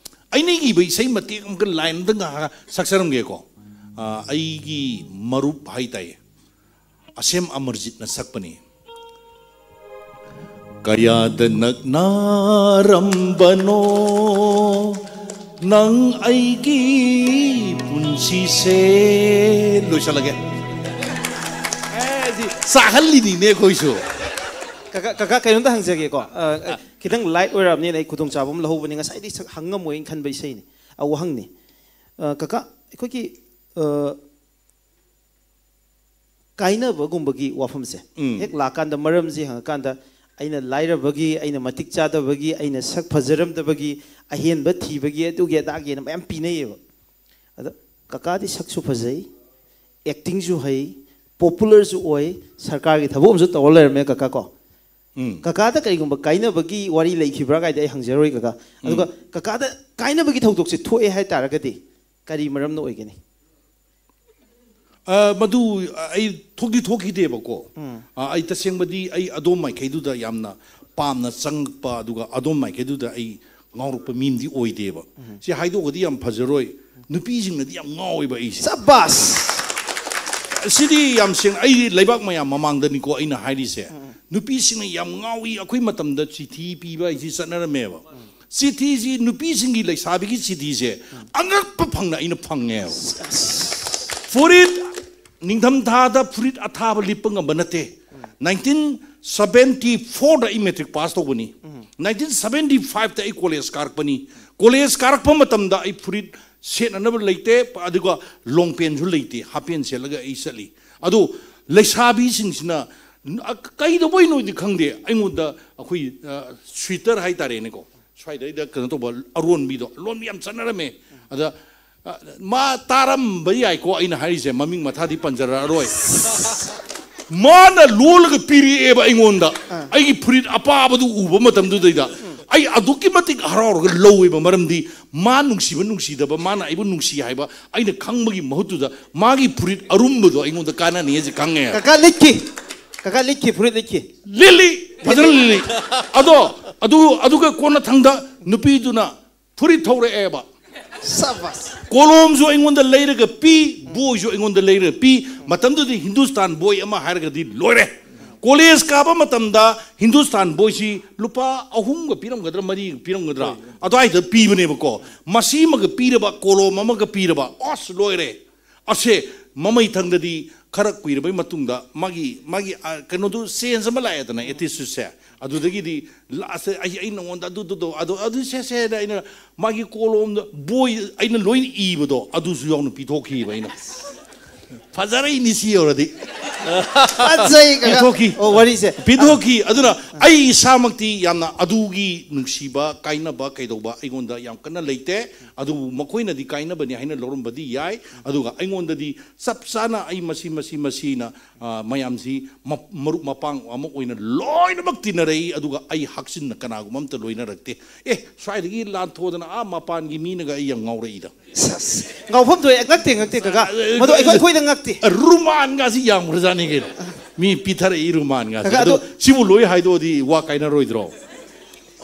ꯑꯩꯅ ꯏꯕ ꯏꯁꯩ ꯃꯇꯦꯛ ꯑꯃꯒ line ꯑꯝꯇ ꯉꯥꯏꯍꯥꯛ ꯁꯛꯆꯔꯝꯒꯦꯀꯣ꯫ ꯑ, ꯑꯩꯒꯤ ꯃꯔꯨꯞ ꯍꯥꯏꯇꯥꯏꯌꯦ, ꯑꯁꯦꯝ ꯑꯃꯔꯖꯤꯠꯅ ꯁꯛꯄꯅꯤ꯫ ꯀꯌꯥꯗ ꯅꯛꯅꯔꯝꯕꯅꯣ ꯅꯪ ꯑꯩꯒꯤ ꯄꯨꯟꯁꯤꯁꯦ꯫ ꯂꯣꯏꯁꯜꯂꯒꯦ꯫ ꯑꯦ, ꯁꯤ ꯆꯥꯍꯜꯂꯤꯅꯤꯅꯦ ꯑꯩꯈꯣꯏꯁꯨ꯫ ꯀꯀꯥ, ꯀꯀꯥ, ꯀꯩꯅꯣꯝꯇ ꯍꯪꯖꯒꯦꯀꯣ꯫ ꯑ, ꯈꯤꯇꯪ light ꯑꯣꯏꯔꯕꯅꯤꯅ ꯑꯩ ꯈꯨꯗꯣꯡꯆꯥꯕ ꯑꯃ ꯂꯧꯍꯧꯕꯅꯤ꯫ ꯉꯁꯥꯏꯗꯤ ꯁꯛ ꯍꯪꯉꯝꯃꯣꯏꯅ ꯈꯟꯕ ꯏꯁꯩꯅꯤ꯫ ꯑ, ꯋꯥꯍꯪꯅꯤ꯫ ꯑ, ꯀꯀꯥ, ꯑꯩꯈꯣꯏꯒꯤ, ꯑ, ꯀꯥꯏꯅꯕꯒꯨꯝꯕꯒꯤ ꯋꯥꯐꯝꯁꯦ ꯍꯦꯛ ꯂꯥꯛꯀꯥꯟꯗ, ꯃꯔꯝꯁꯤ ꯍꯪꯉꯀꯥꯟꯗ, ꯑꯩꯅ ꯂꯥꯏꯔꯕꯒꯤ, ꯑꯩꯅ ꯃꯇꯤꯛ ꯆꯥꯗꯕꯒꯤ, ꯑꯩꯅ ꯁꯛ ꯐꯖꯔꯝꯗꯕꯒꯤ, ꯑꯍꯦꯟꯕ ꯊꯤꯕꯒꯤ, ꯑꯗꯨꯒꯤ ꯑꯗꯥꯒꯤꯅ ꯃꯌꯥꯝ ꯄꯤꯅꯩꯌꯦꯕ꯫ ꯑꯗꯣ ꯀꯀꯥꯗꯤ ꯁꯛꯁꯨ ꯐꯖꯩ, actingꯁꯨ ꯍꯩ, popularꯁꯨ ꯑꯣꯏ, ꯁꯔꯀꯥꯔꯒꯤ ꯊꯕꯛ ꯑꯃꯁꯨ ꯇꯧꯔ ꯂꯩꯔꯝꯃꯦ ꯀꯀꯥ ꯀꯣ꯫ ꯀꯀꯥꯗ ꯀꯔꯤꯒꯨꯝꯕ ꯀꯥꯏꯅꯕꯒꯤ ꯋꯥꯔꯤ ꯂꯩꯈꯤꯕ꯭ꯔꯥ ꯀꯥꯏꯗꯤ ꯑꯩ ꯍꯪꯖꯔꯣꯏ ꯀꯀꯥ꯫ ꯑꯗꯨꯒ ꯀꯀꯥꯗ ꯀꯥꯏꯅꯕꯒꯤ ꯊꯧꯗꯣꯛꯁꯦ ꯊꯣꯛꯑꯦ ꯍꯥꯏꯇꯥꯔꯒꯗꯤ ꯀꯔꯤ ꯃꯔꯝꯅ ꯑꯣꯏꯒꯅꯤ? ꯑ, ꯃꯗꯨ ꯑꯩ ꯊꯣꯛꯇꯤ ꯊꯣꯛꯈꯤꯗꯦꯕꯀꯣ꯫ ꯑ, ꯑꯩ ꯇꯁꯦꯡꯕꯗꯤ ꯑꯩ ꯑꯗꯣꯝ ꯃꯥꯏꯀꯩꯗꯨꯗ ꯌꯥꯝꯅ ꯄꯥꯝꯅ ꯆꯪꯉꯛꯄ, ꯑꯗꯨꯒ ꯑꯗꯣꯝ ꯃꯥꯏꯀꯩꯗꯨꯗ ꯑꯩ ꯉꯥꯎꯔꯛꯄ ꯃꯤ ꯑꯃꯗꯤ ꯑꯣꯏꯗꯦꯕ꯫ ꯁꯤ ꯍꯥꯏꯗꯣꯛꯑꯒꯗꯤ ꯌꯥꯝ ꯐꯖꯔꯣꯏ꯫ ꯅꯨꯄꯤꯁꯤꯡꯅꯗꯤ ꯌꯥꯝ ꯉꯥꯎꯋꯦꯕ ꯑꯩꯁꯦ꯫ ꯁꯕꯥꯁ! ꯁꯤꯗꯤ ꯌꯥꯝ ꯁꯦꯡꯅ, ꯑꯩ ꯂꯩꯕꯥꯛ ꯃꯌꯥꯝ ꯃꯃꯥꯡꯗꯅꯤꯀꯣ ꯑꯩꯅ ꯍꯥꯏꯔꯤꯁꯦ꯫ ꯅꯨꯄꯤꯁꯤꯡꯅ ꯌꯥꯝ ꯉꯥꯎꯏ꯫ ꯑꯩꯈꯣꯏ ꯃꯇꯝꯗ ꯆꯤꯊꯤ ꯄꯤꯕ ꯍꯥꯏꯁꯤ ꯆꯠꯅꯔꯝꯃꯦꯕ꯫ ꯆꯤꯊꯤꯁꯤ, ꯅꯨꯄꯤꯁꯤꯡꯒꯤ, ꯂꯩꯁꯥꯕꯤꯒꯤ ꯆꯤꯊꯤꯁꯦ ꯑꯉꯛꯄ ꯐꯪꯅ ꯑꯩꯅ ꯐꯪꯉꯦꯕ꯫ ꯐꯨꯔꯤꯠ, ꯅꯤꯡꯊꯝꯊꯥꯗ ꯐꯨꯔꯤꯠ ꯑꯊꯥꯕ ꯂꯤꯠꯄ ꯉꯝꯕ ꯅꯠꯇꯦ꯫ Nineteen seventy fourꯗ ꯑꯩ matric pass ꯇꯧꯕꯅꯤ꯫ Nineteen seventy fiveꯇ ꯑꯩ college ꯀꯥꯔꯛꯄꯅꯤ꯫ College ꯀꯥꯔꯛꯄ ꯃꯇꯝꯗ ꯑꯩ ꯐꯨꯔꯤꯠ ꯁꯦꯠꯅꯅꯕ ꯂꯩꯇꯦ, ꯑꯗꯨꯒ long pantꯁꯨ ꯂꯩꯇꯦ, half pant ꯁꯦꯠꯂꯒ ꯑꯩ ꯆꯠꯂꯤ꯫ ꯑꯗꯣ ꯂꯩꯁꯥꯕꯤꯁꯤꯡꯁꯤꯅ, ꯑ, ꯀꯩꯗꯧꯕꯩꯅꯣꯗꯤ ꯈꯪꯗꯦ, ꯑꯩꯉꯣꯟꯗ ꯑꯩꯈꯣꯏ, ꯑ, sweater ꯍꯥꯏꯇꯥꯔꯦꯅꯦꯀꯣ, ꯁ꯭ꯋꯥꯏꯗꯩꯗ ꯀꯩꯅꯣ ꯇꯧꯕ ꯑꯔꯣꯟꯕꯤꯗꯣ, ꯑꯔꯣꯟꯕꯤ ꯌꯥꯝ ꯆꯠꯅꯔꯝꯃꯦ꯫ ꯑꯗ, ꯑ, ꯃꯥ ꯇꯥꯔꯝꯕ ꯌꯥꯏꯀꯣ ꯑꯩꯅ ꯍꯥꯏꯔꯤꯁꯦ, ꯃꯃꯤꯡ ꯃꯊꯥꯗꯤ ꯄꯟꯖꯔꯛꯑꯔꯣꯏ꯫ ꯃꯥꯅ ꯂꯣꯜꯂꯒ ꯄꯤꯔꯛꯑꯦꯕ ꯑꯩꯉꯣꯟꯗ꯫ ꯑꯩꯒꯤ ꯐꯨꯔꯤꯠ ꯑꯄꯥꯕꯗꯨ ꯎꯕ ꯃꯇꯝꯗꯨꯗꯩꯗ ꯑꯩ ꯑꯗꯨꯛꯀꯤ ꯃꯇꯤꯛ ꯍꯔꯥꯎꯔꯒ ꯂꯧꯋꯦꯕ, ꯃꯔꯝꯗꯤ ꯃꯥ ꯅꯨꯡꯁꯤꯕ ꯅꯨꯡꯁꯤꯗꯕ, ꯃꯥꯅ ꯑꯩꯕꯨ ꯅꯨꯡꯁꯤ ꯍꯥꯏꯕ ꯑꯩꯅ ꯈꯪꯕꯒꯤ ꯃꯍꯨꯠꯇꯨꯗ ꯃꯥꯒꯤ ꯐꯨꯔꯤꯠ ꯑꯔꯨꯝꯕꯗꯣ ꯑꯩꯉꯣꯟꯗ ꯀꯥꯟꯅꯅꯤ ꯍꯥꯏꯁꯦ ꯈꯪꯉꯦ꯫ ꯀꯀꯥ ꯂꯤꯠꯈꯤ꯫ ꯀꯀꯥ ꯂꯤꯠꯈꯤ, ꯐꯨꯔꯤꯠ ꯂꯤꯠꯈꯤ꯫ ꯂꯤꯠꯂꯤ, ꯐꯖꯅ ꯂꯤꯠꯂꯤ꯫ ꯑꯗꯣ ꯑꯗꯨ ꯑꯗꯨꯒ ꯀꯣꯟꯅ ꯊꯪꯗ ꯅꯨꯄꯤꯗꯨꯅ ꯐꯨꯔꯤꯠ ꯊꯧꯔꯛꯑꯦꯕ꯫ ꯁꯕꯥꯁ꯫ ꯀꯣꯂꯣꯝꯁꯨ ꯑꯩꯉꯣꯟꯗ ꯂꯩꯔꯒ ꯄꯤ, ꯕꯣꯏꯁꯨ ꯑꯩꯉꯣꯟꯗ ꯂꯩꯔꯒ ꯄꯤ꯫ ꯃꯇꯝꯗꯨꯗꯤ ꯍꯤꯟꯗꯨꯁꯇꯥꯟ ꯕꯣꯏ ꯑꯃ ꯍꯥꯏꯔꯒꯗꯤ ꯂꯣꯏꯔꯦ꯫ ꯀꯣꯂꯦꯖ ꯀꯥꯕ ꯃꯇꯝꯗ ꯍꯤꯟꯗꯨꯁꯇꯥꯟ ꯕꯣꯏꯁꯤ ꯂꯨꯄꯥ ꯑꯍꯨꯝꯒ ꯄꯤꯔꯝꯒꯗ꯭ꯔꯥ, ꯃꯔꯤ ꯄꯤꯔꯝꯒꯗ꯭ꯔꯥ, ꯑꯗꯨꯋꯥꯏꯗ ꯄꯤꯕꯅꯦꯕꯀꯣ꯫ ꯃꯁꯤ ꯑꯃꯒ ꯄꯤꯔꯕ, ꯀꯣꯂꯣꯝ ꯑꯃꯒ ꯄꯤꯔꯕ, ꯑꯁ, ꯂꯣꯏꯔꯦ꯫ ꯑꯁꯦ, ꯃꯃꯩ ꯊꯪꯗꯗꯤ ꯈꯔ ꯀꯨꯏꯔꯕꯩ ꯃꯇꯨꯡꯗ ꯃꯥꯒꯤ ꯃꯥꯒꯤ ꯑ, ꯀꯩꯅꯣꯗꯨ ꯆꯦꯟꯖ ꯑꯃ ꯂꯥꯛꯑꯦꯗꯅ, ꯑꯦꯇꯤꯆꯨꯠꯁꯦ꯫ ꯑꯗꯨꯗꯒꯤꯗꯤ ꯂꯥꯁꯇ ꯑꯩ ꯑꯩ ꯅꯉꯣꯟꯗ ꯑꯗꯨꯗꯨꯗꯣ ꯑꯗꯨ ꯑꯗꯨ ꯁꯦ ꯁꯦꯅ ꯑꯩꯅ ꯃꯥꯒꯤ ꯀꯣꯂꯣꯝꯗ ꯕꯣꯏ ꯑꯩꯅ ꯂꯣꯏꯅ ꯏꯕꯗꯣ ꯑꯗꯨꯁꯨ ꯌꯥꯎꯅ ꯄꯤꯊꯣꯛꯈꯤꯕ ꯑꯩꯅ꯫ ꯐꯖꯔꯛꯏꯅꯤ ꯁꯤ ꯌꯧꯔꯗꯤ꯫ ꯐꯖꯩ, ꯀꯀꯥ꯫ ꯄꯤꯊꯣꯛꯈꯤ꯫ ꯑꯣ, ꯋꯥꯔꯤꯁꯦ꯫ ꯄꯤꯊꯣꯛꯈꯤ꯫ ꯑꯗꯨꯅ ꯑꯩ ꯏꯁꯥꯃꯛꯇꯤ ꯌꯥꯝꯅ ꯑꯗꯨꯒꯤ ꯅꯨꯡꯁꯤꯕ ꯀꯥꯏꯅꯕ ꯀꯩꯗꯧꯕ ꯑꯩꯉꯣꯟꯗ ꯌꯥꯝ ꯀꯟꯅ ꯂꯩꯇꯦ꯫ ꯑꯗꯨꯕꯨ ꯃꯈꯣꯏꯅꯗꯤ ꯀꯥꯏꯅꯕꯅꯤ ꯍꯥꯏꯅ ꯂꯧꯔꯝꯕꯗꯤ ꯌꯥꯏ꯫ ꯑꯗꯨꯒ ꯑꯩꯉꯣꯟꯗꯗꯤ ꯆꯞ ꯆꯥꯅ ꯑꯩ ꯃꯁꯤ ꯃꯁꯤ ꯃꯁꯤꯅ ꯑ, ꯃꯌꯥꯝꯁꯤ ꯃ- ꯃꯔꯨꯞ ꯃꯄꯥꯡ ꯑꯃ ꯑꯣꯏꯅ ꯂꯣꯏꯅꯃꯛ ꯇꯤꯟꯅꯔꯛꯏ꯫ ꯑꯗꯨꯒ ꯑꯩ ꯍꯛꯆꯤꯟꯅ ꯀꯅꯥꯒꯨꯝꯕ ꯑꯝꯇ ꯂꯣꯏꯅꯔꯛꯇꯦ꯫ ꯑꯦ, ꯁ꯭ꯋꯥꯏꯗꯒꯤ ꯂꯥꯟꯊꯣꯛꯗꯅ ꯑꯥ ꯃꯄꯥꯟꯒꯤ ꯃꯤꯅꯒ ꯑꯩ ꯌꯥꯝ ꯉꯥꯎꯔꯛꯏꯗ꯫ ꯁꯁ, ꯉꯥꯎꯐꯝ ꯊꯣꯛꯑꯦ꯫ ꯉꯛꯇꯦ, ꯉꯛꯇꯦ, ꯀꯀꯥ꯫ ꯃꯗꯨ ꯑꯩꯈꯣꯏ ꯑꯩꯈꯣꯏꯗ ꯉꯛꯇꯦ꯫ ꯔꯨꯃꯥꯟꯒꯁꯤ ꯌꯥꯝꯈ꯭ꯔꯖꯥꯠꯅꯤ ꯀꯩꯅꯣ꯫ ꯃꯤ ꯄꯤꯊꯔꯛꯏ ꯔꯨꯃꯥꯟꯒꯁꯤ꯫ ꯀꯀꯥ, ꯑꯗꯣ ꯑꯗꯣ- ꯁꯤꯕꯨ ꯂꯣꯏ ꯍꯥꯏꯗꯣꯛꯑꯗꯤ ꯋꯥ ꯀꯥꯏꯅꯔꯣꯏꯗ꯭ꯔꯣ?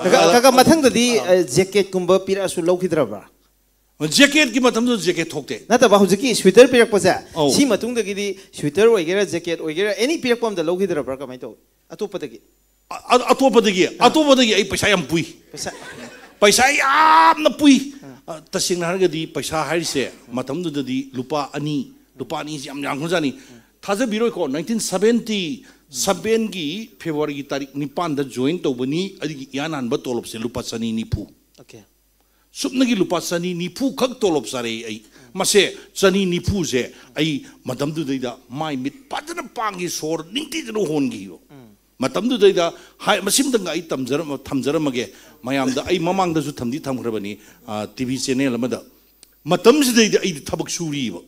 ꯀꯀꯥ, ꯀꯀꯥ, ꯃꯊꯪꯗꯗꯤ ꯑ, ꯖꯦꯀꯦꯠꯀꯨꯝꯕ ꯄꯤꯔꯛꯑꯁꯨ ꯂꯧꯈꯤꯗ꯭ꯔꯕ꯭ꯔꯥ? ꯖꯦꯀꯦꯠꯀꯤ ꯃꯇꯝꯗꯨꯗ ꯖꯦꯀꯦꯠ ꯊꯣꯛꯇꯦ꯫ ꯅꯠꯇꯕ, ꯍꯧꯖꯤꯛꯀꯤ ꯁ꯭ꯋꯤꯇꯔ ꯄꯤꯔꯛꯄꯁꯦ, ꯑꯧ꯫ ꯁꯤ ꯃꯇꯨꯡꯗꯒꯤꯗꯤ ꯁ꯭ꯋꯤꯇꯔ ꯑꯣꯏꯒꯦꯔꯥ, ꯖꯦꯀꯦꯠ ꯑꯣꯏꯒꯦꯔꯥ, ꯑꯦꯅꯤ ꯄꯤꯔꯛꯄ ꯑꯝꯗ ꯂꯧꯈꯤꯗ꯭ꯔꯕ꯭ꯔꯥ? ꯀꯃꯥꯏꯅ ꯇꯧꯋꯤ? ꯑꯇꯣꯞꯄꯗꯒꯤ? ꯑ- ꯑ- ꯑꯇꯣꯞꯄꯗꯒꯤ, ꯑꯇꯣꯞꯄꯗꯒꯤ ꯑꯩ ꯄꯩꯁꯥ ꯌꯥꯝ ꯄꯨꯏ꯫ ꯄꯩꯁꯥ ꯄꯩꯁꯥ ꯌꯥꯝꯅ ꯄꯨꯏ꯫ ꯑ, ꯇꯁꯦꯡꯅ ꯍꯥꯏꯔꯒꯗꯤ ꯄꯩꯁꯥ ꯍꯥꯏꯔꯤꯁꯦ ꯃꯇꯝꯗꯨꯗꯗꯤ ꯂꯨꯄꯥ ꯑꯅꯤ, ꯂꯨꯄꯥ ꯑꯅꯤꯁꯤ ꯌꯥꯝ ꯌꯥꯝꯈ꯭ꯔꯖꯥꯠꯅꯤ꯫ ꯊꯥꯖꯕꯤꯔꯣꯏꯀꯣ, ꯅꯥꯏꯟꯇꯤꯟ ꯁꯕꯦꯟꯇꯤ ꯁꯕꯦꯟꯒꯤ ꯐꯦꯕ꯭ꯔꯨꯋꯥꯔꯤꯒꯤ ꯇꯥꯔꯤꯛ ꯅꯤꯄꯥꯟꯗ ꯖꯣꯏꯟ ꯇꯧꯕꯅꯤ꯫ ꯑꯩꯒꯤ ꯏꯍꯥꯟ ꯍꯥꯟꯕ ꯇꯣꯂꯣꯞꯁꯦ ꯂꯨꯄꯥ ꯆꯅꯤ ꯅꯤꯐꯨ꯫ ꯑꯣꯀꯦ꯫ ꯁꯨꯞꯅꯒꯤ ꯂꯨꯄꯥ ꯆꯅꯤ ꯅꯤꯐꯨ ꯈꯛ ꯇꯣꯂꯣꯞ ꯆꯥꯔꯛꯏ ꯑꯩ꯫ ꯃꯁꯦ ꯆꯅꯤ ꯅꯤꯐꯨꯁꯦ ꯑꯩ ꯃꯇꯝꯗꯨꯗꯩꯗ ꯃꯥꯏ ꯃꯤꯠ ꯐꯖꯅ ꯄꯥꯡꯈꯤ, ꯁꯣꯔ ꯅꯤꯡꯊꯤꯖꯅ ꯍꯣꯟꯈꯤꯕ꯫ ꯃꯇꯝꯗꯨꯗꯩꯗ ꯍꯥꯏ, ꯃꯁꯤꯝꯇꯪꯒ ꯑꯩ ꯇꯝꯖꯔꯝ- ꯊꯝꯖꯔꯝꯃꯒꯦ ꯃꯌꯥꯝꯗ꯫ ꯑꯩ ꯃꯃꯥꯡꯗꯁꯨ ꯊꯝꯗꯤ ꯊꯝꯈ꯭ꯔꯕꯅꯤ, ꯇꯤ ꯚꯤ ꯆꯦꯅꯦꯜ ꯑꯃꯗ꯫ ꯃꯇꯝꯁꯤꯗꯩꯗ ꯑꯩꯗꯤ ꯊꯕꯛ ꯁꯨꯔꯤꯕ꯫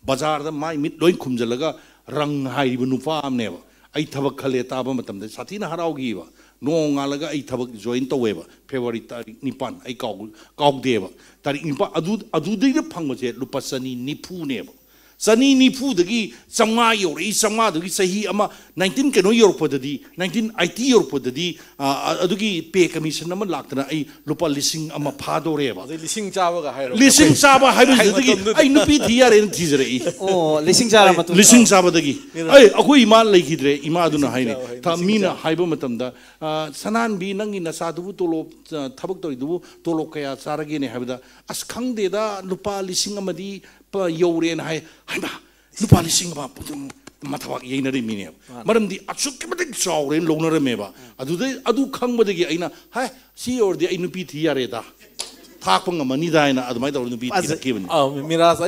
ꯕꯖꯥꯔꯗ ꯃꯥꯏ ꯃꯤꯠ ꯂꯣꯏ ꯈꯨꯝꯖꯤꯜꯂꯒ ꯔꯪ ꯍꯥꯏꯔꯤꯕ ꯅꯨꯄꯥ ꯑꯃꯅꯦꯕ꯫ ꯑꯩ ꯊꯕꯛ ꯈꯜꯂꯦ ꯇꯥꯕ ꯃꯇꯝꯗ ꯁꯥꯊꯤꯅ ꯍꯔꯥꯎꯈꯤꯕ꯫ ꯅꯣꯡꯉꯥꯜꯂꯒ ꯑꯩ ꯊꯕꯛ ꯖꯣꯏꯟ ꯇꯧꯋꯦꯕ, ꯐꯦꯕ꯭ꯔꯨꯋꯥꯔꯤ ꯇꯥꯔꯤꯛ ꯅꯤꯄꯥꯟ, ꯑꯩ ꯀꯥꯎ ꯀꯥꯎꯗꯦꯕ, ꯇꯥꯔꯤꯛ ꯅꯤꯄꯥꯟ꯫ ꯑꯗꯨ ꯑꯗꯨꯗꯩꯗ ꯐꯪꯕꯁꯦ ꯂꯨꯄꯥ ꯆꯅꯤ ꯅꯤꯐꯨꯅꯦꯕ꯫ ꯆꯅꯤ ꯅꯤꯐꯨꯗꯒꯤ ꯆꯥꯝꯃꯉꯥ ꯌꯧꯔꯛꯏ꯫ ꯆꯥꯝꯃꯉꯥꯗꯒꯤ ꯆꯍꯤ ꯑꯃ, ꯅꯥꯏꯟꯇꯤꯟ ꯀꯩꯅꯣ ꯌꯧꯔꯛꯄꯗꯗꯤ, ꯅꯥꯏꯟꯇꯤꯟ ꯑꯥꯏꯇꯤ ꯌꯧꯔꯛꯄꯗꯗꯤ, ꯑ, ꯑ, ꯑꯗꯨꯒꯤ ꯄꯦ ꯀꯃꯤꯁꯟ ꯑꯃ ꯂꯥꯛꯇꯅ ꯑꯩ ꯂꯨꯄꯥ ꯂꯤꯁꯤꯡ ꯑꯃ ꯐꯥꯗꯧꯔꯦꯕ꯫ ꯑꯗꯩ ꯂꯤꯁꯤꯡ ꯆꯥꯕꯒ ꯍꯥꯏꯔꯣ꯫ ꯂꯤꯁꯤꯡ ꯆꯥꯕ ꯍꯥꯏꯕꯁꯤꯗꯒꯤ ꯍꯥꯏ ꯃꯇꯝꯗꯨꯗ꯫ ꯑꯩ ꯅꯨꯄꯤ ꯊꯤ ꯌꯥꯔꯦꯅ ꯊꯤꯖꯔꯛꯏ꯫ ꯑꯣ, ꯂꯤꯁꯤꯡ ꯆꯥꯔ ꯃꯇꯨꯡꯗ꯫ ꯂꯤꯁꯤꯡ ꯆꯥꯕꯗꯒꯤ꯫ ꯃꯤꯅ ꯑꯩ, ꯑꯩꯈꯣꯏ ꯏꯃꯥ ꯂꯩꯈꯤꯗ꯭ꯔꯦ꯫ ꯏꯃꯥꯗꯨꯅ ꯂꯤꯁꯤꯡ ꯍꯥꯏꯅꯦ, ꯆꯥꯕ ꯍꯥꯏ, ꯊ-, ꯂꯤꯁꯤꯡ ꯃꯤꯅ ꯆꯥꯕ꯫ ꯍꯥꯏꯕ ꯃꯇꯝꯗ, "ꯑ, ꯁꯅꯥꯍꯟꯕꯤ, ꯅꯪꯒꯤ ꯅꯆꯥꯗꯨꯕꯨ ꯇꯣꯂꯣꯞ, ꯑ, ꯊꯕꯛ ꯇꯧꯔꯤꯗꯨꯕꯨ ꯇꯣꯂꯣꯞ ꯀꯌꯥ ꯆꯥꯔꯒꯦꯅꯦ?" ꯍꯥꯏꯕꯗ, "ꯑꯁ, ꯈꯪꯗꯦꯗ, ꯂꯨꯄꯥ ꯂꯤꯁꯤꯡ ꯑꯃꯗꯤ ꯄ-, ꯌꯧꯔꯦꯅ ꯍꯥꯏ꯫" ꯍꯥꯏꯃ, ꯂꯨꯄꯥ ꯂꯤꯁꯤꯡ ꯑꯃ ꯑꯗꯨꯝ ꯃꯊꯕꯥꯛ ꯌꯩꯅꯔꯤꯃꯤꯅꯦꯕ꯫ ꯃꯥꯅꯦ꯫ ꯃꯔꯝꯗꯤ ꯑꯁꯨꯛꯀꯤ ꯃꯇꯤꯛ ꯆꯥꯎꯔꯦꯅ ꯂꯧꯅꯔꯝꯃꯦꯕ꯫ ꯑꯗꯨꯗꯩ, ꯑꯗꯨ ꯈꯪꯕꯗꯒꯤ ꯑꯩꯅ, "ꯍꯥꯏ, ꯁꯤ ꯌꯧꯔꯗꯤ ꯑꯩ ꯅꯨꯄꯤ ꯊꯤ ꯌꯥꯔꯦꯗ, ꯊꯥꯛꯄ ꯉꯝꯃꯅꯤꯗ" ꯍꯥꯏꯅ ꯑꯗꯨꯃꯥꯏꯅ ꯇꯧꯔ ꯅꯨꯄꯤ ꯑꯁ, ꯊꯤꯔꯛꯈꯤꯕꯅꯤ꯫ ꯑ, ꯃꯤꯔꯥꯖ, ꯑꯩ